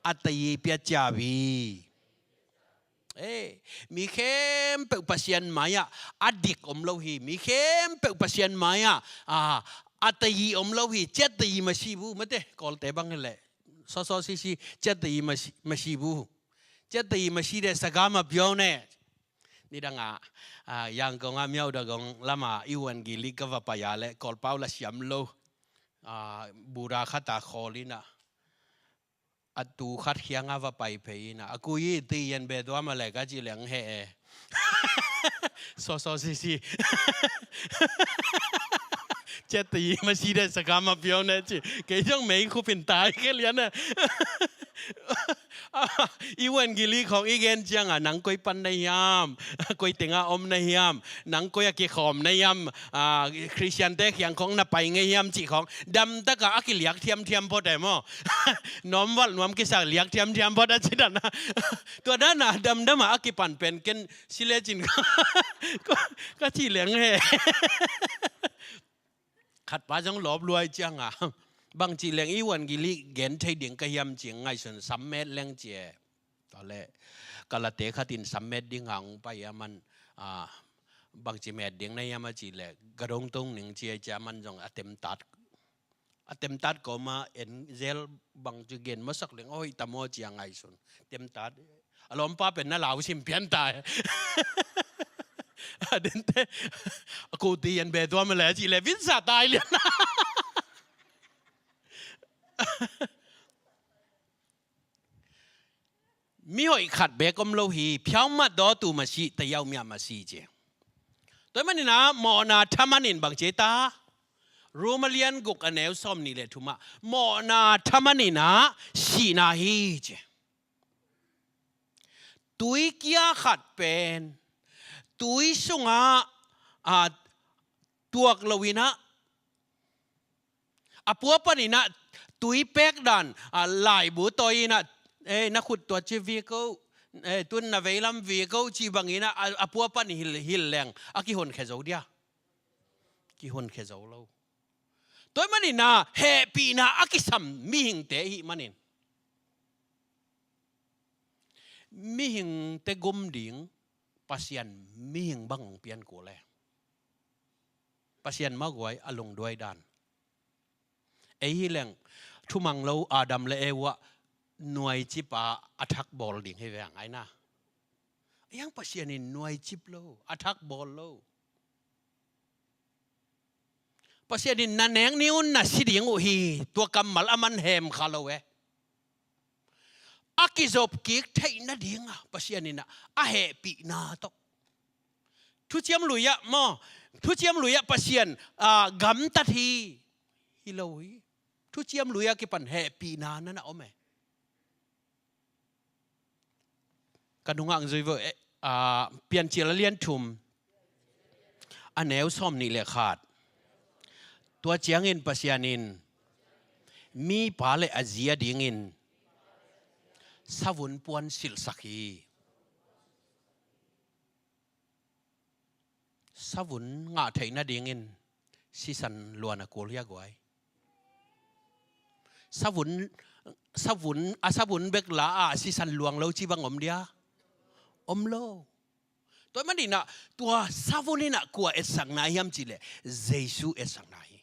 အသရေပျက်ကြပြီ။ Ei, mi khempeuh Pasian mai-ah a dik om lo hi. Mi khempeuh Pasian mai-ah, a, a tayi om lo hi. ကျက်သရေမရှိဘူး. Mate, Kawlte bang hi leh စောစောစီးစီး ကျက်သရေမရှိ၊ မရှိဘူး. ကျက်သရေမရှိတဲ့ စကားမပြောနဲ့. Nidang ah, a, Yangon ah Myawadangkong lam ah i evangeli ka va pai a leh Kawlpau la siam lo. A, bura khat a khawl in ah, a tu khat khiang ah va pai phei in ah, a kui i ti yan be tua ma leh ka ci leng he e. စောစောစီးစီး ကျက်သရေမရှိတဲ့ စကားမပြောနဲ့ ci. Kei zong mei khup in tai kei lian e. I evangeli khawng i gen ciangah, nang koi pan na hiam, koi tengah om na hiam, nang koi a kikhawm na hiam, ah, Khristiante kiang khawng na pai ngei hiam cih khawng damtakah a kiliak thiamthiam phot e maw. Nuam valh nuam kisak liak thiamthiam phot a ci dan a. Tua dan a damdam a a kipan pen ken si lecin ka, ka cih leng he. Khatpa zong lawp luai ciangah, bangci leng i evangeli gen thei ding ka hiam cih ngaihsun sam met leng ci e. Tua leh ka late khat in sam met ding hang pai a, man, ah, bangci met ding na hiam a cih leh, ka dong tong ning ci e, cia man zong a temtat, a temtat kawma en zel, bangci gen masak leng a hoih tam aw cia ngaihsun. Temtat, a lawmpa pen na lau sim pian ta e. A dente, a kuti yan be tua ma le cih leh vin sa tai lian. Mi hoih khat bek om lo hi, phiau mat daw tu masi, tayau mia masi ci. Tua ahih manin ah mawhna thaman in bang ci ta? Roma lian guk a neu sawm nih le thum ah, mawhna thaman in ah sihna hi ci. Tui kia khat pen tui sungah, ah, tuak lo in ah, a pua panin ah tui pek dan, ah, laibu tawi in ah, eh, na khut tua ci viau ko, eh, tun na veilam viau ko ci bangin ah, a, a pua pan hil, hil leng a kihonkhia zo dia. Kihonkhia zo lo. Tua ahih manin ah hehpihna a kisam mihingte ahih manin, mihingte gum ding Pasian mihing bang hong pian kul e. Pasian maguai a lungduai dan. Ei hi leng thumang lo Adam le Eva nuaicip a a thak bawl ding hi ve a ngai na. Ei hang Pasian in nuaicip lo, a thak bawl lo. Pasian in na nek ni un na si ding uh hi, tua kammal a man hem kha lo e. A kizop kik theih nading a Pasian in ah a hehpihna tawh. Thuciam Lui ah maw, Thuciam Lui ah Pasian, ah, gamtat hi, hi lo hi. Thuciam Lui ah kipan hehpihna na na om e. Ka nungak zui vo, eh, ah, Piancil a lian thum, a neu sawm nih le khat. Tua ciangin Pasian in mipa le a zi a dingin savun puan silhsak hi. Savun ngah theih nadingin sisan luang a kul hi a guai. Savun, savun, a savun bek la a sisan luang lo ci bang om dia? Om lo. Tua ahih manin ah tua savun in ah kua etsakna hiam cih leh Jesu etsakna hi.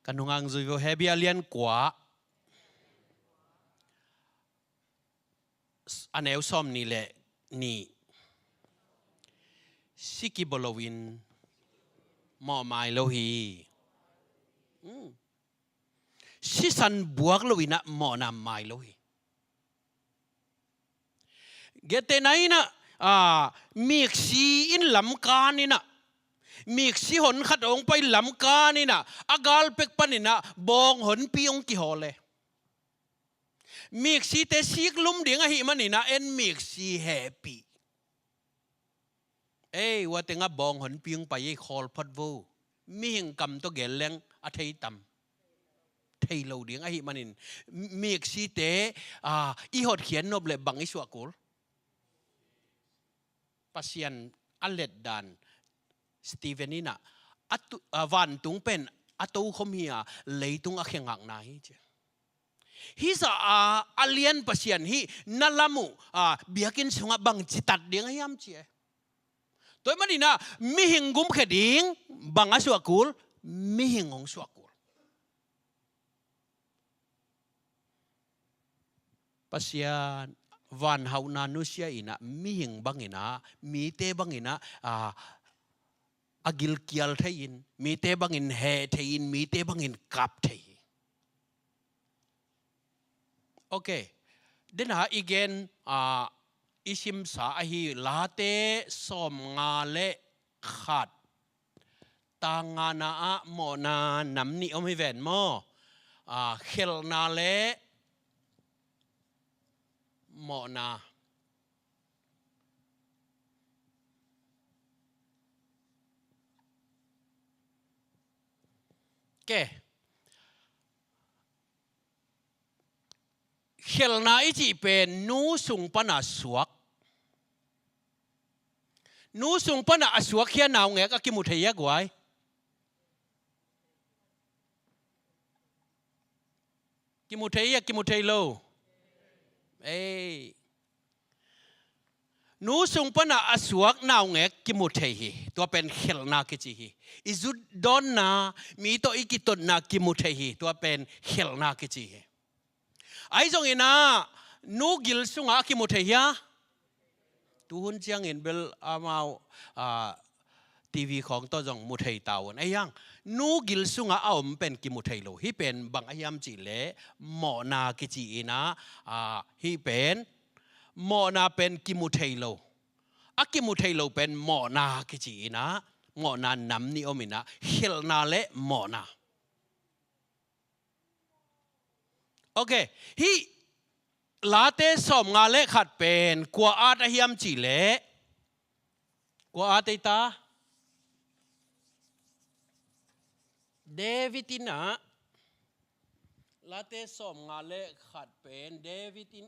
Ka nungak zui vo, Hebru a lian kua, a neu sawm nih le nih. Si kibawl loin mawh mai lo hi. Hmm. Sisan buak loin ah mawhna mai lo hi. Gentehna in ah, ah, miksi in lamkan in ah, miksi hon khat hong pai lamkan in ah, a gal pek panin ah bawng honpi hong kihawl e. Miksite sik lum ding ahih manin ah en miksi hehpih. Ei, ua tengah bawng honpi hong pai ei, khawl phot vo. Mihing kam tawh gel leng a thei tam? Thei lo ding ahih manin, miksite, ah, i hotkhiat nop leh bang i suah kul? Pasian a let dan, Stephen in ah, a tu-, ah, vantung pen a tokhom hi a, leitung a khe ngakna hi ci. Hih zah a, a lian Pasian hih na lam uh, ah, biakinn sungah bangci tat ding a hiam ci e. Tua ahih manin ah mihing gumkhe ding bang a suah kul? Mihing hong suah kul. Pasian vanhauhna nusia in ah mihing bangin ah, mite bangin ah, ah, a gilkial thei in, mite bangin heh thei in, mite bangin kap thei hi. Ok. Dena i gen, ah, i simsa ahi Late sawmnga le khat, tang ngana ah mawhna nam nih om hi ven maw? Ah, khelhna le mawhna. Ke. Khelhna i cih pen nu sung pana suak. Nu sung pana a suak khia naungek a kimu thei a guai. Kimu thei a, kimu thei lo. Ei. Nu sung pana a suak naungek kimu thei hi. Tua pen khelhna kici hi. I zutdawnna, mi tawh i kitotna kimu thei hi. Tua pen khelhna kici hi. Ahi zongin ah, nu gil sungah a kimu thei hia? Tuhun ciangin bel amau, ah, T V khawng tawh zong mu thei ta un. Ahi hang, nu gil sungah a om pen kimu thei lo. Hih pen bang a hiam cih leh mawhna kici in ah, ah, hih pen mawhna pen kimu thei lo. A kimu thei lo pen mawhna kici in ah, mawhna nam nih om in ah, khelhna le mawhna. Ok, hih Late sawmnga le khat pen kua at a hiam cih leh, kua at ei ta? David in ah, Late sawmnga le khat pen David in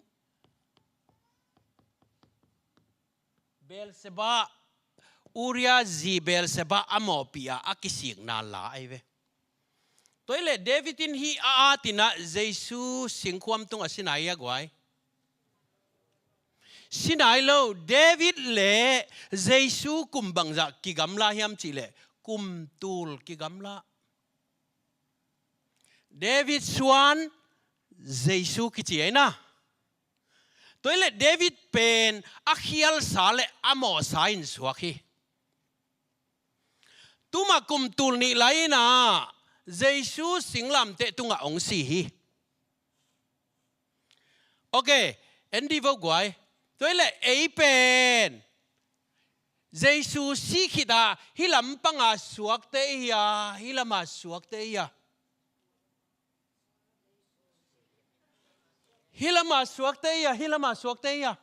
Beelzebub, Uriah zi Beelzebub a mawhpih a, a kisikna la ahi ve. Tua hi leh David in hih a at in ah Jesu singkhuam tungah si nai a guai. Si nai lo, David le Jesu kum bangzah kigamla hiam cih leh kum tul kigamla. David suan Jesu kici ahi na. Tua hi leh David pen a khialsa le a mawhsa in suak hi. Tuma kum tul nih lai in ah Jesu singlamteh tungah hong si hi. Ok, en dih vo guai. Tua hi leh ei pen Jesu si khit a hih lampang a suakte i hi a, hih lam a suakte i hi a. Hih lam a suakte i hi a, hih lam a suakte i hi a.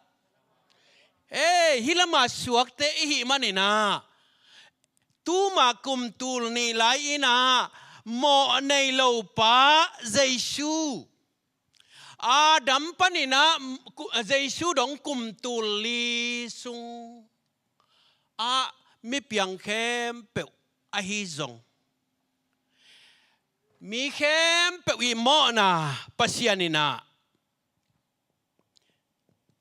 Ei, hih lam a suakte i hih manin ah, tuma kum tul nih lai in ah mawh nei lo pa Jesu, Adam panin ah ku-, Jesu dong kum tul li sung ah mi piang khempeuh ahi zong, mi khempeuh i mawhna Pasian in ah,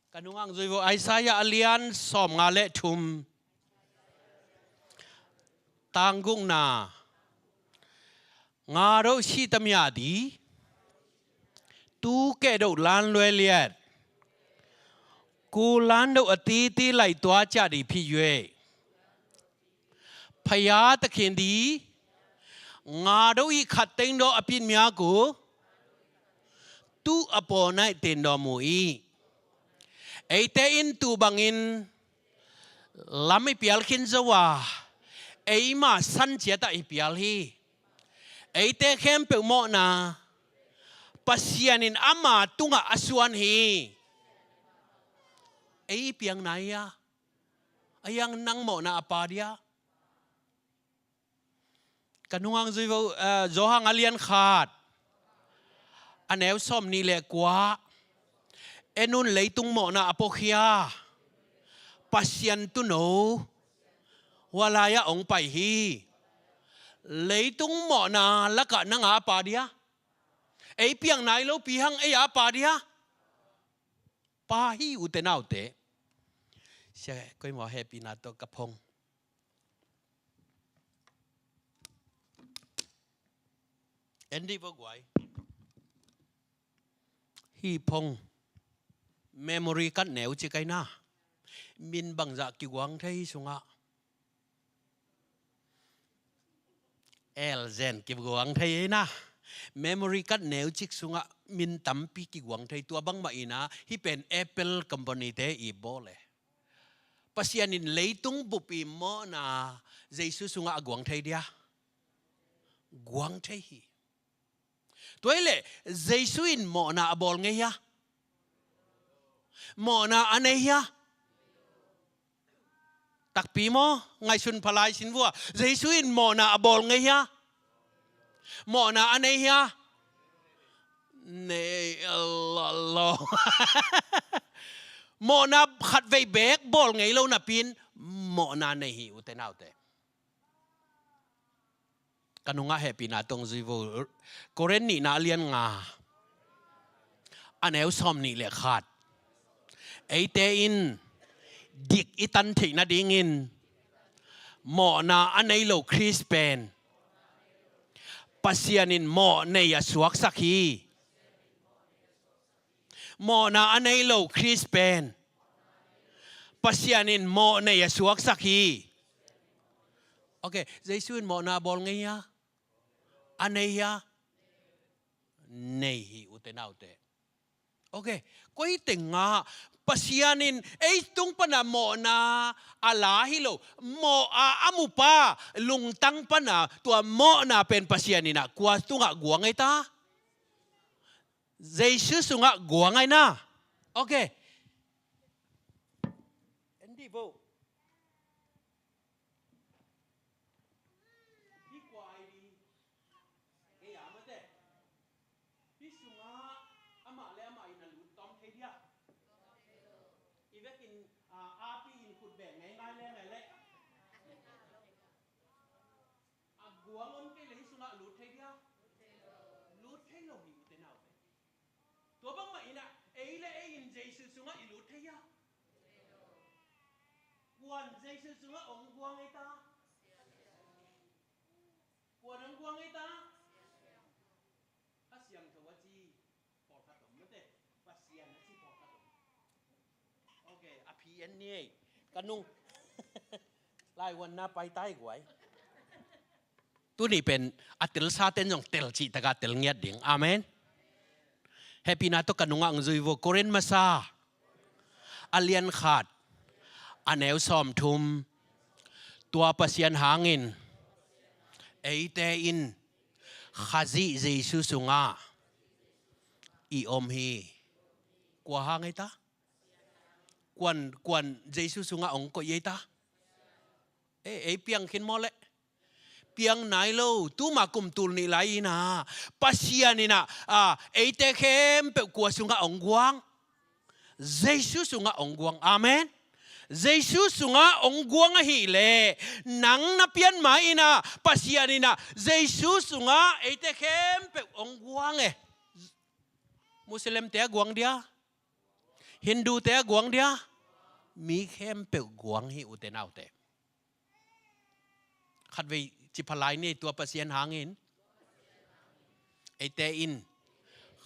ka nungah zui vo, Isaiah a lian sawmnga le thum, tang gukna, nga do si ta mia di, tu keh do lan lue liat, ku lan do a titi lai tua cia di phi yue. Phaya ta khin di, nga do i khat teng do a pin mia ku, tu a paw nai ten do mu i. Eite in tu bangin lam i pial khin zo a, eima san ciat ah i pial hi. Eite khempeuh mawhna Pasian in ama tungah a suan hi. Ei i piang nai a, a hiang nang mawhna a pa dia. Ka nungah zui vo, eh, Johan a lian khat, a neu sawm nih le kua. En un, leitung mawhna a pawkhia Pasian Tuuno hua lai-ah hong pai hi. Leitung mawhna lakah nang a pa dia. Ei piang nai lo pi hang, ei a pa dia. Pa hi, ute naute. Sia koi maw, hehpihna tawh ka phong. En dih vo guai. Hih phong memory card neu ci kai na. Min bangzah kiguang thei hih sungah. Elzen kiguang thei ei na. Memory card neu cik sungah min tampi kiguang thei, tua bangmah in ah hih pen Apple company te i bawl e. Pasian in leitung bup i mawhna Jesu sungah a guang thei dia. guang thei hi. Tua hi leh Jesu in mawhna a bawl ngei hia? Mawhna a nei hia? Takpi maw? Ngaihsun pha lai sin vua. Jesu in mawhna a bawl ngei hia? Mawhna a nei hia? Nei a lo lo. Mawhna khatvei beek bawl ngei lo napi-in mawhna nei hi, ute naute. Ka nungah hehpihna tawh zui vo. Korin nihna a lian nga, a neu sawm nih le khat. Eite in dik i tan theih nadingin mawhna a nei lo Khrist pen Pasian in mawh nei a suaksak hi. Mawhna a nei lo Khrist pen Pasian in mawh nei a suaksak hi. Ok, Jesu in mawhna a bawl ngei hia? A nei hia? Nei hi, ute naute. Ok, koi teng ah Pasian in ei tung pana mawhna a la hi lo, mawh a a mupa lungtang pana tua mawhna pen Pasian in ah kua tungah guang ei ta? Jesu sungah guang ei na. Ok. En dih vo. Hih kua ei dih? Kei a mate. Hih sungah amah le amah in a lut tawm thei dia? I vekin, ah, api in khut beng ngei ngai le ngai le. A guang om kei le hih sungah lut thei dia? Lut thei lo hi, ute naute. Tua bangmah in ah ei le ei in Jesu sungah i lut thei hia? Kuan Jesu sungah ong guang ei ta? Kuan ong guang ei ta? A siangtho a ci pawlkhat om mate. Pasian a ci pawlkhat om. Ok, a phi en ni ei. Ka nung. Lai wan na pai tai guai. Tuni pen a telsa ten zong tel cih taka tel ngiat ding. Amen. Hehpihna tawh ka nungah ong zui vo. Korin masa a lian khat, a neu sawm thum. Tua Pasian hangin eite in Khazih Jesu sungah i om hi. Kua hang ei ta? Kuan, kuan Jesu sungah ong koih ei ta? Eh, ei piang khin maw leh? Piang nai lo, tuma kum tul nih lai in ah Pasian in ah, ah, eite khempeuh kua sungah ong guang? Jesu sungah ong guang. Amen. Jesu sungah ong guang ahih leh nang na pian ma in ah Pasian in ah Jesu sungah eite khempeuh ong guang e. Muslimte a guang dia? Hindute a guang dia? Mi khempeuh guang hi, ute naute. Khatvei ci pha lai ni ei. Tua Pasian hangin eite in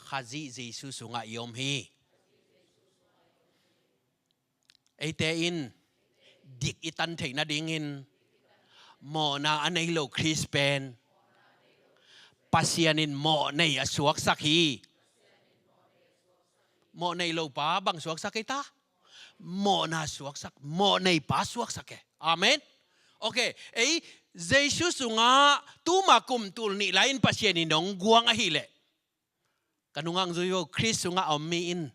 Khazih Jesu sungah i om hi. Eite in dik i tan theih nadingin mawhna a nei lo Khrist pen Pasian in mawh nei a suaksak hi. Mawh nei lo pa bang suaksak ei ta? Mawhna suaksak, mawh nei pa suaksak e. Amen. Ok, ei Jesu sungah tuma kum tul nih lai in Pasian in ong guang ahih leh, ka nungah ong zui vo, Khrist sungah a om mi in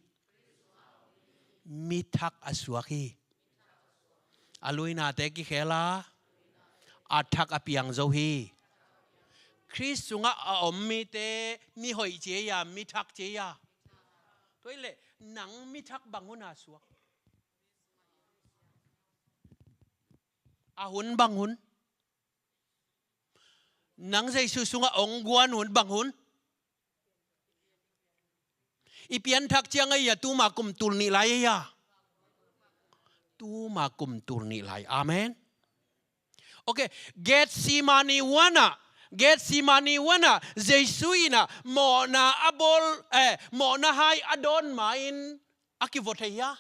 mi thak a suak hi. A luinate kikhel a, a thak a piang zo hi. Khrist sungah a om mite mi hoih ci ei a, mi thak ci ei a? Tua hi leh nang mi thak bang hun a suak? A hun bang hun? Nang Jesu sungah ong guan hun bang hun? I pianthak ciang ei a, tuma kum tul nih lai ei a? Tuma kum tul nih lai. Amen. Ok, Gethsemane huan ah, Gethsemane huan ah Jesu in ah mawhna a bawl, eh, mawhna hai a dawn ma-in a kivua thei hia?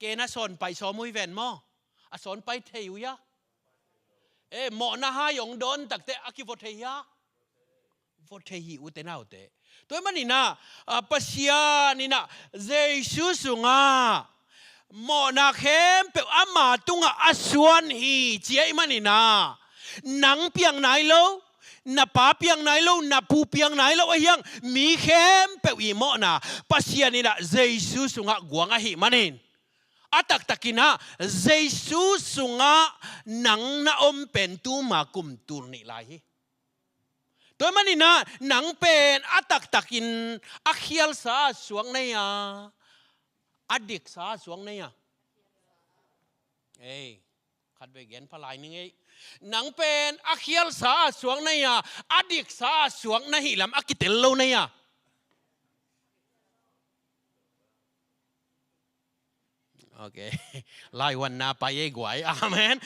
Kei na sawn pai sawm uh hi ven maw? A sawn pai thei uh hia? Eh, mawhna hai ong dawn takte a kivua thei hia? Vua thei hi, ute naute. Tua hi manin ah, ah, Pasian in ah Jesu sungah mawhna khempeuh ama tungah a suan hi ci ahih manin ah, Nang piang nai lo, na pa piang nai lo, na pu piang nai lo ahi hang, mi khempeuh i mawhna Pasian in ah Jesu sungah guang ahih manin, a taktakin ah Jesu sungah nang na om pen tuma kum tul nih lai hi. Tua ahih manin ah nang pen a taktakin a khialsa a suak na hi a, a diksa a suak na hi a? Ei, khatvei gen pha lai ning ei. Nang pen a khialsa a suak na hi a, a diksa a suak na hi lam a kitel lo na hi a? Ok. Laiwanna pai ei guai. Amen.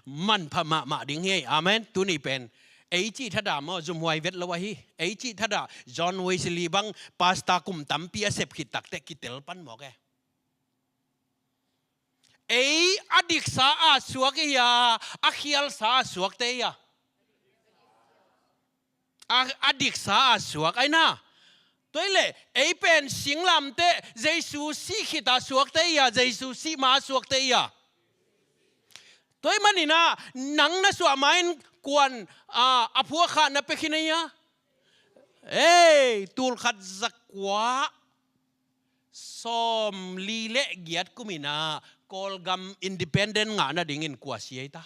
Manpha mahmah ding hi ei. Amen. Tuni pen ei cih thadah maw, zumhuai vet lo ahi. Ei cih thadah John Wesley bang pastor kum tampi a sep khit takteh kitel pan mawk e. Ei a diksa a suak ei a, a khialsa a suakte ei a? A, a diksa a suak ai na. Tua ahih leh ei pen singlamteh Jesu sih khit a suakte ei a, Jesu sih ma a suakte ei a? Tua ahih manin ah nang na suah ma-in kuan, a, a phuakkhah na pia khin ei a? Ei, tul khat za kua sawmli le giat kumin ah Kawlgam independent ngah nadingin kua si ei ta?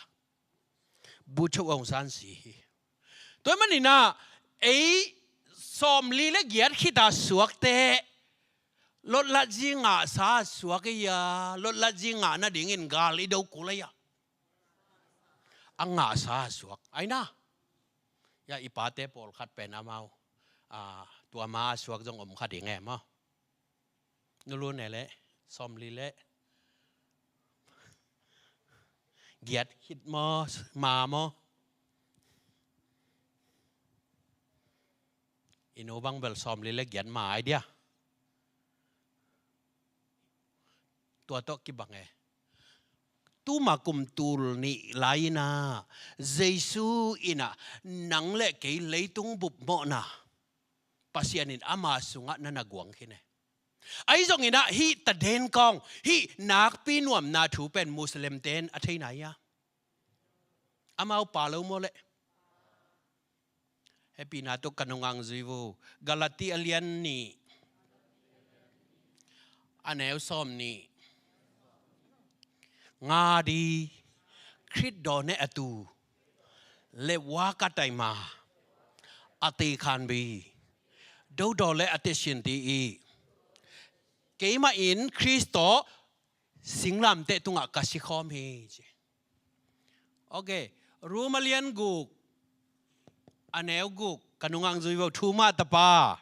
Bogyoke Aung San si hi. Tua ahih manin ah ei sawmli le giat khit a suakte lotlatzi ngahsa a suak ei a, lotlatzi ngah nadingin gal i do kul ei a? A ngahsa a suak ai na. Ya, i pate pawlkhat pen amau, a, tua ma a suak zong om kha ding e maw? Nulu ne leh sawmli le giat khit maw, ma maw? I nu bang bel sawmli le giat ma ai dia. Tua tawh kibang e. Tuma kum tul nih lai-in ah Jesu in ah nang le kei leitung bup mawhna Pasian in ama sungah na na guang khin e. Ahi zongin ah hih taden kawng, hih nakpi nuamna thu pen Muslim ten a thei nai a? Amau pa lo maw leh? Hehpihna tawh ka nungang zui vo. Galati a lian nih, a neu sawm nih. Nga di, Khrih daw ne a tu, le wa ka tai ma, a te khan bi, do daw le a te sin ti i. Keimah in Khrih tawh singlamteh tungah ka sikhawm hi, ci. Ok. Rom a lian guk, a neu guk, ka nungang zui vo. Thu mah tapa,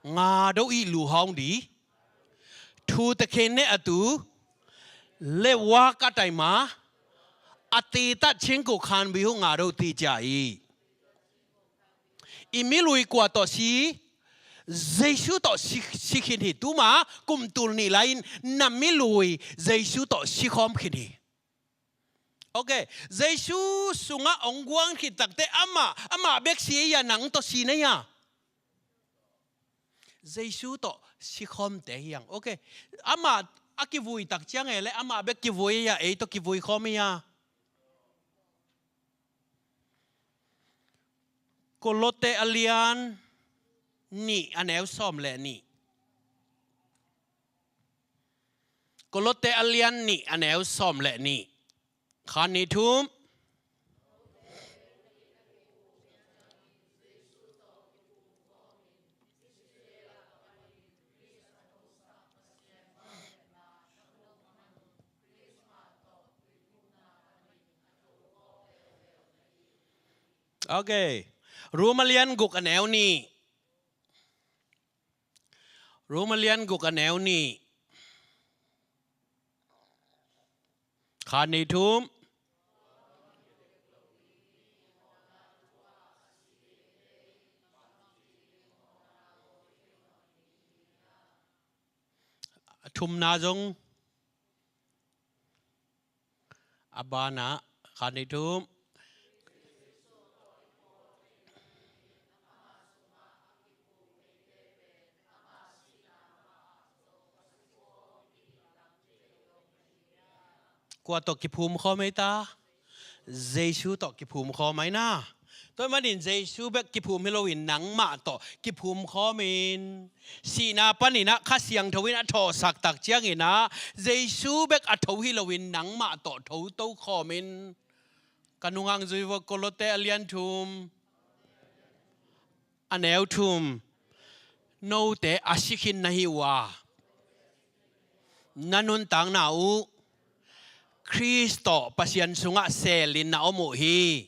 nga do i lu hawng di, thu ta khen ne a tu, le wa ka tai ma, a te tat ching ko khan bi hu nga do ti cia i. I milui kua tawh si? Jesu tawh si, si khin hi. Tuma kum tul nih lai-in na milui Jesu tawh sikhawm khin hi. Ok, Jesu sungah hong guang khit takteh amah, amah bek si ei a, nang tawh si na hi a? Jesu tawh sikhawmte hi hang. Ok, amah a kivui tak ciang e leh amah bek kivui ei a, ei tawh kivui khawm ei a? Kolote a lian nih, a neu sawm le nih. Kolote a lian nih, a neu sawm le nih. Khan nih thum. Ok. Rom a lian guk, a neu nih. Rom a lian guk, a neu nih. Khan nih thum. A thumna zong. A banah, khan nih thum. Kua tawh kiphum khawm ei ta? Jesu tawh kiphum khawm ahi na. Tua ahih manin Jesu bek kiphum hi loin nangmah tawh kiphum khawmin, sihna panin ah Kha Siangtho in a thawhsak tak ciangin ah Jesu bek a tho hi loin nangmah tawh thoto khawmin. Ka nungak zui vo, Kolose a lian thum, a neu thum. Note a si khin na hi uh a, na nuntakna uh Khrist tawh Pasian sungah seelin na om uh hi.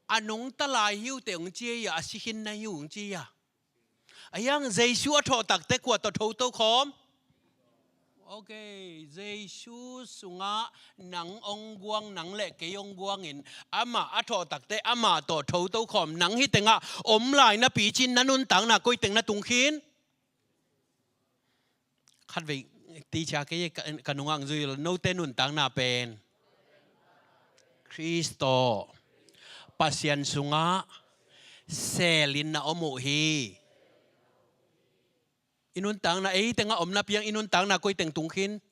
A nungta lai hi uh teh hong ci hi a, a si khin na hi uh hong ci hi a. Ahi hang Jesu a thawh takteh kua tawh thoto khawm? Ok, Jesu sungah nang hong guang, nang le kei hong guangin, amah a thawh takteh amah tawh thoto khawm. Nang hih tengah om lai napi cin na nuntakna koi teng na tung khin? Khatvei, teacher kei, ka, ka nungak zui lo, note nuntakna pen Khrist tawh Pasian sungah seelin na om uh hi. I nuntakna, ei tengah om napi hang i nuntakna koi teng tung khin?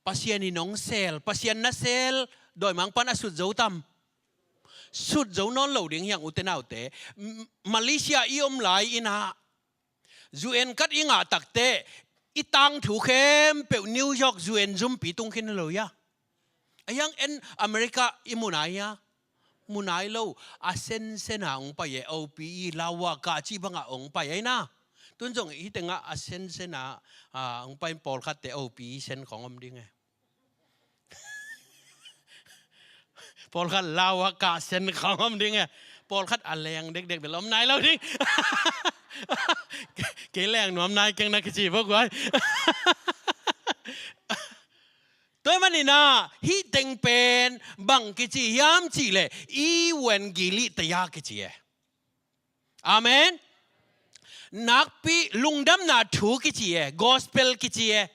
Pasian in hong seel, Pasian na seel, dawimangpa'n a sut zo tam? Sut zo nawn lo ding hi hang, ute naute. M-, Malaysia i om lai-in ah U N card i ngah takteh i tangthu khempeuh New York U N zumpi tung khin lo hia? Ahi hang en America i mu nai hia? Mu nai lo. A sensen a hong pai e, O P E, Lawaka cih bangah hong pai ahi na. Tun zong hih tengah a sensen a, a, hong pai pawlkhatte O P E sen khawng om ding e. Pawlkhat Lawaka sen khawng om ding e. Pawlkhat a leng dekdek bel om nai lo ding. Kei leng nuam nai keng na kici bawk guai. Tua ahih manin ah hih teng pen bang kici hiam cih leh, evangeli taya kici e. Amen. Nakpi lungdamna thu kici e, gospel kici e.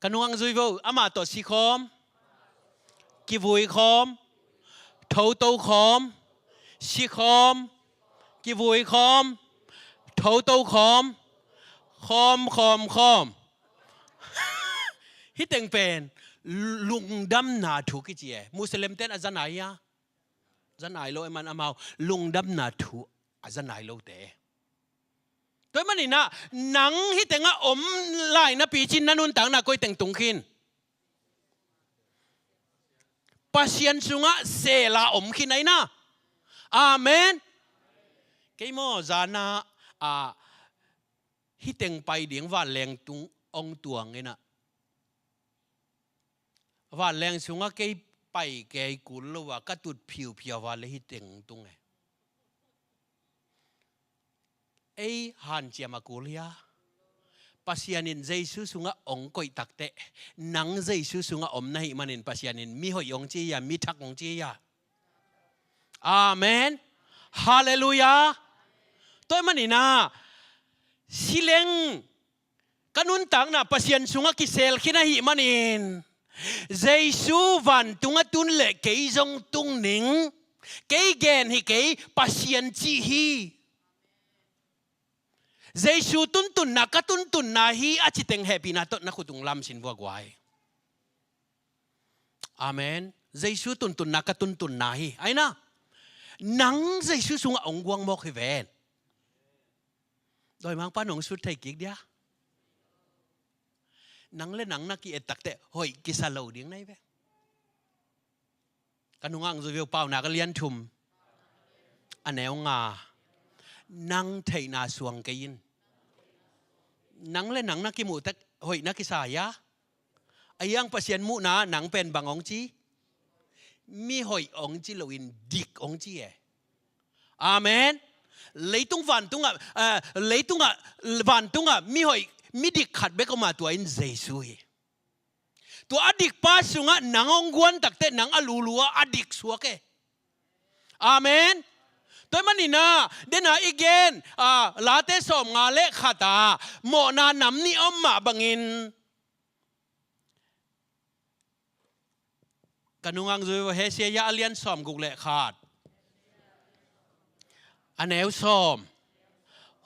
Ka nungak zui vo, amah tawh si khawm, kivui khawm, thoto khawm, si khawm, kivui khawm, thoto khawm, khawm, khawm, khawm. Hih teng pen lungdamna thu kici e. Muslim ten a za nai hia? Za nai lo e, man amau lungdamna thu a za nai lote. Tua ahih manin ah nang hih tengah om lai napi cin na nuntakna koi teng tung khin? Pasian sungah seela om khin ahi na. Amen. Kei maw zan ah, a, hih teng pai ding vanleng tung hong tuang in ah, vanleng sungah kei pai kei kul lo a, ka tut phiuphiau a le hih teng tung e. Ei hanciam a kul hia? Pasian in Jesu sungah hong koih takteh nang Jesu sungah om na hih manin Pasian in mi hoih hong ci hia, mi thak hong ci hia? Amen. Halleluiah. Tua ahih manin ah si leng ka nuntakna Pasian sungah kiseel khin ahih manin, Jesu vantungah tun leh kei zong tung ning, kei gen hi kei, Pasian cih hi. Jesu tuntunna ka tuntunna hi a ci teng hehpihna tawh na khut tung lamsin vua guai. Amen. Jesu tuntunna ka tuntunna hi. Ahi na, nang Jesu sungah hong guang mawk hi ven. Dawimangpa'n hong sut thei kik dia. Nang le nang na ki-et takteh hoih kisa lo ding na hi ve. Ka nungak zui vo, Paunak a lian thum, a neu nga. Nang theihna suang kei in. Nang le nang na kimuh tak hoih na kisa hia? Ahi hang Pasian muhna nang pen bang hong ci? Mi hoih hong ci loin dik hong ci e. Amen. Leitung vantungah, eh, leitungah, vantungah mi hoih, mi dik khat bek om a, tua in Jesu hi. Tua a dikpa sungah nang hong guan takteh nang a lulu a, a dik suak e. Amen. Tua ahih manin ah, den a i gen, ah, Late sawmnga le khat a mawhna nam nih a om mah bangin, ka nungak zui vo, Hosea a lian sawmguk le khat, a neu sawm.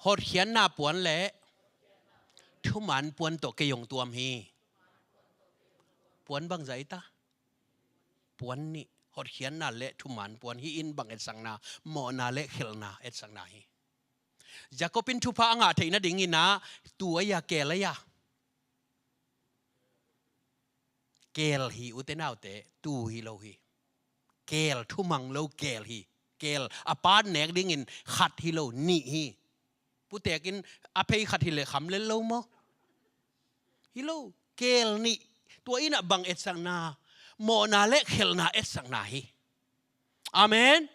Hotkhiatna puan le thuman puan tawh kei hong tuam hi. Puan bangzah hi ta? Puan nih. Hotkhiatna le thuman puan hi in bang etsakna? Mawhna le khelhna etsakna hi. Jacob in thupha a ngah theih nadingin ah, tuu a ia, keel a ia? Keel hi, ute naute, tuu hi lo hi. Keel, thumang lo keel hi. Keel, a pa nek dingin khat hi lo, nih hi. Putek in a phei khat hi leh kham lel lo maw? Hi lo, keel nih. Tua in ah bang etsakna? Mawhna le khelhna etsakna hi. Amen.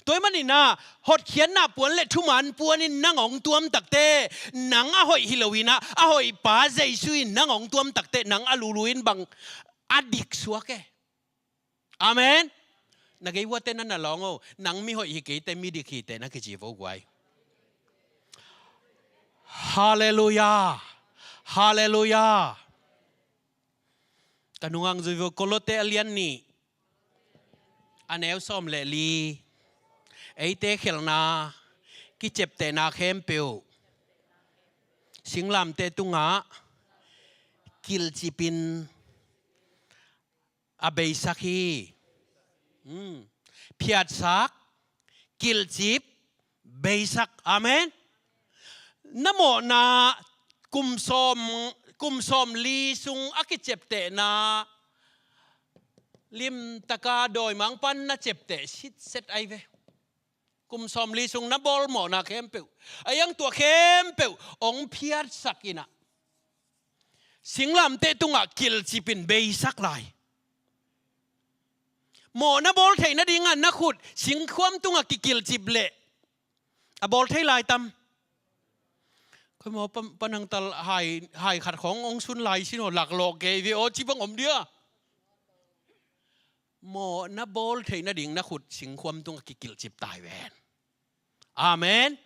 Tua ahih manin ah, hotkhiatna puan le thuman puan in nang hong tuam takteh, nang a hoih hi lo in ah, a hoih pa Jesu in nang hong tuam takteh, nang a lulu in bang a dik suak e. Amen. Na gei uate na na lawng o, nang mi hoih hi kei teh, mi dik hi teh na kici vo guai. Halleluiah. Halleluiah. Ka nungak zui vo, Kolose a lian nih, a neu sawm le li. Eite khelhna, kiciaptehna khempeuh singlamteh tungah kilhcip in a beisak hi. Hmm. Phiatsak, kilhcip, beisak. Amen. Na mawhna kum sawm, kum sawm li sung a kiciaptehna, limtaka dawimangpa'n na ciapteh sitset ahi ve. Kum sawm li sung na bawl mawhna khempeuh, a iang tua khempeuh hong phiatsak in ah, singlamteh tungah kilhcip in beisak lai. Mawhna bawl theih nadingah na khut singkhuam tungah kikilhcip leh, a bawl thei lai tam? Koi maw, pa, pa nang tal hai, hai khat khawng hong sun lai sin aw, laklawh kei ve aw, ci bang om dia. Mawhna bawl theih nading na khut singkhuam tungah kikilhcip tai ven. Amen.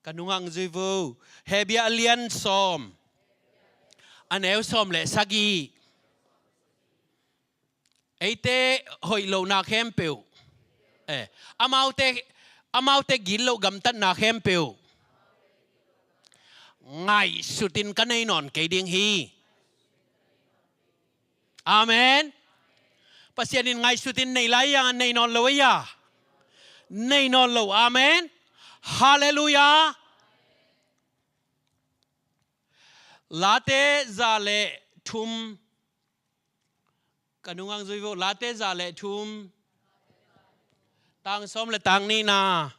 Ka nungak zui vo, Hebru a lian sawm, a neu sawm le sagih. Eite hoih lohna khempeuh, eh, amaute, amaute gitloh gamtatna khempeuh ngaihsut in ka nei nawn kei ding hi. Amen. Pasian in ngaihsut in nei lai a, nei nawn lo a ia? Nei nawn lo. Amen. Halleluiah. Late za le thum. Ka nungak zui vo, Late za le thum, tang sawm le tang nihna.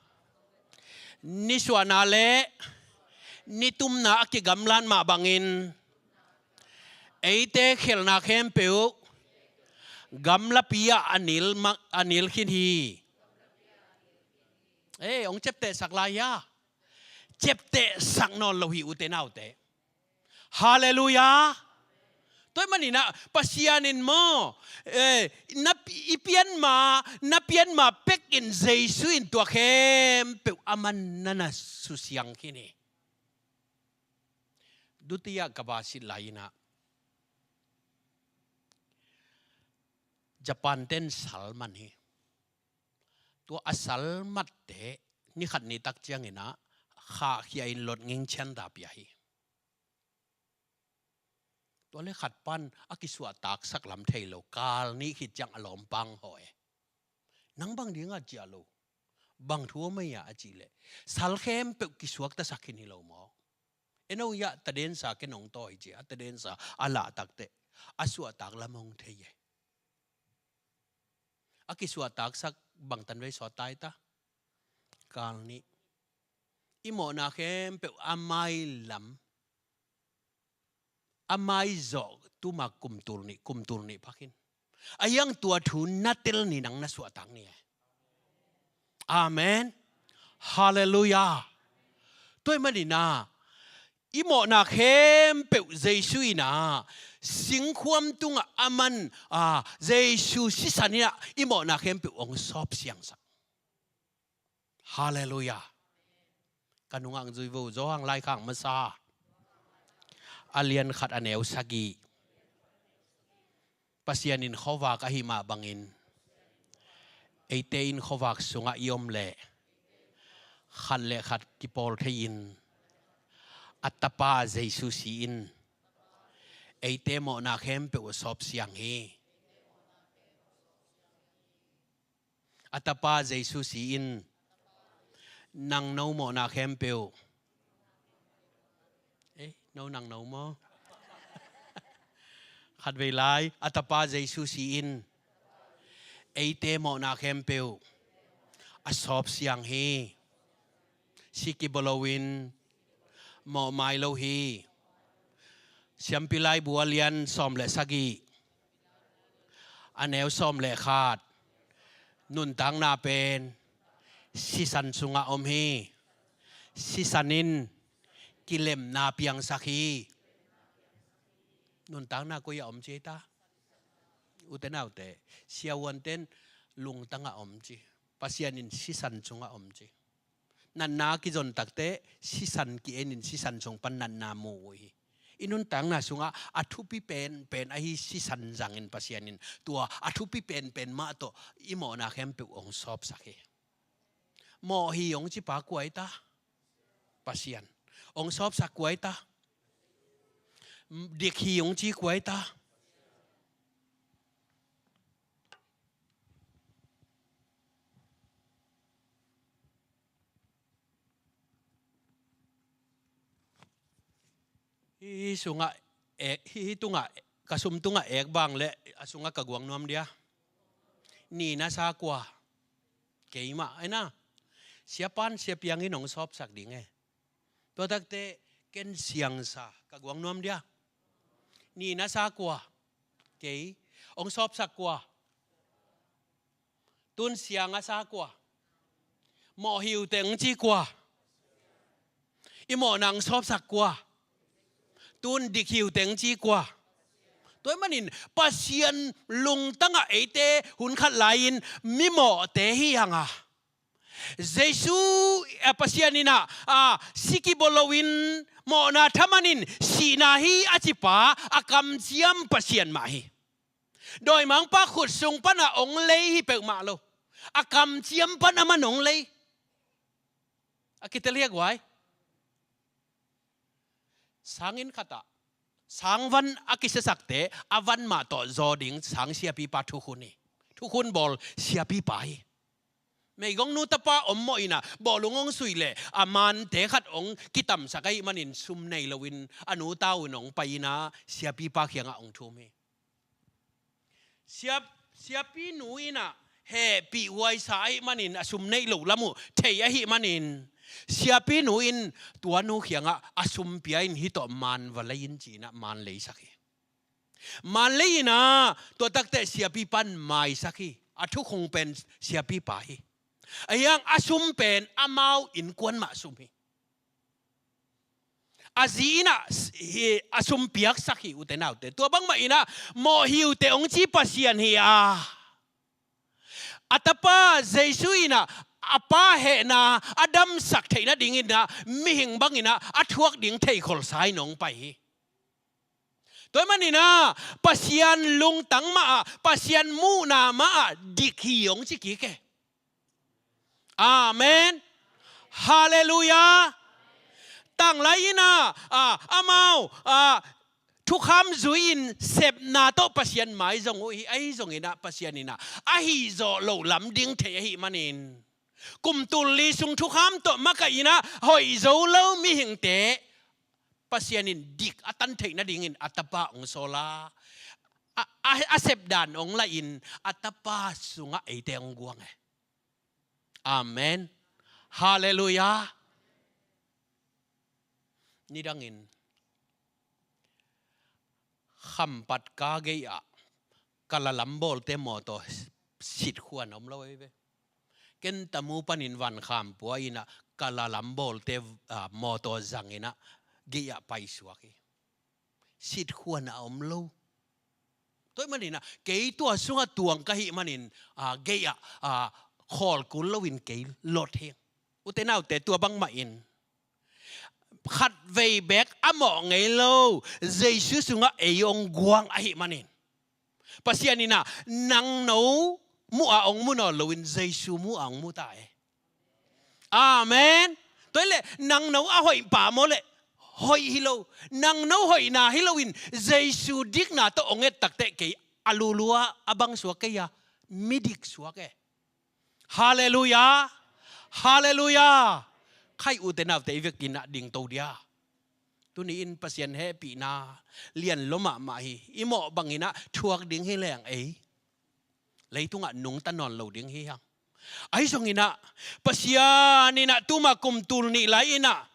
Nisuahna le nitumna a kigamlat mah bangin, eite khelhna khempeuh gamlapi ah a nil ma-, a nil khin hi. Eh, hong ciaptehsak lai a? Ciaptehsak nawn lo hi, ute naute. Halleluiah. Tua ahih manin ah, Pasian in maw, eh, na pi-, i pianma, na pianma pek in Jesu in tua khempeuh aman na na susiang khin hi. Dutiya ka va sit lai in ah, Japan ten sal man hi. Tua a sal matte, ni khat ni tak ciangin ah, khahkhia in lot ngingchian ta pia hi. Tua le khat pan a kisuahtaksak lam thei lo, kal nih khit ciang a lawmpang haw e. Nang bang dingah ciah lo? Bang thu om a ia a cih leh, sal khempeuh kisuaktasak khin hi lo maw? En o ia, tadensa ken hong tawi ci a, tadensa a lah takteh, a suahtak lam hong thei e. A kisuahtaksak bangtan vei sawt tai ta? Kal nih. I mawhna khempeuh a mai lam, a mai zawh tuma kum tul nih, kum tul nih pha khin. A iang tua thu na tel ni, nang na suahtak ni e. Amen. Halleluiah. Tua ahih manin ah, i mawhna khempeuh Jesu in ah, singkhuam tungah aman, ah, Jesu sisan in ah, i mawhna khempeuh hong sawp siangsak. Halleluiah. Ka nungak zui vo, Johan laikhak masa, a lian khat, a neu sagih. Pasian in khuavak ahih mah bangin, eite in khuavak sungah i om leh, khat le khat kipawl thei-in, a Tapa Jesu si-in, eite mawhna khempeuh a sawp siang hi. A Tapa Jesu si in nang no mawhna khempeuh. Ei, no nang no maw? Khatvei lai, a Tapa Jesu si in eite mawhna khempeuh a sawp siang hi. Si kibaw loin mawh mai lo hi. Siampi Laibu a lian sawm le sagih, a neu sawm le khat, nuntakna pen sisan sungah om hi. Sisan in kilemna piangsak hi. Nuntakna koi-ah om ci ei ta? Ute naute, siavuanten lungtangah om ci. Pasian in sisan sungah om ci. Natna kizon takte sisan ki-enin sisan sung pan natna mu uh hi. I nuntakna sungah a thupi penpen ahi sisan zangin Pasian in tua a thupi penpen mah tawh i mawhna khempeuh hong sawpsak hi. Mawh hi hong cipa kua ei ta? Pasian. Hong sawpsak kua ei ta? Dik hi hong ci kua ei ta? Hih sungah ek, hih tungah, ka sum tungah ek bang le a sungah ka guang nuam dia. Ni na sa kua? Keimah, ei na. Siapan siapiangin hong sawpsak ding e. Tua takte ken siangsa ka guang nuam dia. Ni na sa kua? Kei. Hong sawpsak kua? Tun siang a sa kua? Mawh hi uh teng ci kua? I mawhna hong sawpsak kua? Tun dik hi uh teng ci kua? Tua ahih manin Pasian lungtangah eite hun khat lai-in mimawhte hi hang a, Jesu, a, Pasian in ah, a, si kibaw loin mawhna thaman in sihna hi a cipa a kamciam Pasian mah hi. Dawimangpa khut sung panah hong lei hi peuhmah lo. A kamciam pan aman hong lei. A kitel hi a guai. Sanginn khatah sangvan a kisiasakte a van mah tawh zaw ding sang siapipa thukhun hi. Thukhun bawl siapipa hi. Meigong nu tapa om mawh in ah bawlung hong sui leh a mante khat hong kitamsak ahih manin sum nei loin a nu tau in hong pai in ah siapipa kiangah hong thum hi. Siap, siapi nu in ah hehpih huaisa ahih manin a sum neih loh lam uh thei ahih manin siapi nu in tua nu kiangah a sum pia in hih tawh man va lei in ci-in ah man leisak hi. Man lei in ah tua takte siapipan maisak hi. A thukhun pen siapipa hi. Ahi hang a sum pen amau innkuan mah sum hi. A zi in ah hi, a sum piaksak hi ute naute. Tua bangmah in ah mawh hi uh teh hong ci Pasian hi a, a tapa Jesu in ah a Pa hehna a damsak theih nadingin ah mihing bangin ah a thuak ding thei kholsa in hong pai hi. Tua ahih manin ah Pasian lungtang mah ah, Pasian muhna mah ah dik hi hong ci kik e. Amen. Halleluiah. Tanglai in ah, ah, amau, ah, thukham zui-in sepna tawh Pasian mai zong uh hi, ahi zongin ah Pasian in ah ahi zawh loh lam ding thei ahih manin kum tul li sung thukham tawh makaih in ah hoih zo lo mihingte Pasian in dik a tan theih nadingin a tapa hong sawl a, a, a, a sepdan hong laih in a tapa sungah eite hong guang e. Amen. Halleluiah. Nidangin Khampat ka gei ah ka lalam bawlte mawtaw sitkhuan a om lo ei ve. Ken Tamu panin Van Kham pua in ah ka lalam bawlte, ah, mawtaw zang in ah gei ah paisuak hi. Sitkhuan a om lo. Tua ahih manin ah kei tua sungah tuang ka hih manin, ah, gei ah, ah, khawl kul loin kei lot hi. Ute naute, tua bangmah in khatvei bek a mawh ngei lo Jesu sungah ei hong guang ahih manin Pasian in ah nang no muh a hong mu nawn loin Jesu muh a hong mu ta e. Amen. Tua hileh nang no a hoih pah maw leh hoih hi lo, nang no hoihna hi loin Jesu dikna tawh hong et takteh kei a lulua a bang suak kei a, midik suak e. Halleluiah. Halleluiah. Khai ute naute i vekin ah dingto dia. Tuni-in Pasian hehpihna lian lua mahmah hi. I mawh bangin ah thuak ding hi leng ei, leitungah nungta nawn lo ding hi hang. Ahi zongin ah Pasian in ah tuma kum tul nih lai-in ah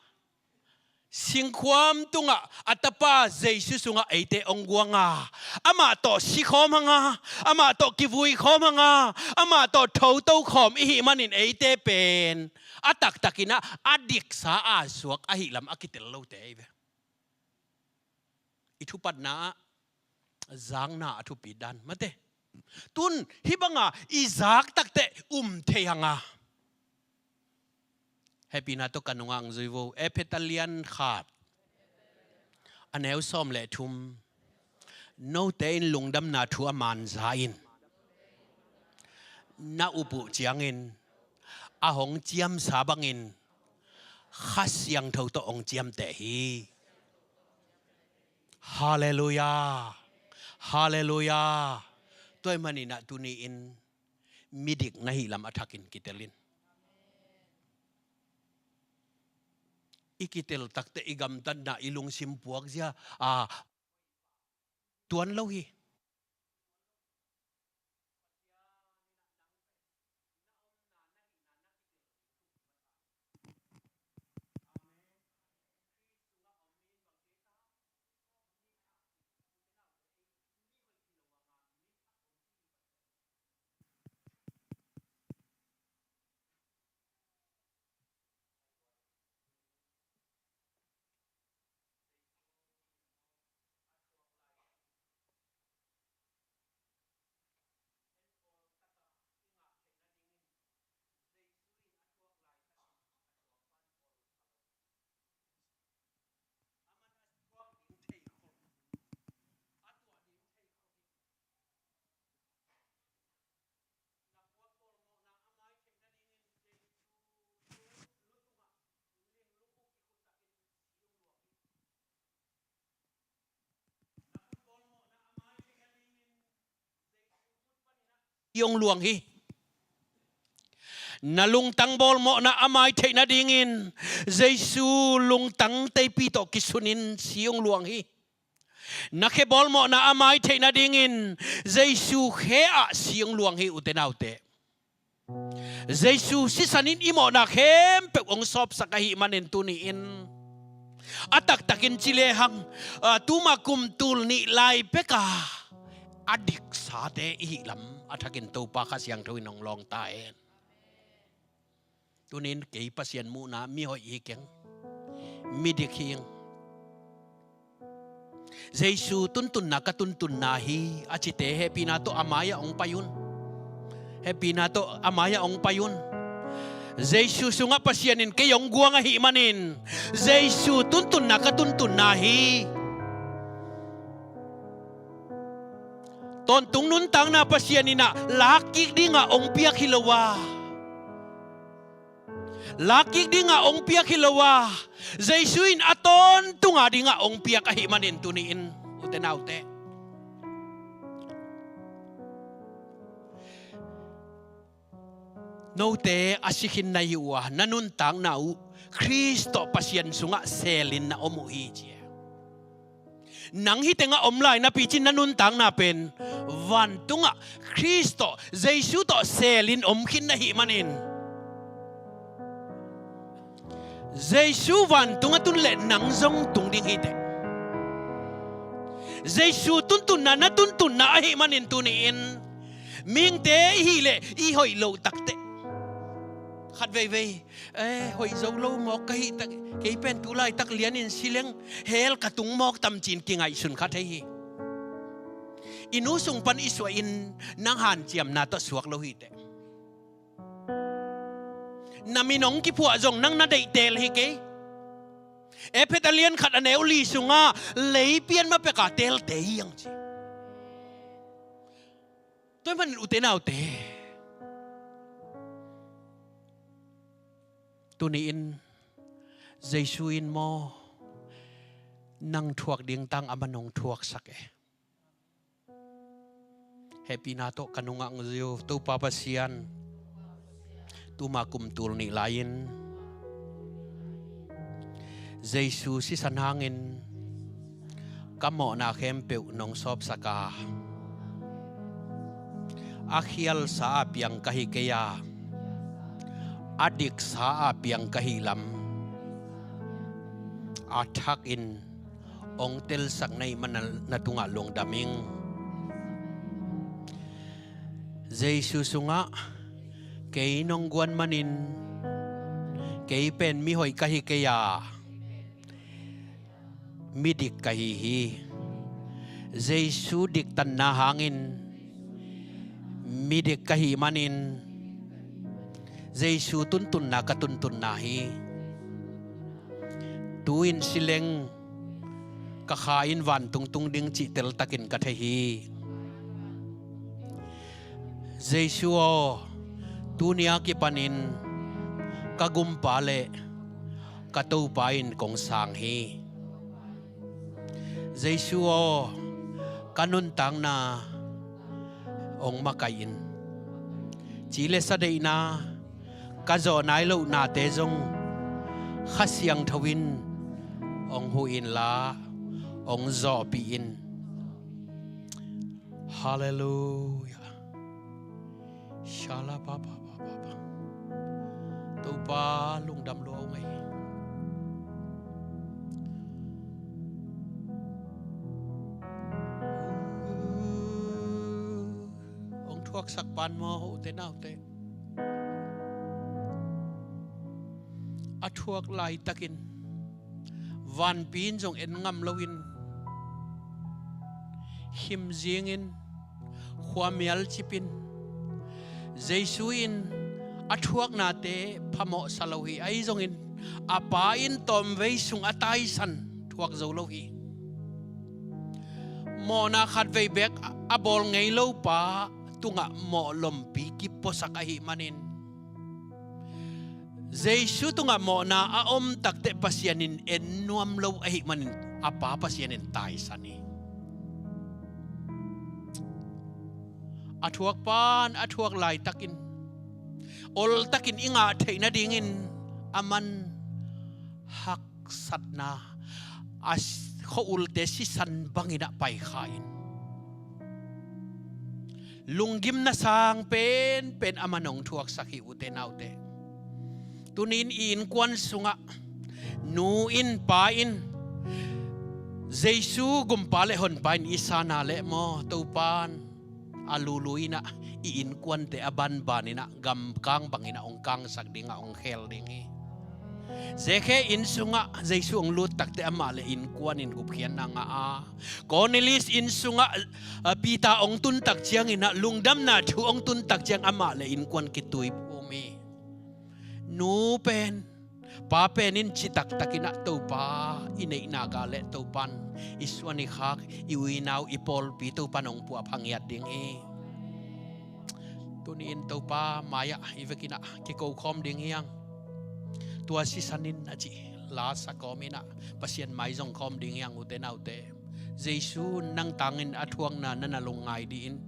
singkhuam tungah a Tapa Jesu sungah eite hong guang a, amah tawh sikhawm hang a, amah tawh kivuikhawm hang a, amah tawh thoto khawm i hih manin eite pen a taktakin ah a diksa a suak ahih lam a kitel lote hi ve. I thupatna ah zakna a thupit dan mate. Tun hih banga i zak takteh um thei hang a, hehpihna tawh ka nungah hong zui vo. Efesa lian khat, a neu sawm le thum. Note in lungdamna thu a man za in, na up uh ciangin a hong ciamsa bangin Kha Siangtho tawh hong ciamteh hi. Halleluiah. Halleluiah. Tua ahih manin ah tuni-in midik na hih lam a thakin kitel in. I kitel takteh i gamtatna, i lungsim puakzia a tuan lo hi. Hong luang hi. Na lungtang bawlmawhna a mai theih nadingin Jesu lungtang teipi tawh kisunin si hong luang hi. Na khe bawlmawhna a mai theih nadingin Jesu khe ah si hong luang hi, ute naute. Jesu sisan in i mawhna khempeuh hong sawpsak ahih manin tuni-in a taktakin ci lehang, ah, tuma kum tul nih lai peka a diksate i hih lam a thakin Topa Kha Siangtho in hong lawng ta hen. Tuni-in kei Pasian muhna mi hoih hi keng, midik hi ing. Jesu tuntunna ka tuntunna hi a cite hehpihna tawh a mai-ah hong pai un. Hehpihna tawh a mai-ah hong pai un. Jesu sungah Pasian in kei hong guang ahih manin Jesu tuntunna ka tuntunna hi. Tawntung nuntakna Pasian in ah lakkik dingah hong piak hi lo a, lakkik dingah hong piak hi lo a, Jesu in a tawntunga dingah hong piak ahih manin tuni-in ute naute, note a si khin na hi uh a, na nuntakna uh Khrist tawh Pasian sungah selin na om uh hi ci e. Nang hih tengah om lai napi cin na nuntakna pen vantungah Khrist tawh, Jesu tawh selin om khin na hih manin Jesu vantung a tun leh nang zong tung ding hi teh. Jesu tuntunna na tuntunna ahih manin tuni-in mihingte i hih leh i hoih loh takteh khat veivei, eh, hoih zo lo mawk ka hih tak, kei pen tu laitak lianin si leng hell ka tung mawk tam ci-in kingaihsun kha thei hi. I nu sung pan i suahin nang hanciamna tawh suak lo hi teh. Na min hong kiphuah zong nang na deih teel hi kei. Efesa lian khat a neu li sungah lei pian ma peka teelte hi hang ci. Tua ahih manin ute naute, tuni-in Jesu in maw, Nang thuak ding tang aman hong thuaksak e. Hehpihna tawh ka nungak zia uh Topa Pasian, tuma kum tul nih lai-in Jesu sisan hangin ka mawhna khempeuh nong sawpsak a, a khialsa a piang ka hi kei a, a diksa a piang ka hi lam a thakin hong telsak na hih man na tungah lungdam ing. Jesu sungah kei nong guan manin kei pen mihoih ka hi kei a, midik ka hi hi. Jesu diktanna hangin midik ka hi manin Jesu tuntunna ka tuntunna hi. Tu-in sileng ka kha in vantung tung ding cih teltakin ka thei hi. Jesu aw, tuni a kipanin ka gumpa le ka Topa in kong sang hi. Jesu aw, ka nuntakna hong makaih in. Ci le sa deihna ka zawh nai loh nate zong Kha Siangtho in hong huh inla hong zawhpih in. Halleluiah. Shala pa pa pa pa pa. Topa lungdam lua ung ei. Hong thuaksak pan maw, ute naute? A thuak laitakin vanpi in zong en ngam loin, him zingin, khuamial cipin, Jesu in a thuaknate phamawhsa lo hi. Ahi zongin a Pa in tawmvei sung a taisan thuak zo lo hi. Mawhna khatvei bek a bawl ngei lo pa tungah mawhlompi kipuasak ahih manin, Jesu tungah mawhna a om takteh Pasian in en nuam lo ahih manin a Pa Pasian in taisan hi. A thuak pan a thuak laitakin oltakin i ngah theih nadingin aman haksatna, a khuaulte sisan bangin a paikha in, lunggimna sang penpen aman hong thuaksak hi, ute naute. Tuni-in i innkuan sungah nu in pa in Jesu gumpa le honpa in i sana leh maw, Topan a lulu inah i innkuante a banban inah gamkang bang inah hong kangsak dingah hong khel ding hi. Zekhe inn sungah Jesu hong lut takteh amah le innkuan in gupkhiatna ngah a, Cornelius inn sungah, ah, Peter hong tuntak cianginah lungdamna thu hong tuntak ciang amah le innkuan kituiphum hi. Nu pen, pa pen in citaktakinah Topa i neihna gah le Topan i suan i khak, i uinau, i pawlpi Topan hong puahpha ngiat ding hi. Tuni-in Topa mai-ah i vekinah kikokhawm ding hiang. Tua sisan in a cih la sa kawm inah Pasian mai zong khawm ding hiang, ute naute. Jesu nang tangin a thuakna na na lungngai dih in.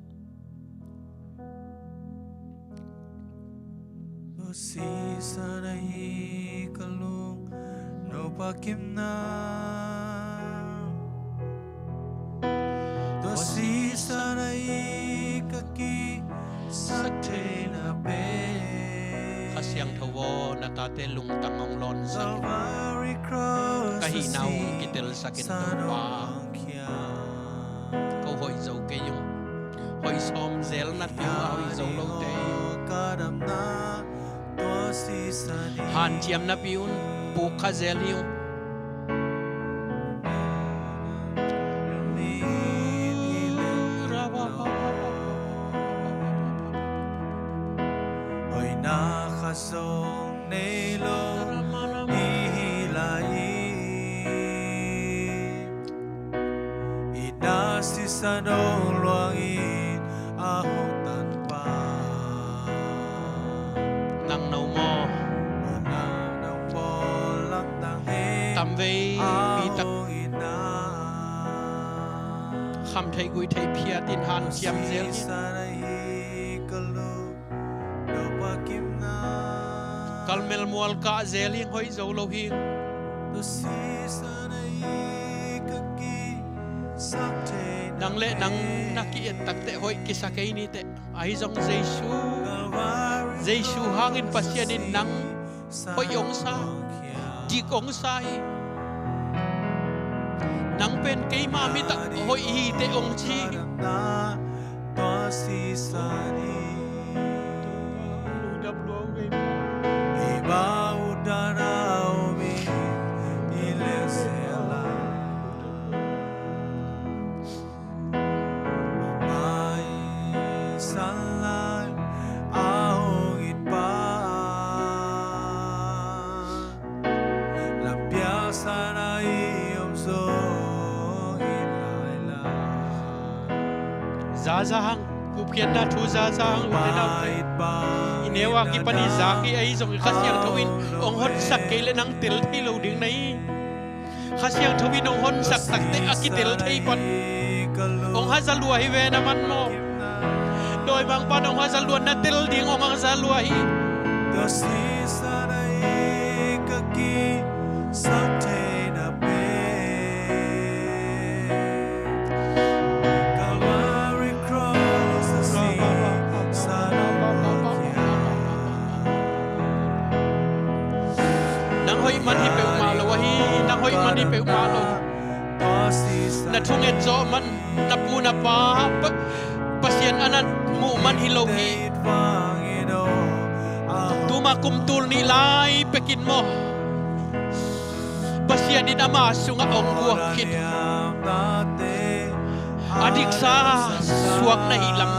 Tua sisan ahi ka lung no pakimna, tua sisan ahi ka kisak theihna pen. Kha Siangtho aw, na tate lungtang hong lawnsak in. Ka hihna uh kitelsak in Topa. Ko hoih zo kei ung. Hoih sawm zel napi un, a hoih zo lote hi. Hanciam napi un puk kha zel hi ung. Hoihna khat zong nei lo i hi lai hi. I na sisan hong luangin a hong tanpa. Nang no maw? Nang no pawl lamdang hi. Tamvei a pitak hong i na Kham theih guih theih phiat in hanciam zel hi. Kalmel mual kah zel hing, hoih zo lo hing. Nang le nang na ki-et takteh hoih kisa kei ni teh. Ahi zong Jesu, Jesu hangin Pasian in nang hoih hong sa, dik hong sa hi. Nang pen keima mit ah hoih hi teh hong ci hi. Zaza hang, gupkhiatna thu zaza hang, u te nau te. I neu a kipan i zak hi, ahi zong i Kha Siangtho in hong honsak kei leh nang tel thei lo ding na hi. Kha Siangtho in hong honsak takteh a kitel thei pan. Hong haza lua hi ve na man maw. Dawimangpa'n hong haza lua, na tel ding hong haza lua hi. Nang hoih man hi peuhmah lo ahi, nang hoih man hi peuhmah lo. Na thunget zawh man, na pu na pa, pa, Pasian a na muh man hi lo hi. Tuma kum tul nih lai pekin maw, Pasian in ama sungah hong guak khit. A diksa suak na hih lam,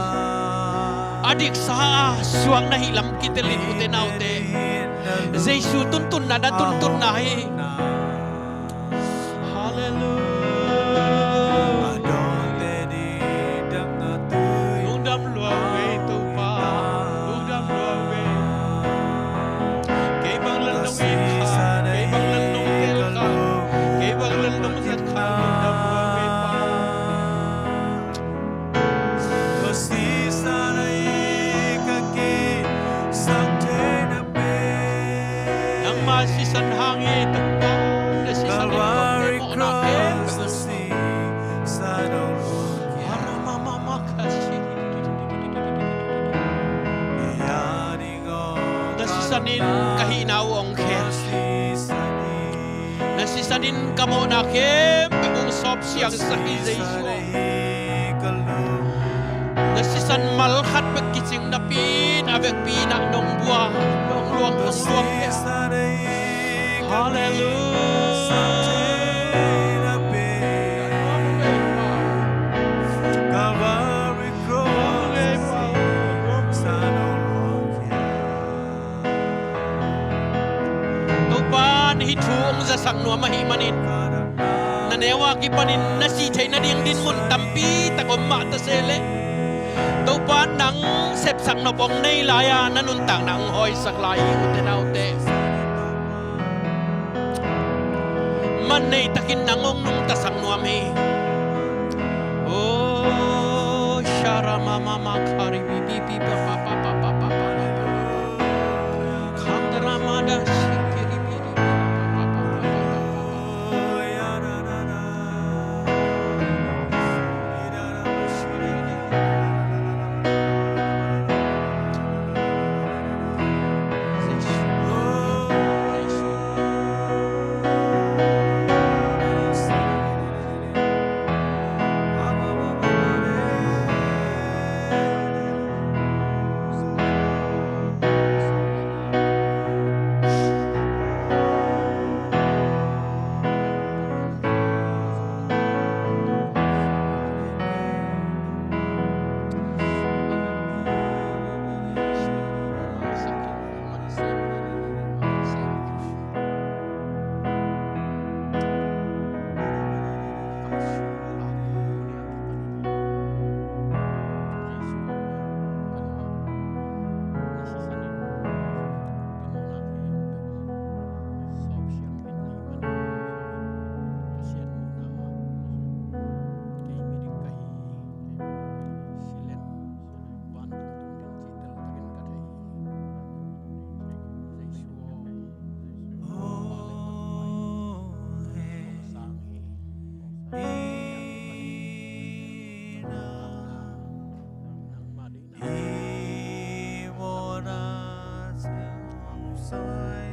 a diksa suak na hih lam kitel in, u te nau te. Jesu tuntunna na tuntunna hi. Halleluiah. Lungdam lua ve Topa, lungdam lua ve. Kei bang lel nong it kha, kei bang lel nong tel kha, kei bang lel nong zat kha, lungdam lua ve Pa. Nangma sisan hang hi Topa, na sisan in kong te mawhna khempeuh. Na sisan in ka hihna uh hong khel. Na sisan in ka mawhna khempeuh hong sawp siangsak hi Jesu. Na sisan mal khat bek kicing napi in a vekpi in ah nong buak, nong luang, nong luang. Halleluiah. Topa'n hih thu hong zasak nuam ahih manin, na neu a kipanin na sih theih nading dinmun tampi tak om mah ta se leh, Topa'n nang sepsak nop hong nei lai a, na nuntakna hong hawisak lai hi, u te nau te. Man nei takin nang hong nungtasak nuam hi. Oh, shara mama makari bibi pa pa pa pa pa pa pa pa. Khandra mada shikiri biri pa pa pa pa pa pa pa.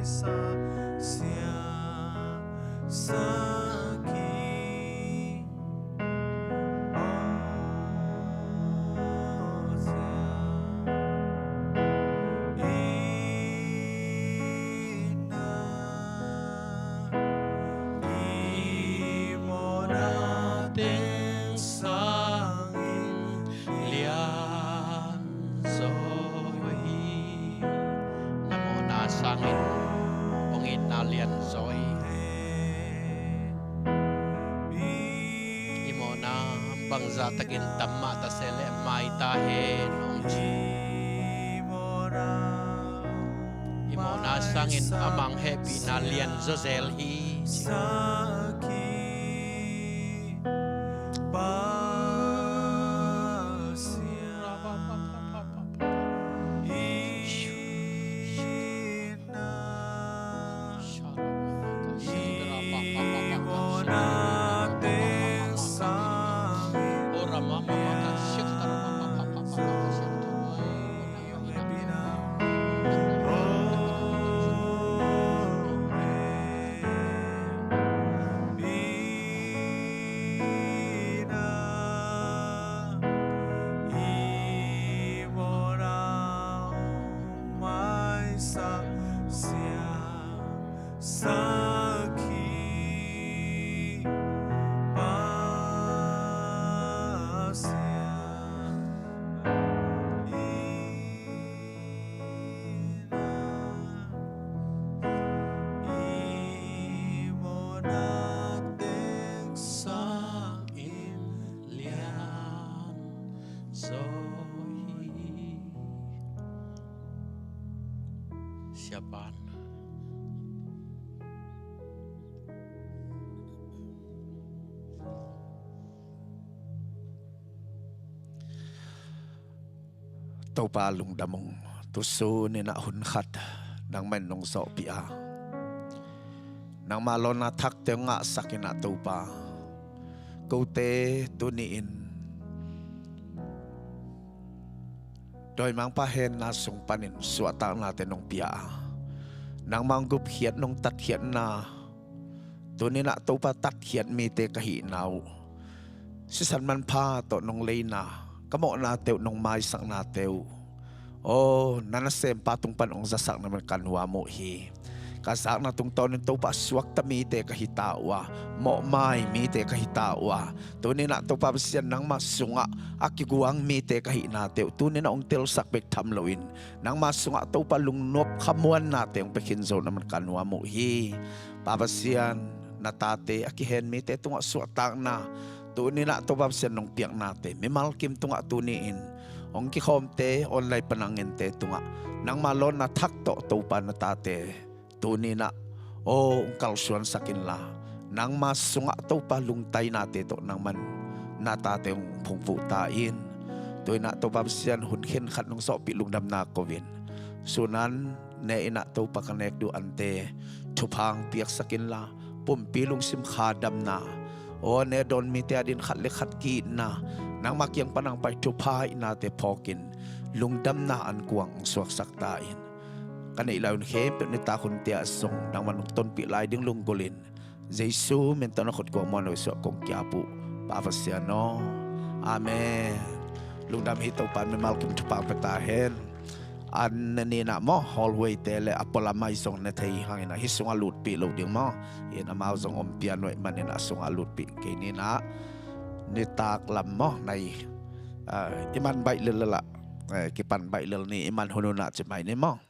Siang, siang, sakhi. Na mawhna sangin hong itna lianzaw hi. I mawhna bangzah takin tam mah ta se leh mai ta hen hong ci. I mawhna sangin amah hehpihna lianzaw zel hi. Sakhi, Pasian, i na, i mawhna teng sangin lianzaw hi. Siapan. Topa lungdam ung, tusun in ah hun khat nangmah in nong zawhpih a, nangma lawna thakte hong ngahsak in ah Topa, kote tuni-in dawimangpa henna sung panin suahtaknate nong pia a, nangmah hong gupkhiat nong tatkhiatna, tuni-in ah Topa tatkhiat mite ka hihna uh, sisan manpha tawh nong leina, ka mawhnate uh nong maisaknate uh, aw, na nasempa tung pan hong zasak na man ka nuam uh hi. Ka zakna tungtawnin Topa suakta mite ka hita uh a, mawhmai mite ka hita uh a, tuni-in ah Topa Pasian nangma sungah a kiguang mite ka hihnate uh tuni-in ah hong telsak bek tham loin, nangma sungah Topa lungnop khamuannate hong pia khin zo na man ka nuam uh hi. Pa Pasian, na tate a kihen mite tungah suahtakna, tuni-in ah Topa Pasian nong piaknate mimal kim tungah tuni-in hong kikhawmte, online pan a ngente tungah nangma lawna thak tawh Topa na tate tuni-in ah, aw, hong kalsuansak inla, nangma sungah Topa lungtainate tawh nangman na tate hong phungvuh ta in. Tu-in ah Topa Pasian, hun khenkhat nong zawhpih lungdamna ko-in, sun an ne-in ah Topa ka nek duh ante thupha hong piaksak inla, pumpi lungsim khadamna, aw, ne dawn mite adingin khat le khat ki-itna, nangma kiang pan hong pai thupha ihnate phawkin, lungdamna ankuang hong suaksak ta in. Ka neih lai hun khempeuh nitak hunte ah zong nangman hong tonpih lai ding lunggulhin, Jesu min tawh na khut kuang muan hoisuah kong ki-ap uh, Pa Pasian aw. Amen. Lungdam hi. Topa in mimal kim thupha pia ta hen. An ne ni-in ah maw, hallway-te le a pualam ah zong ne thei hangin ah hih sungah lutpih lo ding maw. In amau zong om pian uh ahih manin ah a sungah lutpih kei ni-in ah, nitak lam maw, nai, ah, i man baih lellel ah, eh, kipan baih lel ni, i man hun hun ah ci mai ni maw.